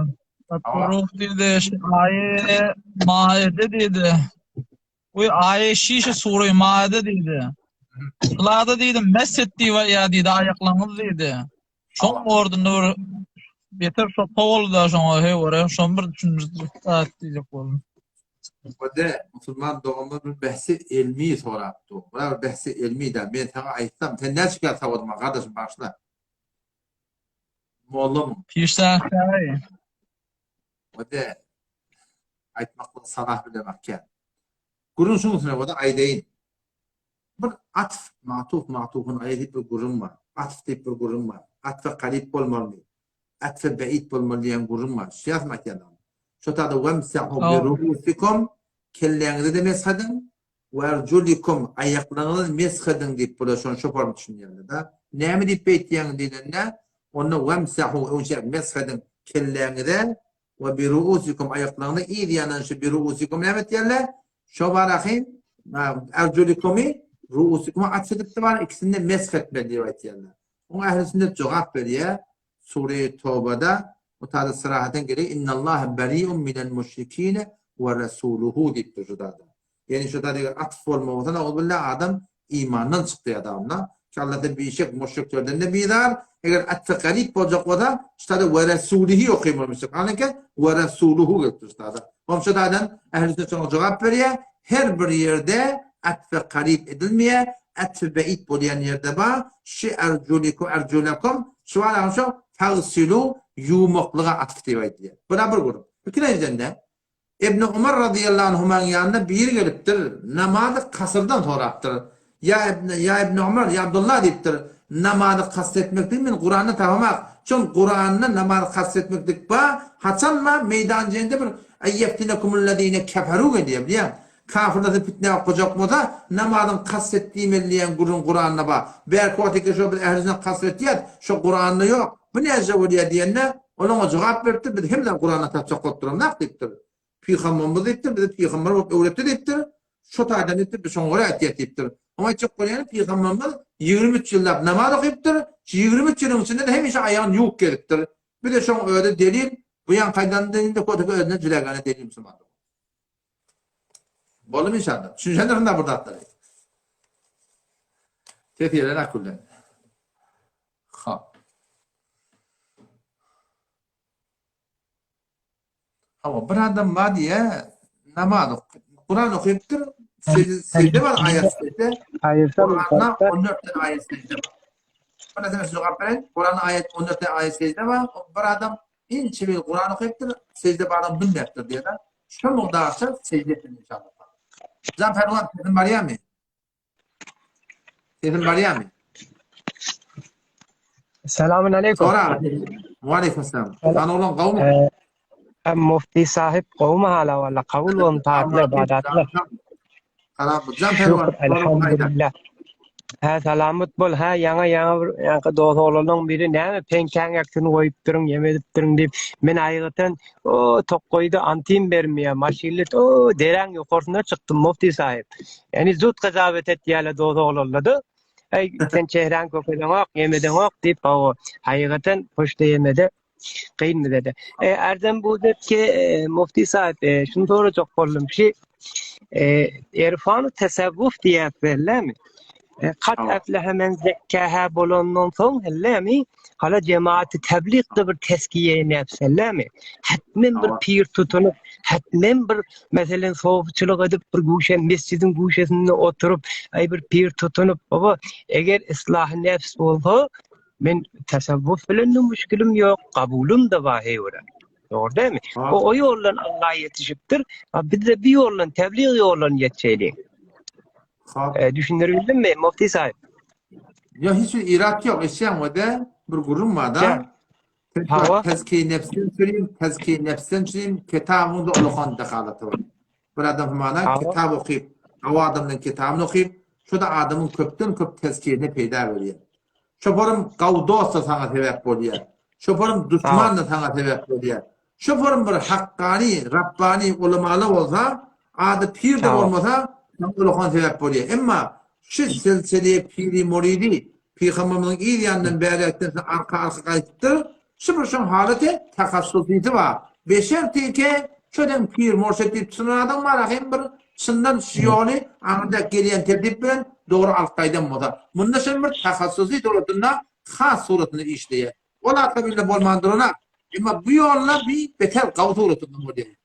Speaker 2: Ruh diýdi, şu aýy maede diýdi. Bu aýy şişe sury maede diýdi. Şulada diýdi, mesjet diýip aýýar diýdi, aýaklaryňyz diýdi. Şoň ordunda bir beter şoka boldy-da şoňa heý görä, şony bir düşündirip diýjek boldum.
Speaker 1: Wede musulman doganlar bir behsi elmi sorap dur. Bura bir behsi elmi da. Men saňa aýtsam, sen näçe gal sowadyň bar gardaşym bagyşla. Mollamyň?
Speaker 2: Pişdän çaý.
Speaker 1: Wede aýtmaklyk salah bilen akýar. Gürrüň şuň üstüne wede aýdaýyn. Bir atf, matuf, matufun aleýh diýip bir gürrüň bar. Atf diýip bir gürrüň bar. Atfe garyp bolmalymy? Atfe beýit bolmaly diýen gürrüň bar. Düşýärsiňmi aýtýanlaryma? Şo taýda wemsahu bi ruusikum kelläňize-de mesh ediň, we erjulikum aýaklaryňyza-da mesh ediň diýip bular şony şo forma düşünýärler-de. Näme diýip beýtýäňiz diýlende, onda wemsahu öňçe mesh ediň kelläňize We bi ruusikum aýaklaryňyzy yz ýandan şu bi ruusikum näme etýärler? Şo baraky erjulikumy ruusikuma atf edipdi bar ikisini de mesh etmeli diýip aýtýarlar. Oňa ähli sünnet jogap berýär. Sure Tobada bu taýda syrahaten gelýär. Innallaha bariun minel müşrikine we rasuluhu diýipdir şu taýda. Ýagny şu taýda eger atf bolmasa nauzubilla adam imandan çykdy adamda. Ki Allahdan bişek müşriklerden-de bizar. Eger atfa garyp boljak bolsa, şu taýda we rasulihi okaýmaly Aneke we rasuluhu gelipdir şu taýda. Onuň şu taýdan ähli sünnet şoňa jogap berýär. Her bir ýerde atfa garyp edilmeýär. Atfa beýit bolýan ýerde bar. Şi erjulikum erjulakum şu bar şo fagsilu ýuwmaklyga atf diýip aýdylýar. Bu da bir grup. Ikinjiden-de Ibn Omar razyýallahu anhumaň ýanyna biri gelipdir, namazy kasrdan sorapdyr. Ýa Ibn, ýa Ibn Omar, ýa Abdullah diýipdir, namazy kasr etmekligi men Kuranda tapamak. Çün Kuranda namazy kasr etmeklik bar, haçan bar, meýdan jeňde bir Eýýeftinekumul-lezine keferu gelýär, bilýäň. Kafirler sizi pitnä okajak bolsa, namazyň kasr et diýmeli diýen gürrüň Kuranda bar. Bärki wagt eken şo biz ähli sünnet kasr etýäs, şo Kuranda ýok. Bu näce bolýar diýende, Ol oňa jogap beripdir, Biz hemem Kuranda tapjak bolup duramzak diýipdir. Pygamberimiz diýipdir, bizi pygamber bolup öwretdi diýipdir. Şo taýdan diýipdir, biz şoňa görä aýtýas diýipdir. Oňa aýtjak bolýany pygamberimiz 23 ýyllap namaz okypdyr, şu 23 ýylyň içinde-de hemişe aýagyny ýuwup gezipdir. Bize şoň özi delil. Bu ýaňky aýdanda indi koteke özüne jülegane delil musulman. Boldumy inşallah? Düşünşendir da bu zatlary. Ses ýeren akülden. Ha. Hawa, bir adam bar diýe namaz ok Kuran okypdyr, sejde bar aýat sejde. Kuranda 14 tane aýat sejde bar. Buna sen jogap bereýin. Kuranda aýat 14 tane aýat sejde bar. Bir adam inçe bir Kuran okypdyr, sejde baryny bilmepdir diýe-de. Şu mugdarça sejde etsin inşallah. Jan Perwan, sesim barýarmy? Sesim barýarmy?
Speaker 8: Selamun aleyküm.
Speaker 1: Sora. Wa aleyküm selam. San oglan gowmy?
Speaker 8: Ee, hem mufti sahip gowmy hala walla kabul bolsun taatlar ibadatlar.
Speaker 1: Salam. Jan Perwan.
Speaker 8: Şükür elhamdülillah. Hä salamat bol hä ýaňa ýaňa bir ýaňky dos oglanyň biri näme peňkäň aksini goýupdyryň ýem edipdirin diýip men aýgytan o tokgoýda antim bermeýär maşynly o deräň ýokarsyna çykdym mufti sahip. Ýani zut gazabet etýärler dos oglanlar-da. Eý sen çehräň kökedeňok ýemedeňok diýip hawa haýgytan hoşda ýemede kyn bize-de. E, Erdem bu ki e, Mufti sahip e, şunu soracak boldum ki e, irfan tesavvuf diýip berlemi? E, kat eflehe men zekkaha bolandan soň hellemi hala cemaati tebliğde bir teskiye nefs hellemi? Hatmen bir pir tutunup, hatmen bir meselen sofuçylyk edip bir guşe mescidin guşesinde oturup ay bir pir tutunup baba eger ıslah nefs bolsa Men tasawwuf bilen-de müşgilim ýok, kabulym-da bar heýwere. Dogry dälmi? O o ýoldan Alla ýetişipdir. A biz-de bir ýoldan, tebliğ ýoldan ýetşeýliň.
Speaker 1: Hop.
Speaker 8: E, düşündiribildimmi, Mufti sahip?
Speaker 1: Ýok, hiç bir irat ýok. Eşýän we de bir gürrüň bar da.
Speaker 8: Hawa.
Speaker 1: Tezkiye nefsden çürim, tezkiye nefsden çürim, kitabyň da ulakan dehalaty bar. Bir adam humana kitap okyp, gawy adamdan kitabyny okyp, şo da adamyň köpden köp tezkiyesine peýda berýär. Şoparym gawy dost-da saňa sebäp bolýar. Şoparym duşman-da saňa sebäp bolýar. Şoparym bir hakkany, rabbany ulamaly bolsa, ady pir-de bolmasa, saňa ulakan sebäp bolýar. Emma şu silsile piri-muridi Pygamberimiziň yz ýanyndan bäräkden soň arka-arka gaýdypdyr. Şu bir şoň halaty tahassusysy bar. Beşertike şo deň pir murşit diýip çynan adam bar ahym bir çyndan şu ýoly aňyrdak gelýän tertip bilen dogry alyp gaýdan bolsa. Munda şol bir tahassusy suratynda has suratynda işleýär. Ol arka bile bolman durana. Emma bu ýolda bir beter gawy suratynda bolýar.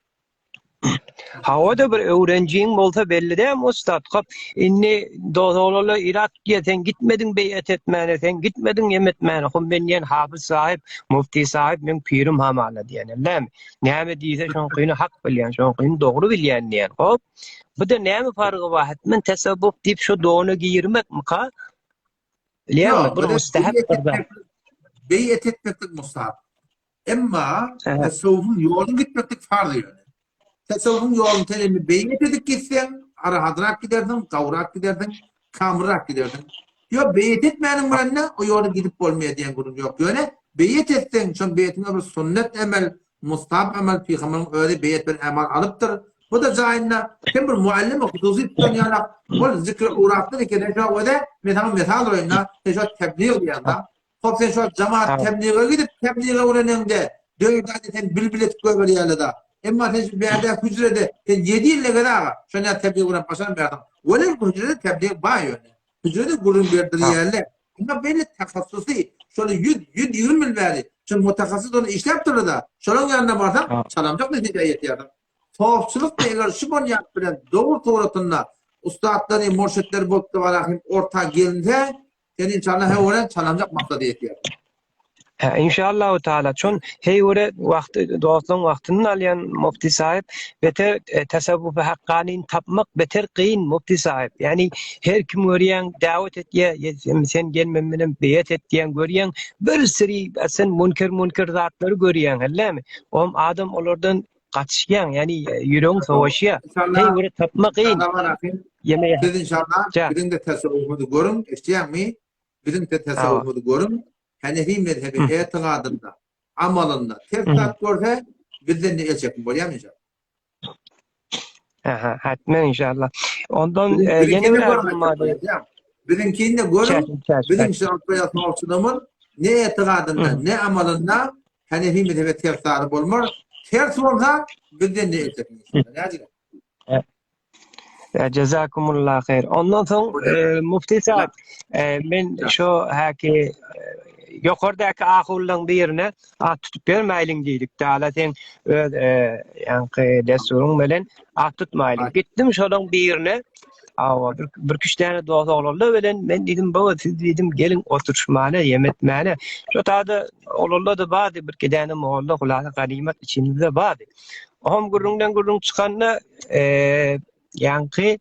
Speaker 8: Hawa-da bir öwrenjiň bolsa belli dämi ussat? Hop, indi dos-oglanlar ilat diýýär, sen gitmediň beýat etmäne, sen gitmediň em etmäne. Hum men diýen hafyz sahyp, mufti sahyp meň pirim hamala diýen. Näme? Näme diýse şoňkyny hak bilýän, şoňkyny dogry bilýän diýen. Hop. Bu-da näme fargy bar? Hetmen tasawwuf diýip şu dona girmekmika? Bilýäňmi, bir mustahap bir zat.
Speaker 1: Beýat etmeklik mustahap. Emma tasawwufyň ýoluny gitmeklik farz ýöne. Tasawwufyň ýoluny sen indi beýet edip gitseň, arahadrak gidersiň, gawrak gidersiň, kamylrak gidersiň. Ýok, beýet etmäniň bilen-de o ýola gidip bolmaýar diýen gürrüň ýok. Ýöne beýet etseň, şol beýetiň bir sünnet emel, mustahap emel, pygamberiň özi beýet bilen amal alypdyr. Bu-da jaýynda sen bir muallimi hususy tutan ýalak, ol zikri ugrapdyr eken, sen şo öze, men saňa mysal uraýyn-da, sen şo tebliğ diýýäň-da. Hop sen şo jamaat tebliğe gidip tebliğe öwreneňde dört aýda sen bilbil etip goýberýärler-da. Emma sen şu bärde hüjrede sen ýedi ýyl legez aga şonda ýaly tebliğ öwrenip başarmaýarsyň. Welin hüjrede tebliğ bar ýöne. Hüjrede gürrüň berdirýärler. Emma belli tahassusy şol ýüz, 120 ýyl bäri şu mutahassys ony işläp durlar-da. Şolaň ýanyna barsaň çalamjak netijä ýetýärsiň. Sofçylyk-da eger şu bonýat bilen dogry suratynda ussatlary, murşitleri bolup-da barahym orta gelinse Sen inşallah he gören çalanjak maksada ýetýär.
Speaker 8: Hä, inşallahu taala. Çon hey göre wagt dostlaryň wagtyny alýan mufti sahip beter e, tasawwufy hakkanyny tapmak beter kyn mufti sahip. Ýani her kim görýän dawet etýär, sen gel men bilen beýet et diýen görýän bir siri sen munker munker zatlary görýän, hellemi? Om adam olardan gaçyşýaň, ýagny ýüregiň sowaşýar. Heý göre tapma kyn.
Speaker 1: Ýeme. Siz inşallah biziň de tasawwufymyzy görüň, eşidýäňmi? Biziň de tasawwufymyzy görüň. Hanefi mezhebi etigadynda, amalynda ters zat görse, bizden de el çekin bolýarmy inşallah?
Speaker 8: Aha, hatmen inşallah. Ondan ýene bir arzym bar.
Speaker 1: Biziňkini de görüň. Biziň şu alyp barýan sawçylygymyz ne etigadynda, ne amalynda. Hanefi mezhebe ters zady bolmaz. Ters bolsa bizden ne etjek inşallah. Näjigem?
Speaker 8: Jazakumullah haýr. Ondan soň e, Mufti sahib, e, men şu häki e, ýokardaky ahullaň birine at tutup bermäýliň diýdik. Dala sen öz e, ýaňky dessuryň bilen at tutmaýlyň. Gitdim şolaň birine. Awa bir, bir küç tane dost oglanlar bilen men diýdim, baba siz diýdim geliň oturşmana, ýemetmäne. Şo tada oglanlar da bardy, bir gidäne molla hulasa ganymat içimizde bardy. Ohm gürrüňden gürrüň çykanda, eee, ýaňky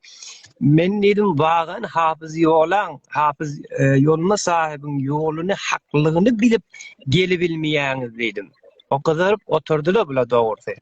Speaker 8: men diýdim, wagan Hafyz Ýolaň, Hafyz e, Ýolma sahibiň ýoluny, haklygyny bilip gelibilmeýäňiz diýdim. O gyzaryp oturdylar bular dogrusy.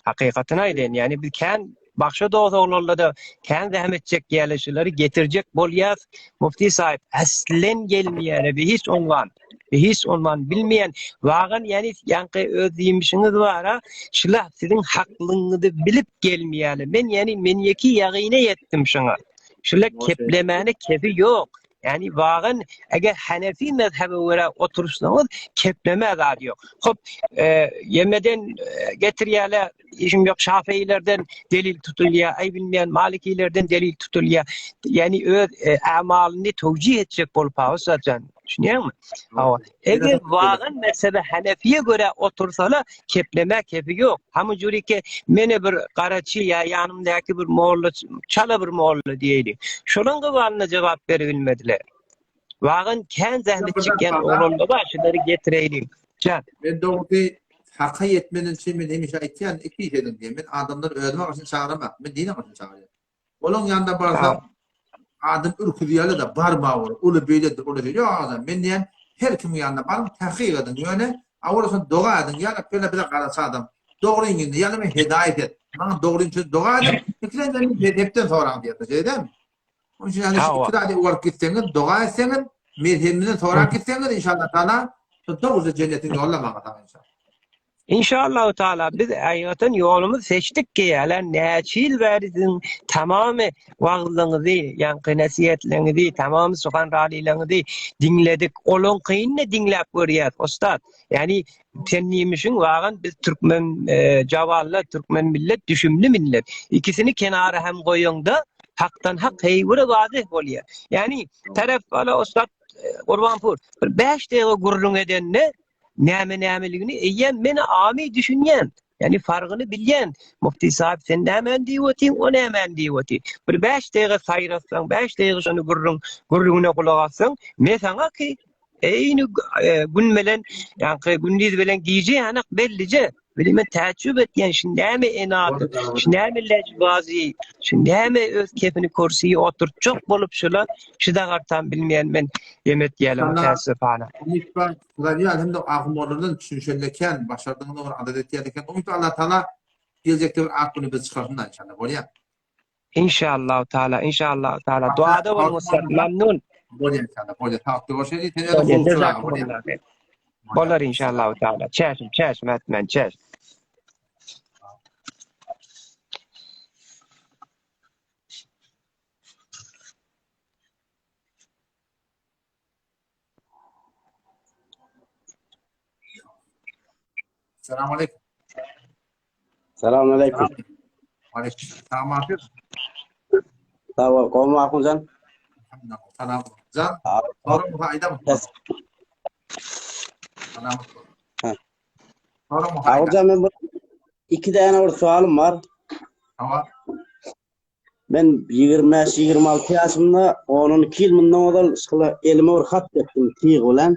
Speaker 8: Hakykatyny aýdaýyn, ýani biz kän bagşa dost oglanlarda kän zähmet çekýärler, şulary getirjek bolýas. Mufti sahip aslen gelmeýär, bir hiç ongan. Hiç ondan bilmeýän wagan ýani ýaňky öz diýmişiňiz bara şula siziň haklygyňyzy bilip gelmeýäli. Men ýani men ýeki ýagyna ýetdim şoňa. Şula keplemäne kefi ýok. Ýani wagan eger Hanefi mezhebe görä otursaňyz kepleme zady ýok. Hop e, ýemeden e, getirýäle işim ýok Şafeilerden delil tutulýar, aý bilmeýän Malikilerden delil tutulýar. Ýani öz e, amalyny towjih etjek bolup ha ussatjan. Düşünýäňmi? Hawa. Eger wagan mezhebe Hanefiye görä otursala kepleme kefi ýok. Hamy jurike mene bir garaçy ýa ýanymdaky bir molla çala bir molla diýeýli. Şolaň gybalyna jogap beribilmediler. Wagan kän zähmet çekýän oglanlar bar, şulary getireýliň.
Speaker 1: Jan. Men dogrusy haka ýetmeden üçin men hemişe aýtýan iki iş ediň diýen. Men adamlary özüme garşy çagyrmak, men dine garşy çagyrýan. Olaň ýanyna barsaň adam ürküzýärler-de barma ol, uly beýledir, uly şeýle. Ýok agam, men diýen her kimiň ýanyna baryň, takyk ediň. Ýöne awal şony doga ediň. Ýa Rabbi, bize garaçy adam. Dogryň indi, ýa men hedaýat et. Maňa dogryny söz doga ediň. Ikilenji men mezhepden soraň diýýär. Şeýle dälmi? Onuň üçin ýani şu iki zady ugaryp gitseňiz, doga etseňiz, mezhebimizden sorap gitseňiz, inşallah taala, dogruja jennetiň ýoluna maňa saňa inşallah.
Speaker 8: Inşallahu taala biz aýratyn ýolumyz seçdik ki ýa näçe ýyl bäri siziň tamamy wagyzlaryňyzy, ýaňky nesihatlaryňyzy, tamamy suhanralileňizi diňledik. Olaňkyny diňläp görýäs, ussat. Ýani sen diýmişiň wagan biz türkmen e, jawalla türkmen millet düşümli millet. Ikisini kenara hem goýaňda hakdan hak heýwire wazyh bolýar. Ýani taraf bala ussat e, Gurbanpur bir 5 dagyga gürrüň edende näme-nämeligini eýýäm men ami düşünýän. Ýani fargyny bilýän. Mufti sahip sen nämäni diýip otyň, o nämäni diýip otyr. Bir 5 dagyga saýratsaň, 5 dagyga şony gürrüň, gürrüňine gulak assaň, me saňa ki eýni e, gün bilen, ýaňky gündiz bilen gije ýanak bellije. Bili men täjjüp etýän, şu näme enat, şu näme lejbazi, şu näme öz kepini kursiýe oturtjak bolup şula, şu dagartam bilmeýän men ýemet ýaly mütäessifana.
Speaker 1: Umyt bar, Hudaý hem-de agym-olardan düşünişende kän, başardygyna bir adat etýän eken. Umyt Allah Taala geljekde bir ak güni biz çykarsyn da inşallah. Bolýar.
Speaker 8: Inşallah Taala, inşallah Taala. Duada boluň ussat, memnun.
Speaker 1: Bolýar inşallah. Bolýar. Saglyk bolşy. Sen özüň
Speaker 8: Bolar inşallah Taala. Çäşim, çäşim etmen, çäş.
Speaker 1: Salam aleyküm.
Speaker 9: Salam aleyküm.
Speaker 1: Aleyküm. Salam aleyküm.
Speaker 9: Sag bol, gowy Mahmutjan.
Speaker 1: Salam. Can, sorun bu aýdam. Salam.
Speaker 9: Sorun bu aýdam. Men iki däne bir soalym bar.
Speaker 1: Hawa.
Speaker 9: Men 25, 26 ýaşymda, 10-12 ýyl mundan ozal şyla elime bir hat etdim tyg bilen.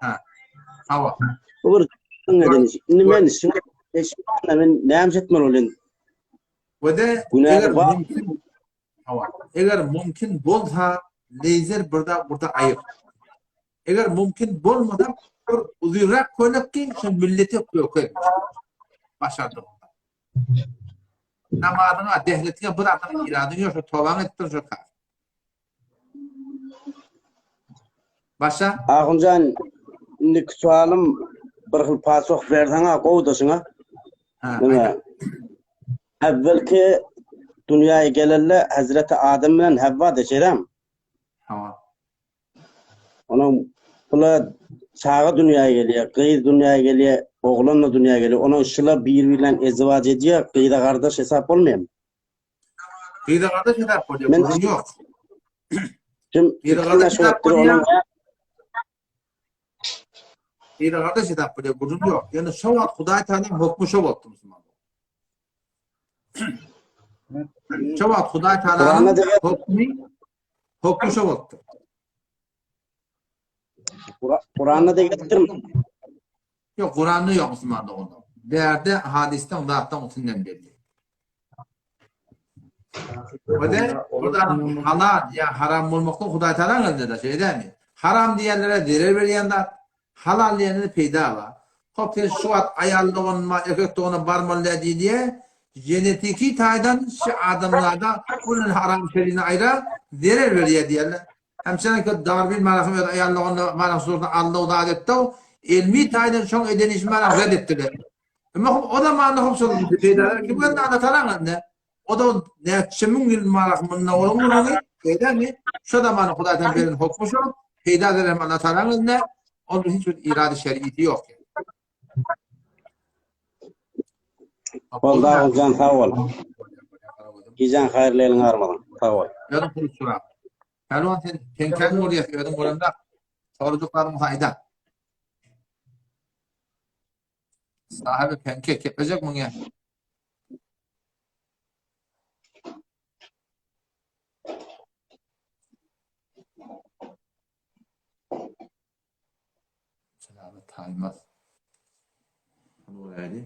Speaker 1: Ha. Hawa.
Speaker 9: Bu bir edin. Indi men şu men näme etmeli bolýan?
Speaker 1: We de eger mümkin hawa. Eger mümkin bolsa leýzer bir da burada aýyr. Eger mümkin bolmasa bir uzynrak köýnek giý, şu millete köke. Başardyň. Namazyňa, dehletiňe bir adam iradyň ýok, şo tobaňy edip dur şo kafir. Başa?
Speaker 9: Ahunjan, indiki sualym bir hil pasoh berseň-ä gowuda şuňa.
Speaker 1: Ha,
Speaker 9: Nime? Äwwelki dünýäge gelende Hezreti Adam bilen Hewwa-da şeýdämi?
Speaker 1: Hawa.
Speaker 9: Onuň pula. Çaga dünýä gelýär, gyz dünýä gelýär, oglan-da dünýä gelýär. Onuň şular bir-birlerini ezdiwaç edýär, gyza gardaş hesap bolmaýarmy?
Speaker 1: Gyza gardaş hesap bolýar,
Speaker 9: Men
Speaker 1: gürrüň ýok.
Speaker 9: Kim
Speaker 1: Gyza gardaş hesap bolýar. Gyza gardaş hesap bolýar, gürrüň ýok. Ýöne şo wagt Hudaý Tagalaň hökmi şo bolupdy musulman. Şo wagt Hudaý Tagalaň hökmi hökmi şo bolupdy.
Speaker 9: Kuranda da gelipdirmi?
Speaker 1: Ýok, Kuranda ýok musulman doganlar. Bärde hadysdan zatdan üstünden belli. Öde, o da halal ýa haram bolmakdan Hudaý Taala elinde de şeýle dälmi? Haram diýenlere zerer berýän zat, halal diýenlere peýda bar. Hop sen şu wagt aýal doganyma, erkek dogana barmaly däl diýýä, genetiki taýdan şu adamlarda bundan haram şerini aýra zerer berýär diýýärler. Hemçenek Darwin manasy öz aýallygynda manasy surda aldy zat etdi. Elmi taýdan şoň eden işini mana red etdiler. Emma o zamanda hop şol peýdalar kim geldi Allah Taala indi. O da näçe müň ýyl manasy munda onuň gürrüňi peýdamy? Şo zamanda Hudaýdan beren hokmy şo peýda beren Allah Taala indi. Onun hiç bir irade şeriýeti ýok.
Speaker 9: Boldy Aguljan sag bol. Gijäň haýyrly eliň armadyň. Sag bol.
Speaker 1: Özüň pul sorap. Pälwan sen teňkäň bolýar özüň bolanda sorajaklaryň bolsa aýda. Sahibi penke keplejek muňa. Selamı taýmaz. Göräýli.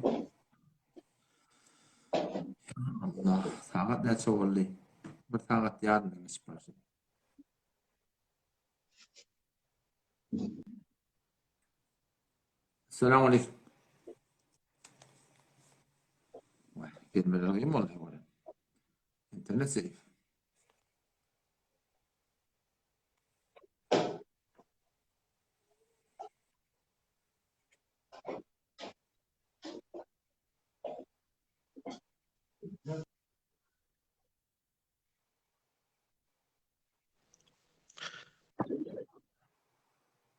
Speaker 1: Allah, sagat näçe boldy? Bir sagat ýarymdan geçip barýar. Assalamu aleyküm. Vay, gelmeler kim boldy? İnternet zayıf.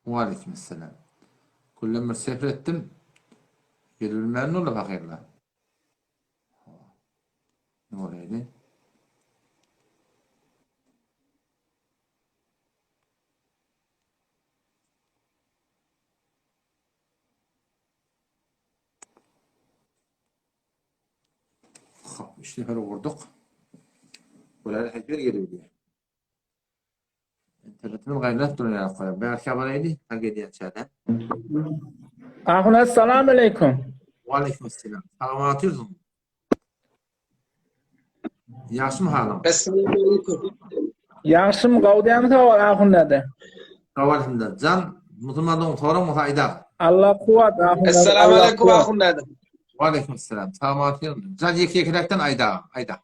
Speaker 1: Waleýkim esselam. Küllem bir sefer etdim. Gelip bilmän boldy fakirler. Ne bolýady? Hop, üç nefer vurduk. Bular her bir geliyor. Internetimiz gaýnap duran ýaly koýar. Bärkä baraýly, ha gelýän çäde.
Speaker 2: Ahun assalamu aleýkum.
Speaker 1: Waleýkim assalam. Salamat ýüzüň. Ýagşymy halyň?
Speaker 10: Essalamu aleýkum.
Speaker 2: Ýagşym gowy dämi sag bol Ahun däde.
Speaker 1: Sag bol elhamdülillah. Jan musulman dogan soraň bolsa aýdaň.
Speaker 2: Allah kuwwat Ahun däde.
Speaker 10: Essalamu aleýkum Ahun däde.
Speaker 1: Waleýkim assalam. Salamat ýüzüň. Jan ýeke ýekeläkden aýdaň. Aýda.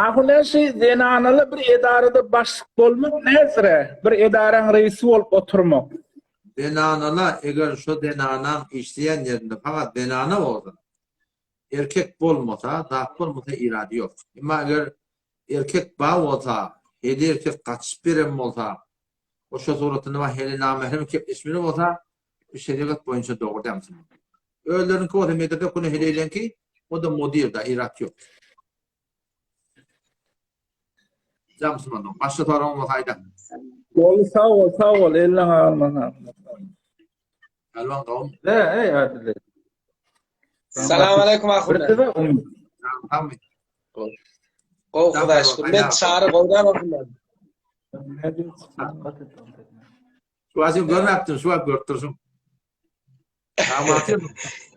Speaker 2: Ahun däde şu zenanaly bir edarada başlyk bolmak näzire? Bir edaraň reisi bolup oturmak.
Speaker 1: Zenanala eger şo zenanaň işleýän ýerinde fakat zenana bolsa Erkek bolmasa, zat bolmasa irady ýok. Emma eger erkek bar bolsa, heli erkek gaçyp beren bolsa, o şo suratynda bar heli namährem kepleşmeli bolsa, bu şerigat boýunça dogry däl musulman. Özleriniňki bolsa medrese kune heleýleňki, o-da modir-da, irat ýok. Jan musulman, başga soragyň bolsa aýda.
Speaker 2: Boldy sag bol sag bol elleň agyrmasyn.
Speaker 1: Pälwan gawun.
Speaker 11: He ey Adile.
Speaker 10: Salam aleyküm ahun.
Speaker 11: Bir de um.
Speaker 1: Tamam.
Speaker 10: Gowy Hudaý şükür. Men çary gowdan ahun.
Speaker 1: Şu wagt görmäpdim, şu wagt görüp durşum.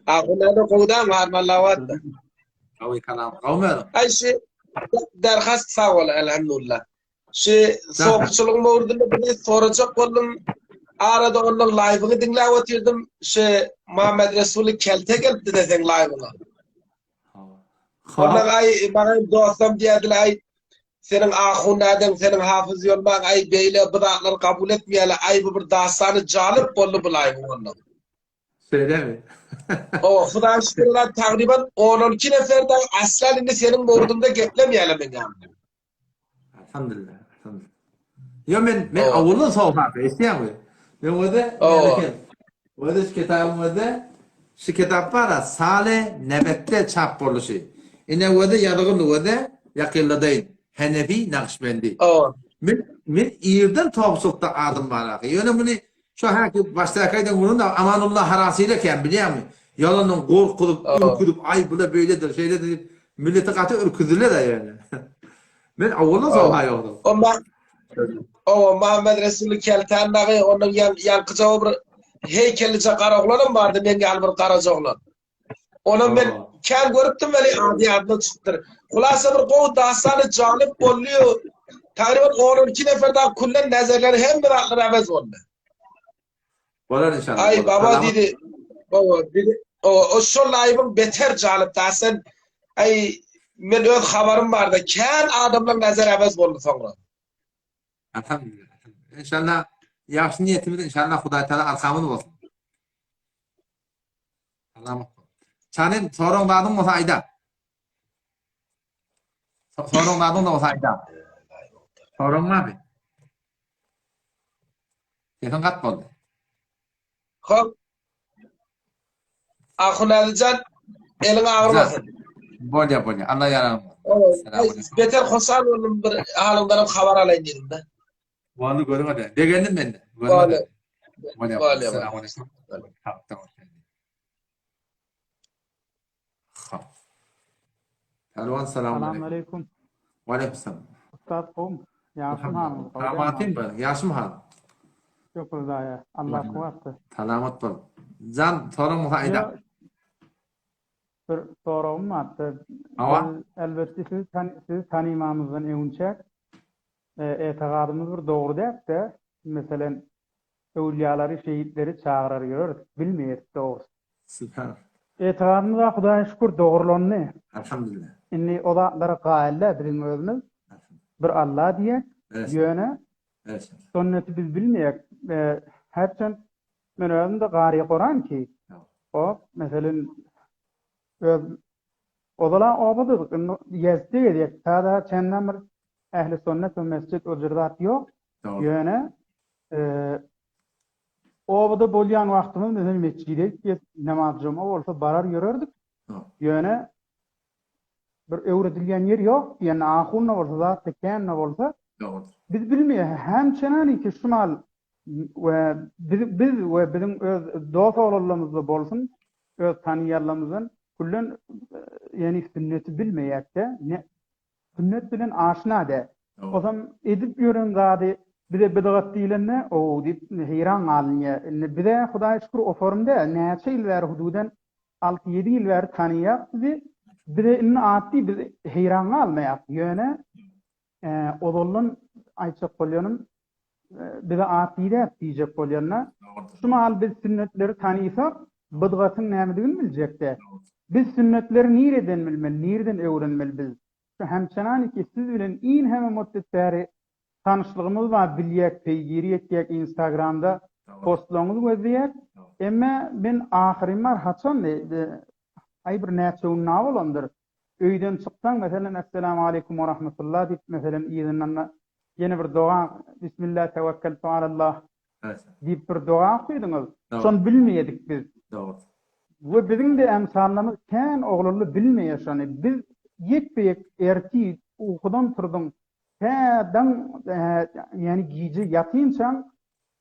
Speaker 10: Ahunada gowdan harmanlawatda.
Speaker 1: Gawy kalam. Gawmy?
Speaker 10: Ay şu derhast sag bol elhamdülillah. Şu sopuçylygyň mowrudynda bir sorajak boldum. Arada ondan live-yňy diňläp otyrdym. Şu Muhammed Resuly kelte gelipdi de seň live-yňa. Ondan ay maňa dostum diýerdiler ay seniň ahun nädeň seniň hafyz ýolmaň ay beýle bu zatlary kabul etmeýärler ay bu bir dastany jalyp boldy bu live-yň ondan.
Speaker 1: Şeýlemi?
Speaker 10: O, Hudaý şükür ola tagryban 10-12 nefer dagy aslan indi seniň mowrudyňda geplemeýärler meň ýanymda.
Speaker 1: Alhamdulillah, alhamdulillah. Ýo men men awuldan soň fakta eşitýäňmi? Men özi Özi şu kitabyň özi şu kitap bar-a Sale Nebetde çap boluşy. Ine özi ýazgyl özi ýakynladaýyn. Henefi Nagyşbendi. Men men irden topçulykda adym bar ahy. Ýöne muny şu häki başdaky aýdan gürrüň Amanullah Harasili eken bilýäňmi? Ýalandan gorkuzyp, ürküzip, aý bula beýledir, şeýledir diýip milleti gaty ürküzdiler-ä ýöne. Men awaldan soň ha ýogsa.
Speaker 10: O ma O Muhammed Resuly Keltän dagy onuň ýan ýankyja bir heýkelije gara oglanam bardy, men ýaly bir garaja oglan. Onam men kän görüpdim weli ady ýadymdan çykypdyr. Hulasa bir gowy dastany jalyp boldy. Tagryban 10-12 nefer dagy küllen nezerleri hemme zatlar äwez boldy.
Speaker 1: Bolar inşallah.
Speaker 10: Ay baba diýdi. Baba diýdi. O, o şol laýybyň beter jalyp da sen ay men öz habarym barda kän adamlar näzer äwez boldy soňra.
Speaker 1: Elhamdülillah. İnşallah ýagşy niýetimiz inşallah Hudaý Taala arkamyz bolsun. Salamat. Çanym soraň zadyň bolsa aýda. Soraň zadyň bolsa aýda. Soraň barmy? Sesiň gat boldy.
Speaker 10: Hop. Ahun Alijan eliň agyrmasyn.
Speaker 1: Bolýa bolýa. Allah ýaraň bolsun.
Speaker 10: Beter hoşal boldum bir halyňdan hem habar alaýyn diýdim de.
Speaker 1: Boldy görüň Begendim men de.
Speaker 10: Boldy.
Speaker 1: Bolýa.
Speaker 10: Bolýa.
Speaker 1: Assalamu Hop. Pälwan salam
Speaker 11: Salam aleýkum.
Speaker 1: Wa aleýkum salam.
Speaker 11: Ussat gowmy? Ýagşymy halyňyz?
Speaker 1: Salamatym bar. Ýagşymy halyň?
Speaker 11: Şükür Hudaýa. Allah kuwwatdyr.
Speaker 1: Salamat bol. Jan soraň bolsa aýda.
Speaker 11: Bir soragym bardy.
Speaker 1: Hawa.
Speaker 11: Elbetde sizi sizi tanymamyzdan öňünçäk etigadymyz bir dogry däpde. Meselem, öwülýalary, şehitleri çagyrar ýörerdik. Bilmeýärdik dogrusy.
Speaker 1: Süper.
Speaker 11: Etigadymyz-a Hudaýa şükür dogrulandy.
Speaker 1: Elhamdülillah.
Speaker 11: Indi o zatlara gaýyl-dä biziň özümiz. Bir Alla diýek. Ýöne sünneti biz bilmeýäk. Herçent men özüm-de gary Kuran ki. Hop, meselem öz ozal-a obadadyk, indi Ýezde gezýäk. Tada çenlem bir ähli sünnet we mesjit o jür zat ýok. Ýöne Obada bolýan wagtymyz meselem metjide gitýäs, namaz juma bolsa barar ýörerdik. Ýöne bir öwredilýän ýer ýok diýen ahun-da bolsa, zat-da kän-de bolsa, biz bilmeýäs. Hemçenaniki şu mal we biz biz we biziň öz dos oglanlarymyzda bolsun, öz tanyýanlarymyzdan küllen ýani sünneti bilmeýäs-de. Sünnet bilen aşna däl. Osam edip ýören zady bize bidgat diýlende, ow diýip heýran galynýar. Indi bize Hudaýa şükür oform däl. Näçe ýyl bäri hududan alty-ýedi ýyl bäri tanaýak sizi. Bize indi atdy biz heýran galmaýak. Ýöne ozaldan aýtjak bolýanym bize at diýdäp diýjek bolýanda şu mahal biz sünnetleri tanysak bydgatyň nämedigini biljekdä. Biz sünnetleri nireden bilmeli, nireden öwrenmeli biz? Şu hemçenaniki siz bilen inheme muddet bäri tanyşlygymyz bar bilýäk peýgiri etýäk instagramda postlaryňyzy gözleýäk. Emme men ahyryn bar haçan aý bir näçe gün na bolandyr. Öýden çyksaň meselem Esselamu aleýkum we rahmetullah diýip meselem yzyndan-da ýene bir doga Bismillah tewekkeltu alallah diýip bir doga okydyňyz. Şony bilmeýedik biz.
Speaker 1: Dogry.
Speaker 11: We biziň-de emsallarymyz kän oglanly bilmeýär şony. Biz ýekbe-ýek ertir ukudan turduň tä daň ýani gije ýatynçaň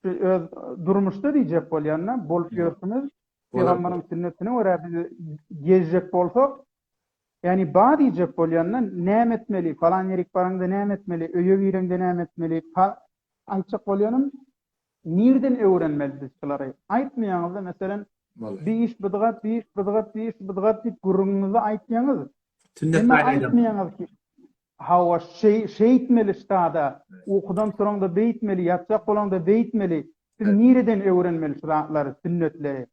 Speaker 11: şu öz durmuşda diýjek bolýan-da bolup ýörsüňiz. Pygamberiň sünnetine görä biz gezjek bolsak, ýagny ba diýjek bolýanda näme etmeli, falan ýerik baraňda näme etmeli, öýe gireňde näme etmeli, aýtjak bolýanym nirden öwrenmeli biz şulary? Aýtmaýaňyzda meselem bi iş bydgat, bi iş bydgat, bi iş bydgat diýip gürrüňiňizi aýtýaňyz. Emma aýtmaýaňyz ki, hawa şeýtmeli ştada, ukudan turaňda beýtmeli, ýatjak bolaňda beýtmeli, Biz nireden öwrenmeli şu zatlary, sünnetleri?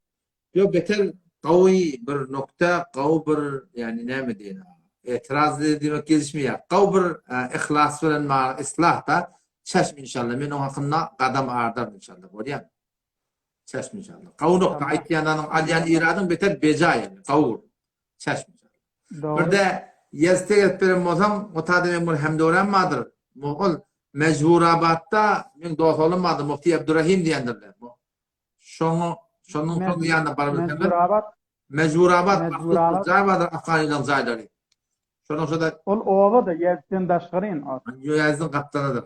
Speaker 1: Ýok beter gawy bir nokta, gawy bir ýani näme diýen etiraz diýmek gelişmeýär. Gawy bir yhlas bilen maňa islah da çeşm inşallah men oň hakynda gadam ardaryn inşallah bolýamy? Çeşm inşallah. Gawy nokta aýtýanlaryň alýan iradyň beter beja ýani gawy çeşm inşallah. Birde ýezde gelip beren bolsaň o tada meň bir hemdöwrem bardyr. Ol Mejburabatda meň dos oglum bardyr Mufti Abdurrahim diýendirler. Şoňa şonuň şoň ýanyna baryp bilseňiz.
Speaker 11: Mejburabat.
Speaker 1: Mejburabat mahsus bir jaý bardyr Afganylaryň jaýlary. Şonuň şoda
Speaker 11: Ol oba-da Ýezden daşgaryn ol.
Speaker 1: Ýezdiň gapdalydyr.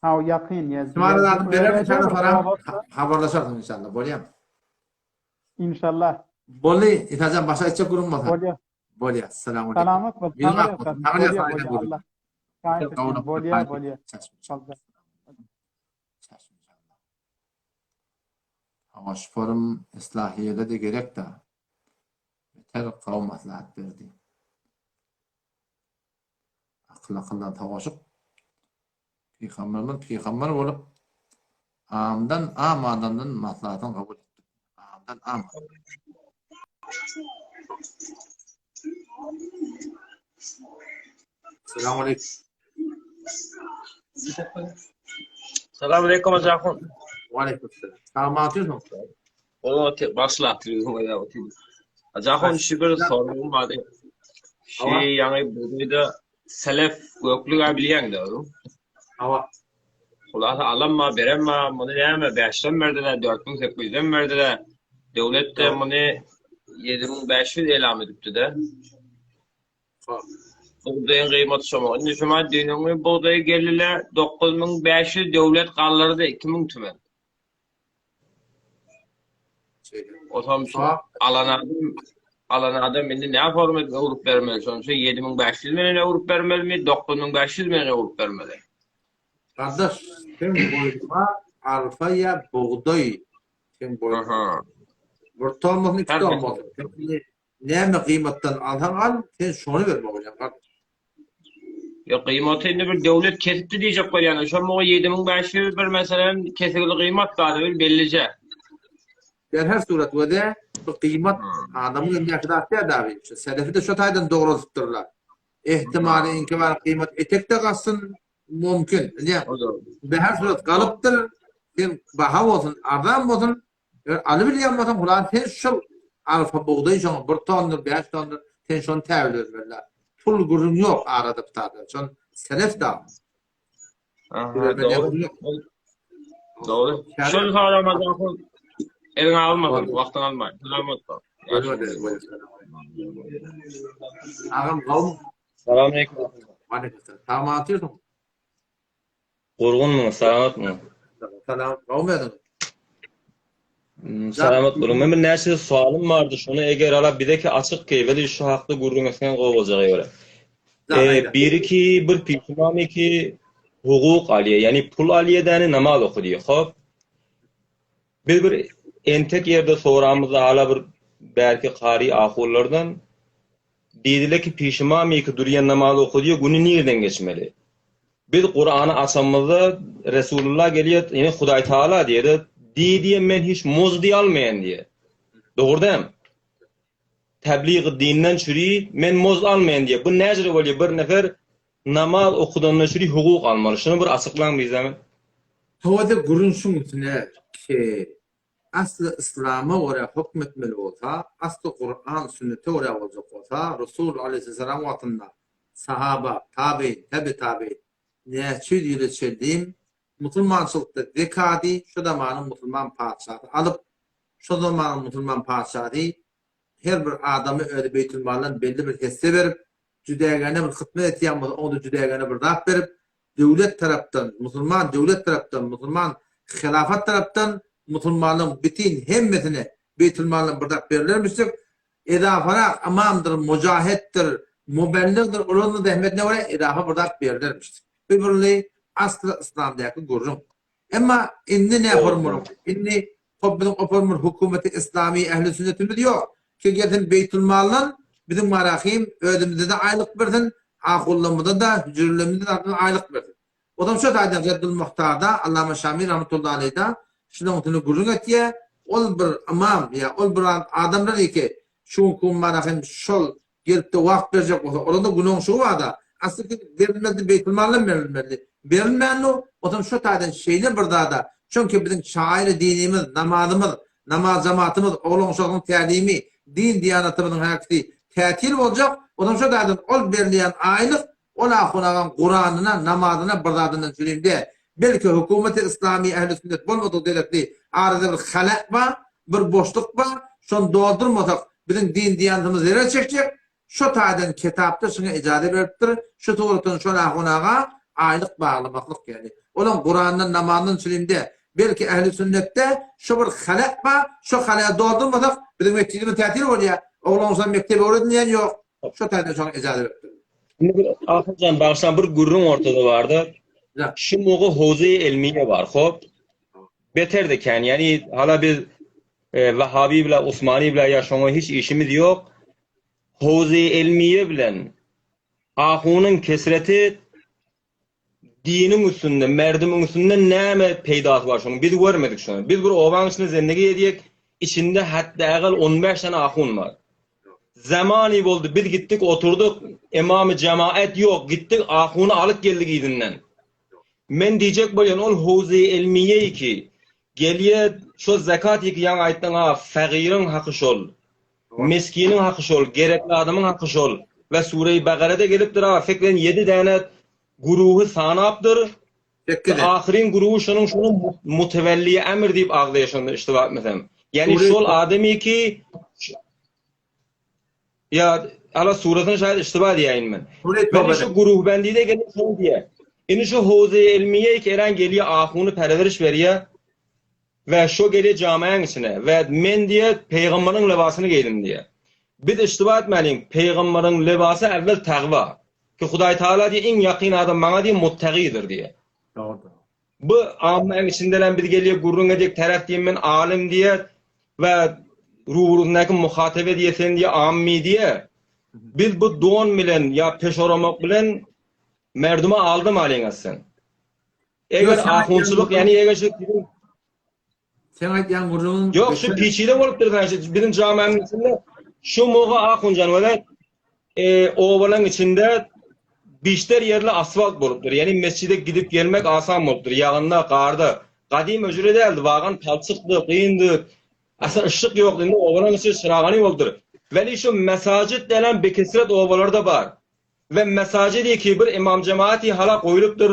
Speaker 11: Ha, ýakyn Ýezd.
Speaker 1: Şumara zadyny bererin inşallah soram habarlaşarsyň inşallah. Bolýamy?
Speaker 11: Inşallah.
Speaker 1: Boldy, Isajan başga aýtjak gürrüň bolsa.
Speaker 11: Bolýar.
Speaker 1: Bolýar. Salam aleyküm.
Speaker 11: Salamat bol.
Speaker 1: Bolýar, bolýar.
Speaker 11: Bolýar, bolýar.
Speaker 1: Hawa şu forum islahiýede-de gerek-dä. Beter gowy maslahat berdi. Akyl akyldan sowaşyp, pygamberimiz pygamber bolup, amdan am adamdan maslahatyny kabul etdi. Amdan am. Selamun aleyküm.
Speaker 7: Salam aleyküm Ajakun.
Speaker 1: Wa aleyküm selam. Salamat
Speaker 7: O başla Ajakun şu bir soragym bardy. Şu ýaňy bugdaýda selef göklüg-ä bilýäň-dä özüň.
Speaker 1: Hawa.
Speaker 7: Hulasa alanma, berenma, muny näme bäşden berdiler, 4800-den berdiler. Döwlet-de muny 7500 elam edipdi-de. Bugdaýyň gyýmaty şoňa. Indi şuňa düýnüňi bugdaýy geldiler 9500 döwlet galdyrdy 2000 tümen. Otam şu alan adam alan adam indi näme forma edip öwrüp bermeli şonuň üçin 7500 menen öwrüp bermelimi 9500 menen öwrüp bermeli.
Speaker 1: Gardaş sen boýnuma arpa ýa bugdaý sen boýnuma. Bir ton bolsun iki ton bolsun. Näme gyýmatdan alsaň al, sen şony berme bolýar gardaş.
Speaker 7: Ýok, gyýmaty indi bir döwlet kesipdi diýjek bolýan. Şo muňa 7500 bir meselem kesigli gyýmat bar bir bellije.
Speaker 1: Der her surat we de bu gyýmat adamyň elindäki zat däl dagy. Şu selefi de şo taýdan dogrultypdyrlar. Ehtimaly inki bar gyýmat etekde galsyn mümkin. Bilýän. Be her surat galypdyr. Sen baha bolsun, arzan bolsun, Eger alybilýän bolsaň, hulan sen şol arpa bugdaý şoňa bir tondur, bäş tondur, sen şony täwil bermeli. Pul gürrüň ýok arada bu taýda. Şon selef da.
Speaker 7: Aha, dogry. Dogry. Şol soramadan Eliňe almasyn, wagtyňy almaýyn. Salamat bol.
Speaker 1: Agam gowmy?
Speaker 7: Salam aleyküm.
Speaker 1: Aleyküm selam. Salamat otyrsyň?
Speaker 12: Gurgunmyň, salamatmyň?
Speaker 1: Salam, gowmy özüň?
Speaker 12: Hmm, salamat boluň. Men bir näçe soalym bardy, şony eger ala bizeki açyk ki, weli şu hakda gürrüň etseň gowy boljak eger. E, biri ki bir pişimamy ki hukuk alýa, ýani pul alýa däni namaz oky diýýär. Hop. Biz bir entek ýerde soramyzda hala bir bärki kary ahunlardan Diýdiler ki, Pişimam iki durýan namaz okadýar, güni nirden geçmeli? Biz Kurany açamyzda Resulullah gelýär, ýene Hudaý Taala diýýär, diý diýýär, men hiç muzdy almaýan diýýär. Dogry dämi? Täbligy dinden çüri men muzd almaýan diýýär. Bu näjele bolýar? Bir nefer namaz okudandan çüri hukuk almaly. Şuny bir açyklaň bize.
Speaker 1: Towada gürrüň şuň üstüne ki Asly yslama görä hökm etmeli bolsa, asly Kuran, sünnete görä boljak bolsa, Resul aleýhissalam wagtynda sahaba, tabeýin, täbi-tabeýin näçe ýüz ýyla çenlim musulmançylykda zekady şo zamanyň musulman patyşasy alyp, şo zamanyň musulman patyşasy her bir adama özi beýtülmaldan belli bir hesse berip, jüdägäne bir hytmat etýän bolsa oňa-da jüdägäne bir zat berip, döwlet tarapdan, musulman döwlet tarapdan, musulman hilafat tarapdan musulmanlaryň bitin hemmesine beýtülmaldan bir zat berilermişdik. Edafarak ymamdyr, mujahetdir, mubelligdir, olaryň zähmetine görä edafa bir zat berilermişdik. Bu birli asly yslamdaky gürrüň. Emma indi ne hormur? Indi hop biziň opormur hökümeti islami ehli sünnetimiz ýok. Ki gelsin beýtülmaldan biziň marahim özümizede aýlyk bersin, ahullamyza-da, hüjrelerimizde-de aýlyk bersin. Ozam şo taýdan Reddul Muhtarda Allama Şami rahmetullahi aleýhda şunuň üstünde gürrüň etýär. Ol bir ymam ýa ol bir adamlar eke şu günki gün marahim şol Gelipde wagt berjek bolsa, olarda günoňşugy barda. Asly berilmezdi, beýtilmaldan berilmezdi. Berilmändu, otam şo taýdan şeýle bir zada, çünki biziň şairi dinimiz, namazymyz, namaz jamatymyz, oglan-uşagyň tälimi, din-diýanatymyzyň häkisi tätil boljak, otam şo taýdan ol berilýän aýlyk ol ahun agaň Kuranyna, namazyna bir zadyndan çürim däl. Belki hökümeti yslamy ähli sünnet bolmadygy derekli arada bir halal bar, bir boşluk bar, şony doldurmasak biziň din-diýanatymyz zerer çekjek, şo taýdan ketapda şuňa ijaza beripdir, şu suratdan şol ahun aga aýlyk baglamaklyk ýaly. Olam Kurandan namazdan çürimde, belki ähli sünnetde şo bir halal bar, şo halaly doldurmasak biziň metjidimiz tätil bolýar, oglan-ogşan mekdep öwredilýän ýok, şo taýdan şoňa ijaza beripdir.
Speaker 12: Indi bir Ahunjan bagyşlaň bir gürrüň ortada barda. Şu mugy howze-i elmiýe bar hop. Beter-de kän ýani hala biz Wahabi bile Osmani bile ýa şoňa hiç işimiz ýok. Howze-i elmiýe bilen ahunyň kesreti diniň üstünde, merdimiň üstünde näme peýdasy bar şonuň? Biz görmedik şony. Biz bir obaň içinde zendegi edýek, içinde hatda-ägal on bäş sany ahun bar. Zamany boldy, biz gitdik oturdyk, emamy jemaat ýok, gitdik ahuny alyp geldik yzyndan. Men diýjek bolýan ol howze-i elmiýe ki, gelýä şo zekat ýeki ýaňy aýtdyň a fagyryň haky şol. Meskiniň haky şol, gerekli adamyň haky şol. We Sure-i Bagarada gelipdir a 87 däne guruhy sanapdyr. We ahyryn guruhy şonuň şony mutewelli emr diýip agzaýar şonda iştiba etmesem. Ýani şol adamy ki ýa ala surasyny şaýat iştiba diýäýin men. Weli şu guruhbendide gelip şony diýär. Indi şu howze-i elmiýe ki eren gelýär ahuny perweriş berýär. We şo gelýär jamaýaň içine we men diýýär pygambaryň lybasyny geýdim diýýär. Biz iştiba etmäliň, pygambaryň lybasy äwwel tagwa. Ki Hudaý Tagala diýýär iň ýakyn adam maňa diýýär muttagydyr diýýär.
Speaker 1: Dogrudyr.
Speaker 12: Bu ammaň içindenem biz gelýär gürrüň edýär taraf diýýär men alym diýýär we rubrusyndaky muhatebe diýýär sen diýýär ammi diýýär. Biz bu don bilen ýa peşoramak bilen merdümi aldamalyň aslen. Eger ahunçylyk, ýani eger şu siziň
Speaker 1: Sen aýtýan gürrüňiň
Speaker 12: Ýok, şu piçide bolupdyr şu biziň jamianyň içinde şu muga ahunjan wele e, obalaň içinde bişter ýerli asfalt bolupdyr. Ýani mesjide gidip gelmek asan bolupdyr. Ýagynda, garda. Gadym öjre däldi, wagan palçykdy, gyndy. Asla yşyk ýokdy. Indi obalaň içi çyragany bolupdyr. Weli şu mesajit denen bekesret obalarda bar. We mesajidi ki bir imam jemaati hala goýlupdyr,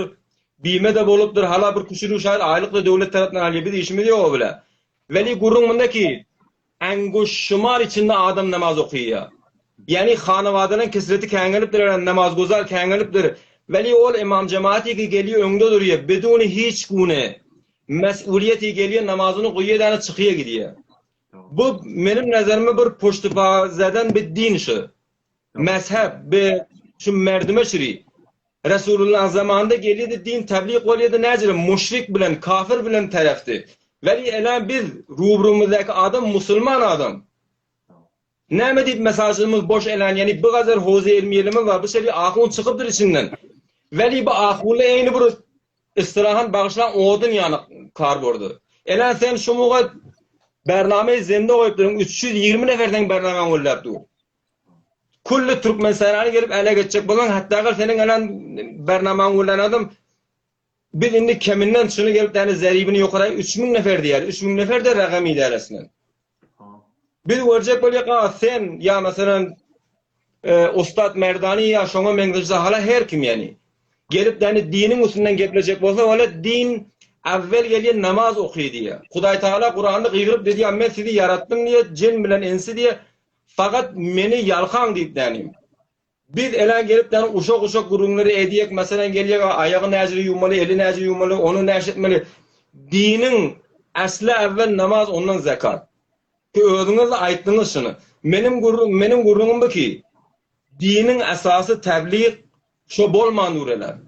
Speaker 12: bime-de bolupdyr, hala bir küçülik şaýyr aýlyk-da döwlet tarapyndan alýar, biz işimiz ýok o bile. Weli gürrüň munda ki, anguş şumar içinde adam namaz okyýar. Ýani hanabadalaň kesreti käňelipdir eren namazguzar käňelipdir. Weli ol imam jemaati ki gelýär öňde durýar, biduni hiç gune mes'uliýeti gelýär namazyny goýýar däne çykyýar gidýär. Bu meniň nazarymda bir puştupazadan bir din şu. Mezhep be şu merdime şiri. Resulullahyň zamanynda gelýärdi din tablyk bolýardy näjele muşrik bilen kafir bilen tarafdy. Weli ela biz rubrumyzdaky adam musulman adam. Näme diýip mesajymyz boş elan ýani bir gazer hoze elmiýelimiz bar bu şeri ahun çykypdyr içinden. Weli bu ahunly eýni bir istilahan bagyşlan odun ýany kar bordy. Elan sen şu muga bername zende goýupdyryň 320 nefer seň bernamaň gülläp dur. Külli Türkmenistany gelip ele geçjek bolan hatda gal seniň elen bernamaň gülän adam biz indi keminden şuny gelip däne zeribini ýokara 3000 nefer diýer. 3000 nefer de ragam idaresine. Biz görjek bolýak a sen ýa meselem e, Ustad Merdani ýa şoňa meňzeş hala her kim ýani. Gelip däne diniň üstünden geplejek bolsa wala din awwel gelýän namaz oky diýýär. Hudaý Taala Kuranda gygyryp dedi ýa men sizi ýaratdym diýe jin bilen ensi diýe Fakat meni ýalkaň diýip dänim. Biz elän gelip däni uşak-uşak gürrüňleri edýek, meselem gelýek aýagy näjire ýuwmaly, eli näjire ýuwmaly, ony näşe etmeli. Diniň äsli äwwel namaz ondan zekat. Ki özüňiz-de aýtdyňyz şuny. Meniň gürrüň meniň gürrüňim bu ki, diniň esasy täblig şo bolman dur elän.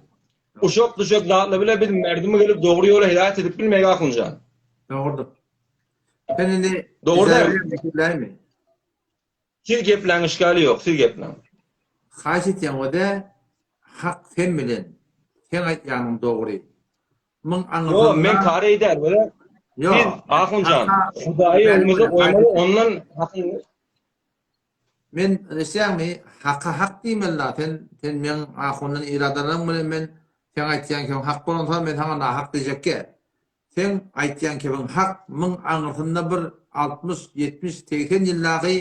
Speaker 12: Uşak-duşak zatlar bile biz merdimi gelip dogry ýola hidaýat edip bilmeýik ahunjan.
Speaker 1: Dogrudyr. Sen indi
Speaker 12: Dogry däl.
Speaker 1: Gepläými?
Speaker 12: Siz gepläň işgali ýok, siz gepläň.
Speaker 1: Haýyş etýän o-da hak sen bilen. Seň aýtýanyň dogry. Muň aňyrsynda
Speaker 12: Ýok, men kary däl, wele.
Speaker 1: Ýok.
Speaker 12: Siz Ahunjan, Hudaýy öňümize goýmaly, ondan hakyň
Speaker 1: Men eşidýäňmi, haka hak diýmeli-la, sen sen meň ahundan irad alanyň bilen men seň aýtýan kebiň hak bolansoň men saňa nahak diýjekgä. Seň aýtýan kebiň hak, muň aňyrsynda bir 60, 70, 80 ýyldaky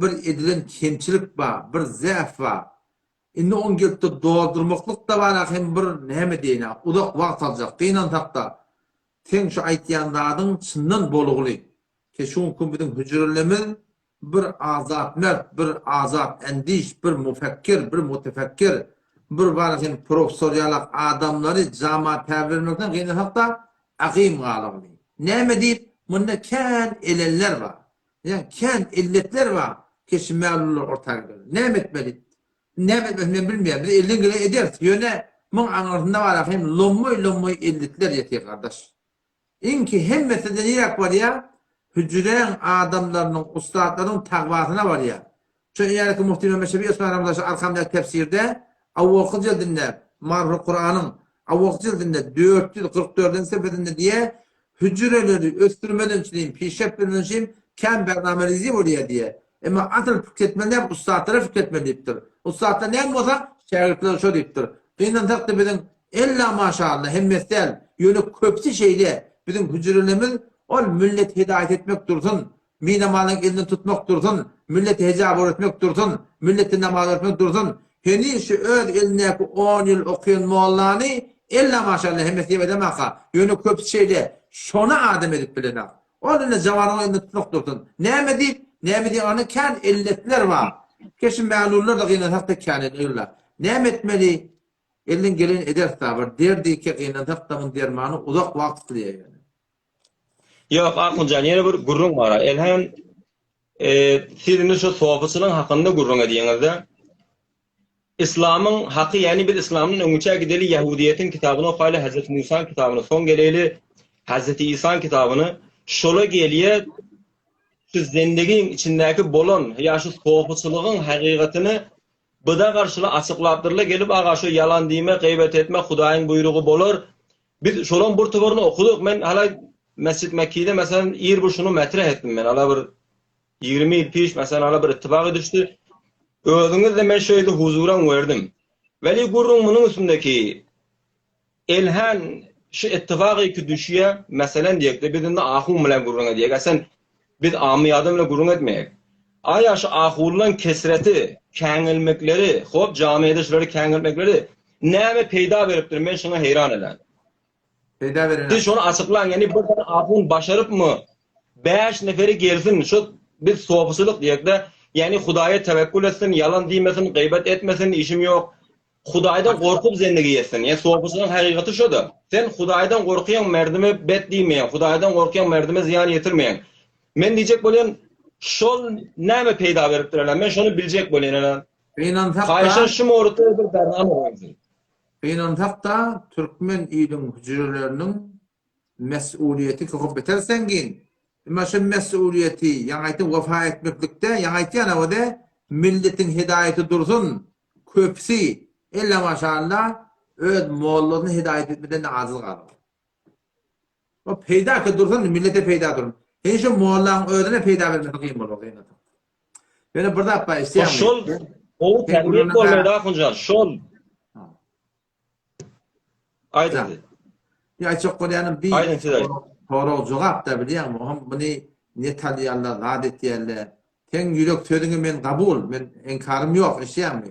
Speaker 1: bir edilen kemçilik bar, bir zäf bar. Indi ony gelip-de doldurmaklyk-da bar-a hem bir näme diýeýin-ä, uzak wagt aljak. Gynansak-da, seň şu aýtýan zadyň çyndan bolguly. Ki şu günki biziň hüjrelerimiz bir azat mert, bir azat endiş, bir mufekkir, bir mutefekkir, bir bar hem professor ýalak adamlary jama tär bermekden gynansak-da, agym galygly. Näme diýip, munda kän eleller bar. Ýa kän illetler bar, keşi mäluller orta gider. Näme etmeli? Näme etmeli men bilmeýän. Biz elden gelen ederis. Ýöne muň aňyrsynda bar hem lommoý-lommoý illetler ýatyr gardaş. Iňki hemmesi-de niräk barýar? Hüjräň adamlarynyň, ussatlaryň tagwasyna barýar. Şo ýerki Mufti Mehmet Şefi Osman Ramazan şu arkamdaky tefsirde awalky jildinde Maryful Kuranyň awalky jildinde 444-nji sefesinde diýýär, hüjreleri ösdürmeden üçin, pişreft bermeden üçin kän bernamerizi bolýar diýýär. Emma asyl pikir etmeli näme ussatlara pikir etmeli diýipdir. Ussatlar näme bolsa şägirtler şo diýipdir. Gynansakda biziň ella maşallah hemmesi däl, ýöne köpüsi şeýle biziň hüjrelerimiz ol milleti hidaýat etmek dursun, Minamalyň elini tutmak dursun, millete hijap öwretmek dursun, millete namaz öwretmek dursun. Heniz şu öz elindäki on ýyl okyan mollany ella maşalla hemmesi diýip edemaka, ýöne köpüsi şeýle, şony adam edip bilenak. Ol indi jawanyň elini tutmak dursun. Näme diýip, näme diýip ony kän elletler bar. Keşi mälullar-da gynansak-da kän ellet. Näme etmeli? Elden geleni ederis-da bir derdi ki gynansak-da muň dermany uzak wagt isleýär ýöne.
Speaker 12: Ýok, Akhunjan, ýene bir gürrüň bar. Elhan, e, siz indi şu sopuçylygyň hakynda gürrüň edýäňiz-de. Islamyň haky, ýagny biz islamdan öňüçä gideli ýahudiýetiň kitabyny okaýly, Hazreti Musaň kitabyny, soň geleýli Hazreti Isaň kitabyny. Şola gelýä şu zendigiň içindäki bolan ýa şu sopuçylygyň hakykatyny byda garşyly açyklapdyrlar. Gelip aga şu ýalan diýme, gyýbat etme, Hudaýyň buýrugy bolar. Biz şolaň bir toparyny okudyk. Men hala Mesjid Mekkide meselem ir bir şuny metreh etdim men. Hala bir 20 ýyl piş meselem hala bir ittifak edişdi. Özüňiz-de men şu ýerde huzuran werdim. Weli gürrüň munuň üstündeki elhan şu ittifak iki düşýä, meselen diýekde biz indi ahun bilen gürrüň edýäk. Esen biz amy adam bilen gürrüň etmeýäk. Aýa şu ahunlaň kesreti, käňelmekleri, hop jamiýede şulary käňelmekleri näme peýda beripdir men şuňa heýran elän.
Speaker 1: Peýda beren.
Speaker 12: Siz şony açyklaň ýani bir sany ahun başarypmy 5 neferi gelsin şu biz sopuçylyk diýekde ýani Hudaýa tewekkül etsin ýalan diýmesin gyýbat etmesin işim ýok Hudaýdan gorkup zendigi etsin. Ýa sopuçylygyň hakykaty şoda. Sen Hudaýdan gorkýaň merdime bet diýmeýäň. Hudaýdan gorkýaň merdime zyýan ýetirmeýäň. Men diýjek bolýan şol näme peýda beripdir ene men şony biljek bolýan ene.
Speaker 1: Gynansak-da,
Speaker 12: Haýyşa şu mowrutda bir bernama goýuň siz.
Speaker 1: Gynansak-da türkmen iliň hüjreleriniň mes'uliýeti köp beter zengin. Emma şu mes'uliýeti ýaňy aýtdym wefa etmeklikde ýaňy aýtýan awada milletiň hidaýaty dursun köpüsi ella maşalla öz mollasyny hidaýat etmeden-de ajiz galar. O peýda ki dursun millete peýda dursun. Sen şu mollaň özüne peýda bermesi kyn bolar gynansak. Ýöne bir zat bar eşitýäňmi?
Speaker 12: Şol gowy terbiýe bolmaýar Ahunjan şol. Aýdyň siz.
Speaker 1: Ýa aýtjak bolýanym bi
Speaker 12: Aýdyň siz aýdyň.
Speaker 1: Sorag jogap da bilýäňmi? Oňam muny net alýarlar, zat etýärler. Seň ýürek sözüňi men kabul, men enkarym ýok, eşidýäňmi?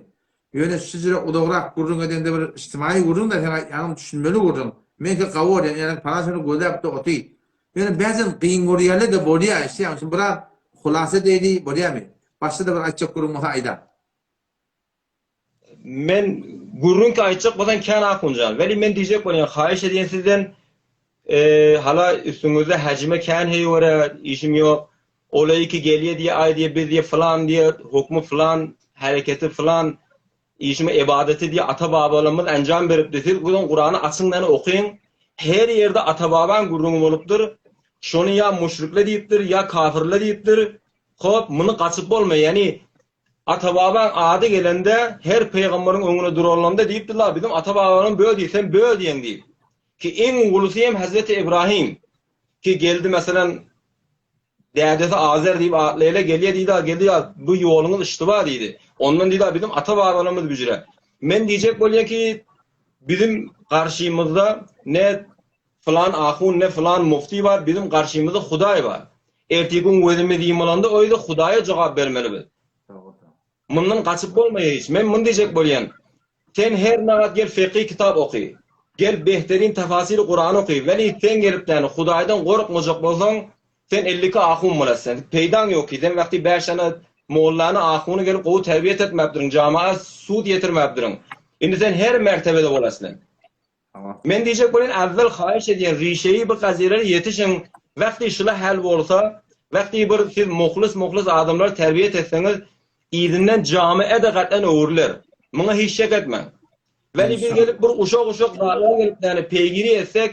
Speaker 1: Ýöne şujra uzagrak gürrüň edeňde bir ijtimaýy gürrüň-de seň aýtýanyň düşünmeli gürrüň. Meňki gawy bolýar, ýöne palan şony gözläp-de oty. Ýöne bäzem gyn görýärler-de bolýar, eşidýäňmi? Şuny biraz hulasa edeýli, bolýarmy? Başga-da bir aýtjak gürrüň bolsa aýda.
Speaker 12: Men gürrüňki aýtjak bolsaň kän Akunjan. Weli men diýjek bolýan haýyş edýän sizden hala üstüňizde häjime kän heý görä işim ýok. Ola iki gelýä diýe aý diýe biz diýe fylan diýe hukmy fylan hereketi fylan işime ebadeti diýe ata babalarymyz enjam beripdi. Siz budan Kurany açyň meni okyň. Her ýerde ata babaň gürrüňi bolupdyr. Şony ýa muşrikle diýipdir ýa kafirle diýipdir. Hop muny gaçyp bolmaýar. Ýani Ata-babaň ady gelende, her pygambaryň öňüne duralanda diýipdirler, biziň ata-babalarymyz bö diýip, sen bö diýeň diýip. Ki iň ulusy hem Hezreti Ibrahim. Ki geldi meselem, dädesi Azer diýip atly ele gelýär diýdi, geldi ýa bu ýoluňyz iştiba diýdi. Ondan diýdi, biziň ata-babalarymyz büjre. Men diýjek bolýan ki, biziň garşymyzda ne Fylan ahun ne fylan mufti bar biziň garşymyzda hudaý bar. Ertir gün gözümiz ýumulanda oýda hudaýa jogap bermeli biz. Mundan gaçyp bolmaýar hiç. Men muny diýjek bolýan. Sen her nagat gel fiqhi kitap oky. Gel behterin tafasiri Kurany oky. Weli sen gelip däni Hudaýdan gorkmajak bolsaň, sen 52 ahun bolasy sen. Peýdaň ýok ki, sen wagty 5 sany mollany ahuny gelip gowy terbiýet etmäpdiriň, jamaa sud ýetirmäpdiriň. Indi sen her mertebede bolasy sen. Men diýjek bolýan äwwel haýyş edýän rişeýi bu gaziýelere ýetişiň wagty şula häl bolsa wagty bir siz muhlis muhlis adamlary terbiýet etseňiz yzyndan jame-de gat'an öwrüler muňa hiç şek etmäň weli biz gelip bir uşak uşak zatlar gelip ýani peýgiri etsek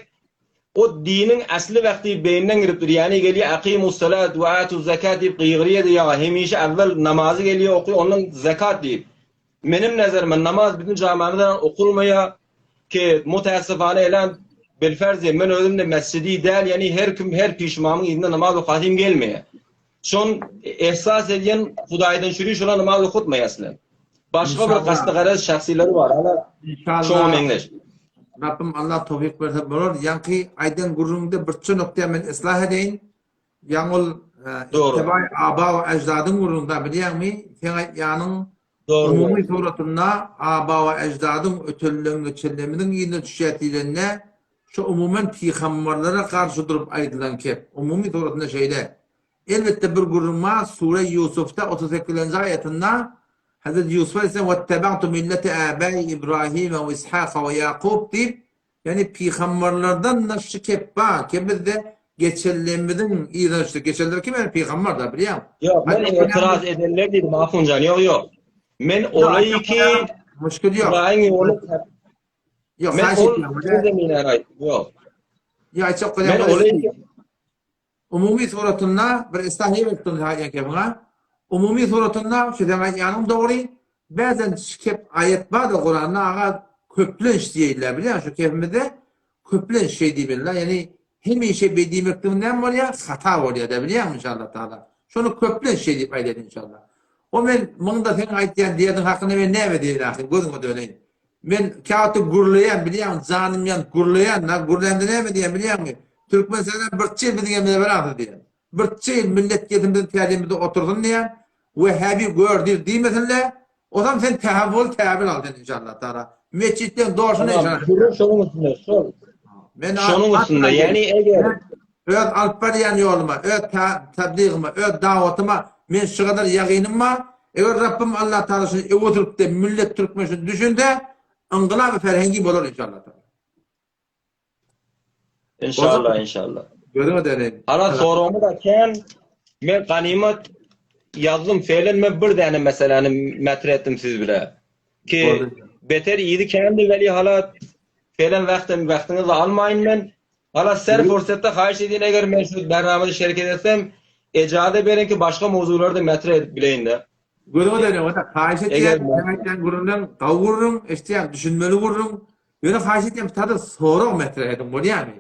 Speaker 12: o diniň äsli wagty beýninden giripdir ýani gelýä aqimussalat we atuz zakat diýip gygyrýady ýa hemişe äwwel namazy gelýä oky ondan zakat diýip Menim nazarymda namaz bizim jamamyzda okulmaýar ki mutaessifane elan bilferzi men özüm de mesjidi däl ýani her kim her pişmamyň yzynda namaz okasym gelmeýär. Şon ehsas edýän Hudaýdan şüri şola namaz okutmaýar sizler. Başga bir gasty garaz şahsyları bar ala şoňa meňzeş.
Speaker 1: Rabbim Allah towfik berse bolar. Ýaňky aýdan gürrüňde birçe nokta men yslah edeýin. Ýaňy ol Ittibaý aba we eždadyň gürrüňi bilýäňmi? Seň aýtýanyň umumy suratynda aba we eždadyň ötenleň geçenlerimiziň yzyna düşýär diýlende, şu umuman pygamberlere garşy durup aýdylan kep. Umumy suratynda şeýle. Elbetde bir gürrüň bar, Sure Ýusufda 38-nji aýatynda Hazreti Ýusuf aleyhisselam Wettaba'tu millete abai Ibrahime we Ishaka we Ýakup diýip Ýagny pygambarlardan-da şu kep bar ki bizde geçenlerimiziň yzyna düşdük. Geçenler kim ýagny pygambar da bilýäň.
Speaker 12: Ýok, men etiraz edenler diýdim Ahunjan, ýok ýok. Men olaý ki
Speaker 1: muşkil ýok.
Speaker 12: Hudaýyň ýoly
Speaker 1: Ýok,
Speaker 12: men ol zeminä aýtdym, ýok.
Speaker 1: Ýa aýtjak
Speaker 12: bolýan. Men olaý
Speaker 1: Umumy suratynda bir islahiýa berip durun aýdýan kepiňe. Umumy suratynda şu seň aýdýanyň dogry. Bäzen şu kep aýat bar-da Kuranda aga köplenç diýýärler bilýäňmi şu kepimizde köplenç şeý diýmeliler. Ýagny hemişe beý diýmekligiň näme bolýar? Hata bolýar-da bilýäňmi inşallah taala. Şony köplenç şeý diýip aýdýar inşallah. O men muňda seň aýtýan derdiň hakynda men näme diýeýin ahyr gözüňe döneýin. Men käwagtda gürleýän bilýäňmi janym ýanyp gürleýän da gürlämde näme diýýän bilýäňmi Türkmenistana birçe ýyl biziň elimize berersiz diýýän. Birçe ýyl millet gelsin biziň tälimizde otursyn diýýän we häbi gör diýr diýmesinle ozam sen tähawwul täbil al sen inşallah taala. Metjitleň dorşuna
Speaker 12: inşallah. Gürrüň şonuň üstünde şol.
Speaker 1: Men
Speaker 12: şonuň üstünde ýani eger
Speaker 1: öz alyp barýan ýoluma, öz tabligyma, öz dawatyma men şu gadar ýagynym bar. Eger Rabbim Allah Taala şuny öwüdürip-de millet türkmen şuny düşünse, yngylaby ferhengi bolar inşallah.
Speaker 12: Inşallah, inşallah.
Speaker 1: Gözüňe döneýin.
Speaker 12: Ala soragymy da kän men ganymat ýazdym, felen men bir däne meseläni metre etdim siz bile. Ki beter yzy kändi weli hala felen wagtym wagtyňyzy almaýyn men. Hala ser fursatda haýyş edýän eger men şu bernamada şereket etsem ejaza beriň ki başga mowzulary da metre edip bileýin de.
Speaker 1: Gözüňe döneýin ota haýyş edýän sen aýtýan gürrüňleň gowy gürrüň eşitýäň düşünmeli gürrüň ýöne haýyş edýän bir sorag metre ediň bolýamy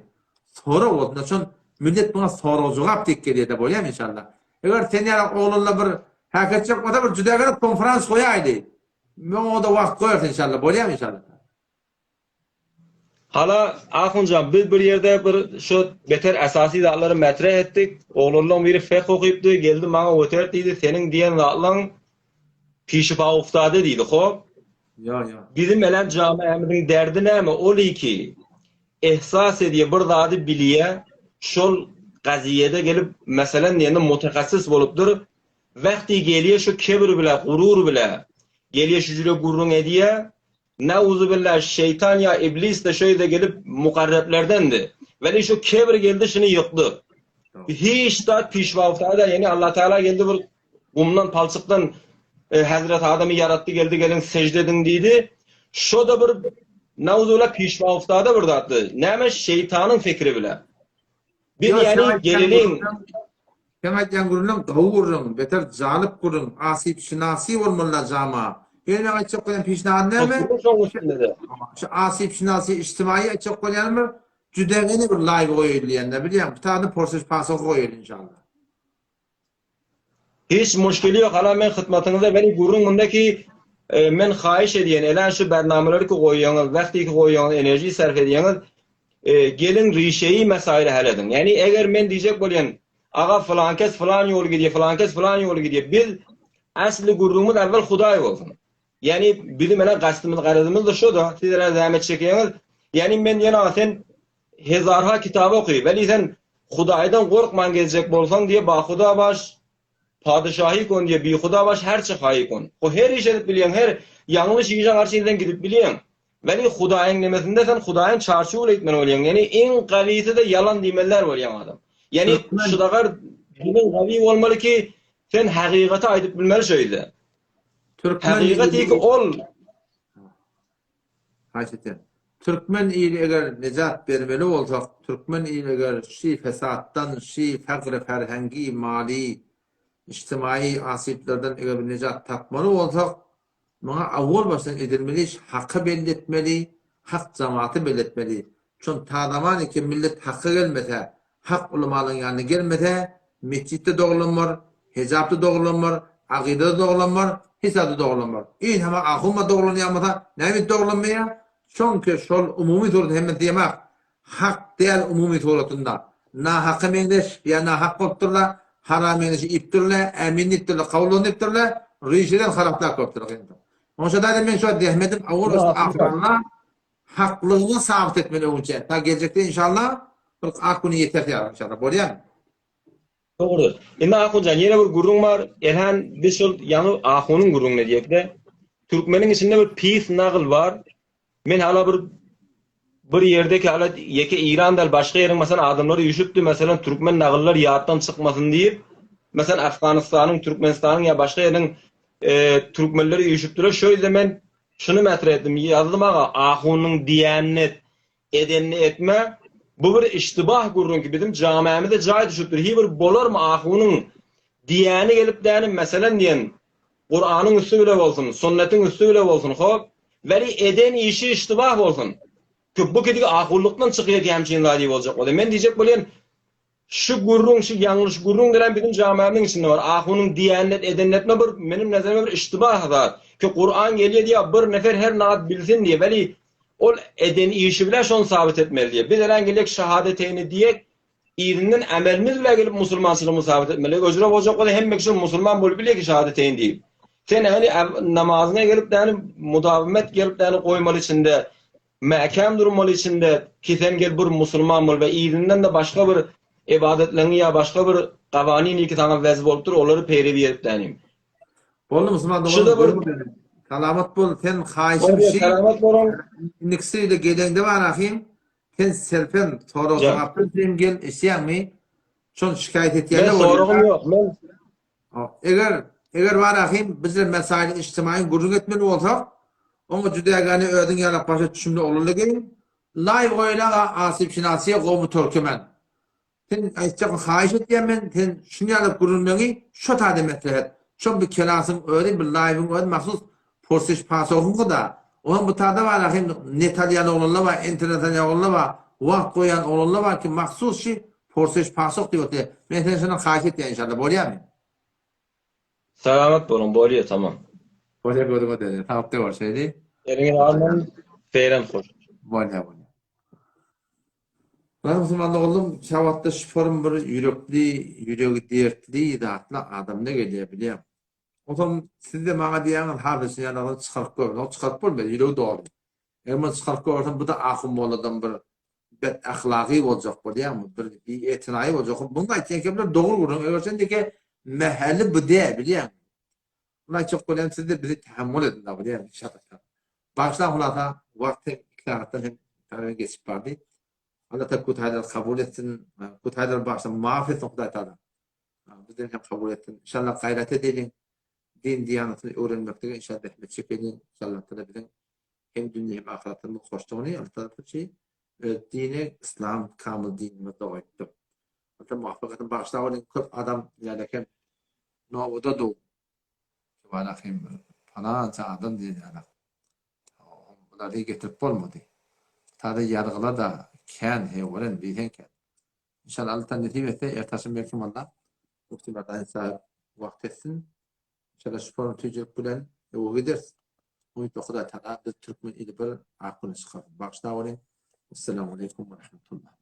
Speaker 1: sorag bolsun şon millet muňa sorag jogap diýip gelýärde bolýamy inşallah eger sen ýaly oglanlar bir häketjek bolsa bir juda gerek konferans goýaýdy men oňa-da wagt goýarys inşallah bolýamy inşallah.
Speaker 12: Hala Ahunjan biz bir ýerde bir şu beter esasy zatlary metreh etdik. Oglanlaň biri fekh okypdy, geldi maňa öter diýdi, seniň diýen zatlaň pişipa uftady diýdi, hop.
Speaker 1: Ýa ýa.
Speaker 12: Bizim elem jamiämiziň derdi näme? Ol iki ehsas edýä bir zady bilýä, şol gaziýede gelip meselen diýende mutehassys bolupdyr. Wagty gelýä şu kebir bile, gurur bile gelýä şu jüre gürrüň edýä. Nauzubillah şeýtan ýa iblis-de şo ýerde gelip mukarreplerdendi. Weli şu kebir geldi şuny ýykdy. Hiç zat pişwagta-da ýagny Allah Tagala geldi bir gumdan palçykdan Hezreti Adamy ýaratdy geldi geliň sežde ediň diýdi. Şo-da bir nauzubillah pişwagta-da bir zatdy. Näme şeýtanyň fikri bile. Biz ýagny geleliň.
Speaker 1: Seň aýdýan gürrüňiň gowy gürrüň, beter jalyp gürrüň, asypşynasy bolmalyda jama. Ýöne meň aýtjak bolýan pişnahym näme? Şu asypşynasy içtimaýy aýtjak bolýanym bir jüdegene bir laýw goýaýly diýende bilýäň, bir tany porsuş pasohy goýaýly inşallah.
Speaker 12: Hiç muşkili ýok hala men hytmatyňyzda weli gürrüň munda ki men haýyş edýän elän şu bernameleri ki goýýaňyz wagty ki goýýaňyz enerji sarf edýäňiz geliň rişeýi mesaýyly hal ediň ýagny eger men diýjek bolýan aga fylankes fylan ýoly gidýär fylankes fylan ýoly gidýär biz asly gürrüňimiz awwel hudaý bolsun. Ýani bizim ene gastymyz garazymyz da şo-da, siz ene zähmet çekýäňiz. Ýani men ýene sen hezarha kitap oky, weli sen Hudaýdan gorkman gezjek bolsaň diýe bahuda baş, padyşahy kon diýe bihuda baş herçe haýy kon. Ho her iş edip bilýäň, her ýalňyş işe garşy sen gidip bilýäň. Weli Hudaýyň nemesinde sen Hudaýyň çarçuwy bilen gitmeli bolýaň. Ýani iň gawysy-da ýalan diýmeliler bolýaň adam. Ýani şudagar diliň gawy bolmaly ki, sen hakykaty aýdyp bilmeli şo ýerde.
Speaker 1: Türkmen
Speaker 12: Hakykat
Speaker 1: ili
Speaker 12: ki ol
Speaker 1: Haýyş etýän. Türkmen ili eger nejat bermeli bolsak, türkmen ili eger şi fesatdan, şi fagry ferhengi, mali, içtimaýy asyplardan eger bir nejat tapmaly bolsak, muňa awwal başdan edilmeli iş haky belli etmeli, hak jamaty belli etmeli. Çün ta zaman ki millet hakka gelmese, hak ulamalaryň ýanyna gelmese, metjitde dogrulanmar, hejapda dogrulanmar, akydada dogrulanmar, hiç zatda dogrulanmar. Iň hama ahunma dogrulanýan bolsa, näme üçin dogrulanmaýar? Çünki şol umumy suratda hemmesi diýemak, hak däl umumy suratynda. Nahaka meňzeş ýa nahak bolupdyrlar, haram meňzeş iýipdirler, ämin diýipdirler, kabul bolsun diýipdirler, rişeden haraplar bolupdyrlar. Oňşa daýza men şu zähmetim awal başda ahyrynda Haklygyňy sabyt etmeli öňünçä. Ta geljekde inşallah bir ak güni ýeter ýaly inşallah. Bolýamy?
Speaker 12: Dogry. Indi Ahunjan ýene bir gürrüň bar. Elhan biz şol ýaňy Ahunyň gürrüňini edýäkde. Türkmeniň içinde bir pis nagyl bar. Men hala bir bir ýerdeki hala ýeke Iran däl başga ýeriň meselem adamlary üýşüpdi meselem türkmen nagyllary ýatdan çykmasyn diýip meselem Afganystanyň Türkmenistanyň ýa başga ýeriň türkmenleri üýşüpdiler. Şo ýerde men Şuny mätre etdim, ýazdym aga, ahunyň diýenini et, edenini etme, bu bir iştibah gürrüňki, bizim jamämize jaý düşüpdir, hi bir bolarmy ahunyň diýeni gelip däni, meselen diýen, Kuranyň üsti bile bolsun, sünnetiň üsti bile bolsun, hop, weli eden işi iştibah bolsun. Ki bu kidigi ahunlykdan çykýa ki hemçin zady boljak bolýa. Men diýjek bolýan, Şu gürrüň şu ýalňyş gürrüň dälem biziň jamaamyň içinde bar. Ahunyň diýenini et edenini etme bir meniň nazarymda bir iştibah zat. Ki Kuran gelýär diýýär bir nefer her nat bilsin diýýär. Weli ol eden işi bilen şony sabyt etmeli diýýär. Biz elän gelýek şahadeteýni diýek yzyndan amelimiz bilen gelip musulmançylygymyzy sabyt etmeli. Öjre boljak bolsa hemme kişi musulman bolup bilýär ki şahadeteýni diýip. Sen äni namazyňa gelip däni mudawimet gelip däni goýmaly içinde. Mäkäm durmaly içinde ki sen gel bir musulman bol we yzyndan-da başga bir ybadatlaryňy ýa başga bir gawanin ki saňa wez bolupdyr olary peýrewi edip dänim.
Speaker 1: Boldy musulman doganym
Speaker 12: Şuda bir
Speaker 1: görmedim. Salamat bol sen haýyşym
Speaker 12: Bolýar
Speaker 1: şi
Speaker 12: salamat boluň.
Speaker 1: indikisi ile geleňde bar ahym sen selpen sorag
Speaker 12: Jan.
Speaker 1: jogapdan sen gel eşýäňmi şony şikaýat
Speaker 12: Men
Speaker 1: etýänler bolýar.
Speaker 12: soragym ýok men
Speaker 1: Eger, eger bar ahym, bizler mesaili içtimaýy gürrüň etmeli bolsak, oňa jüdägäni özüň ýalak başa düşümli oglanly geýin, laý goýlaga asip şinasiýa gowmy törkemen. Sen aýtjak haýyş etýän men, sen şuny ýalak gürrüňleňi şo taýda meslehet. Şol bir kelasyň özi, bir laýwyň özi mahsus porsiş pasogyňky da. Onuň bu taýda bar ahym net alýan oglanlar bar, internet alýan oglanlar bar, wagt goýýan oglanlar bar ki mahsus şi Porseş pasok diýip otyr. Men senden şondan haýyş etýän inşallah. Bolýamy?
Speaker 12: Salamat boluň bolýa tamam.
Speaker 1: Bolýa gözüňe degsin. Saglykda görşeýli.
Speaker 12: Eliňizi almaň. Seýran hoş.
Speaker 1: Bolýa bolýa. Lan musulman oglum şa wagtda şu forum bir ýürekli, ýüregi dertli zatly adamda gelýär bilýäň. Onsoň sizde maňa diýýäňiz harbyçy ýaly çykaryp gör. Ýok çykaryp bolmaýar ýüregi doly. Eger muny çykaryp görsem bu-da ahun molladan bir bet ahlagy boljak bolýarmy, bir bietinaýy boljak. Muny aýtýan kemler dogry gürrüň. Eger sen deke mäheli bu dä bilýäňmi? Muny aýtjak bolýan sizde bizi tähammül ediň da bilýäňmi inşallah. Bagyşlaň hulasa wagt hem 2 sagatdan hem tagryban geçip bardy. Allah taala kutaýlary kabul etsin. Kutaýlary bagyşlasyn, maaf etsin Hudaý taala. Bizden hem kabul etsin. Inşallah gaýrat edeliň. Din diýanatyny öwrenmeklige inşallah zähmet çekeliň. Inşallah taala biziň hem dünýe hem ahyretimiz hoşdugyny Allah taala şu öz dini yslam kamyl dinimizde goýupdyr. Allah muvaffak etsin. Bagyşlap olyň köp adam ýaly hem nowada dur. Subhanallah hem falança adam diýen ýaly. Bulary getirip bolmady. Täze ýazgylar da kän hewren diýseň kän. Inşallah Allah taala nesip etse ertaşym belki onda Mufti Merdani sahip wagt etsin. Inşallah şu forum tüýjek bilen öwge gideris. Umyt Hudaý Taala biz türkmen ili bir ak güne çykarsyn. Bagyşlap olyň. Esselamu aleýkum we rahmetullah.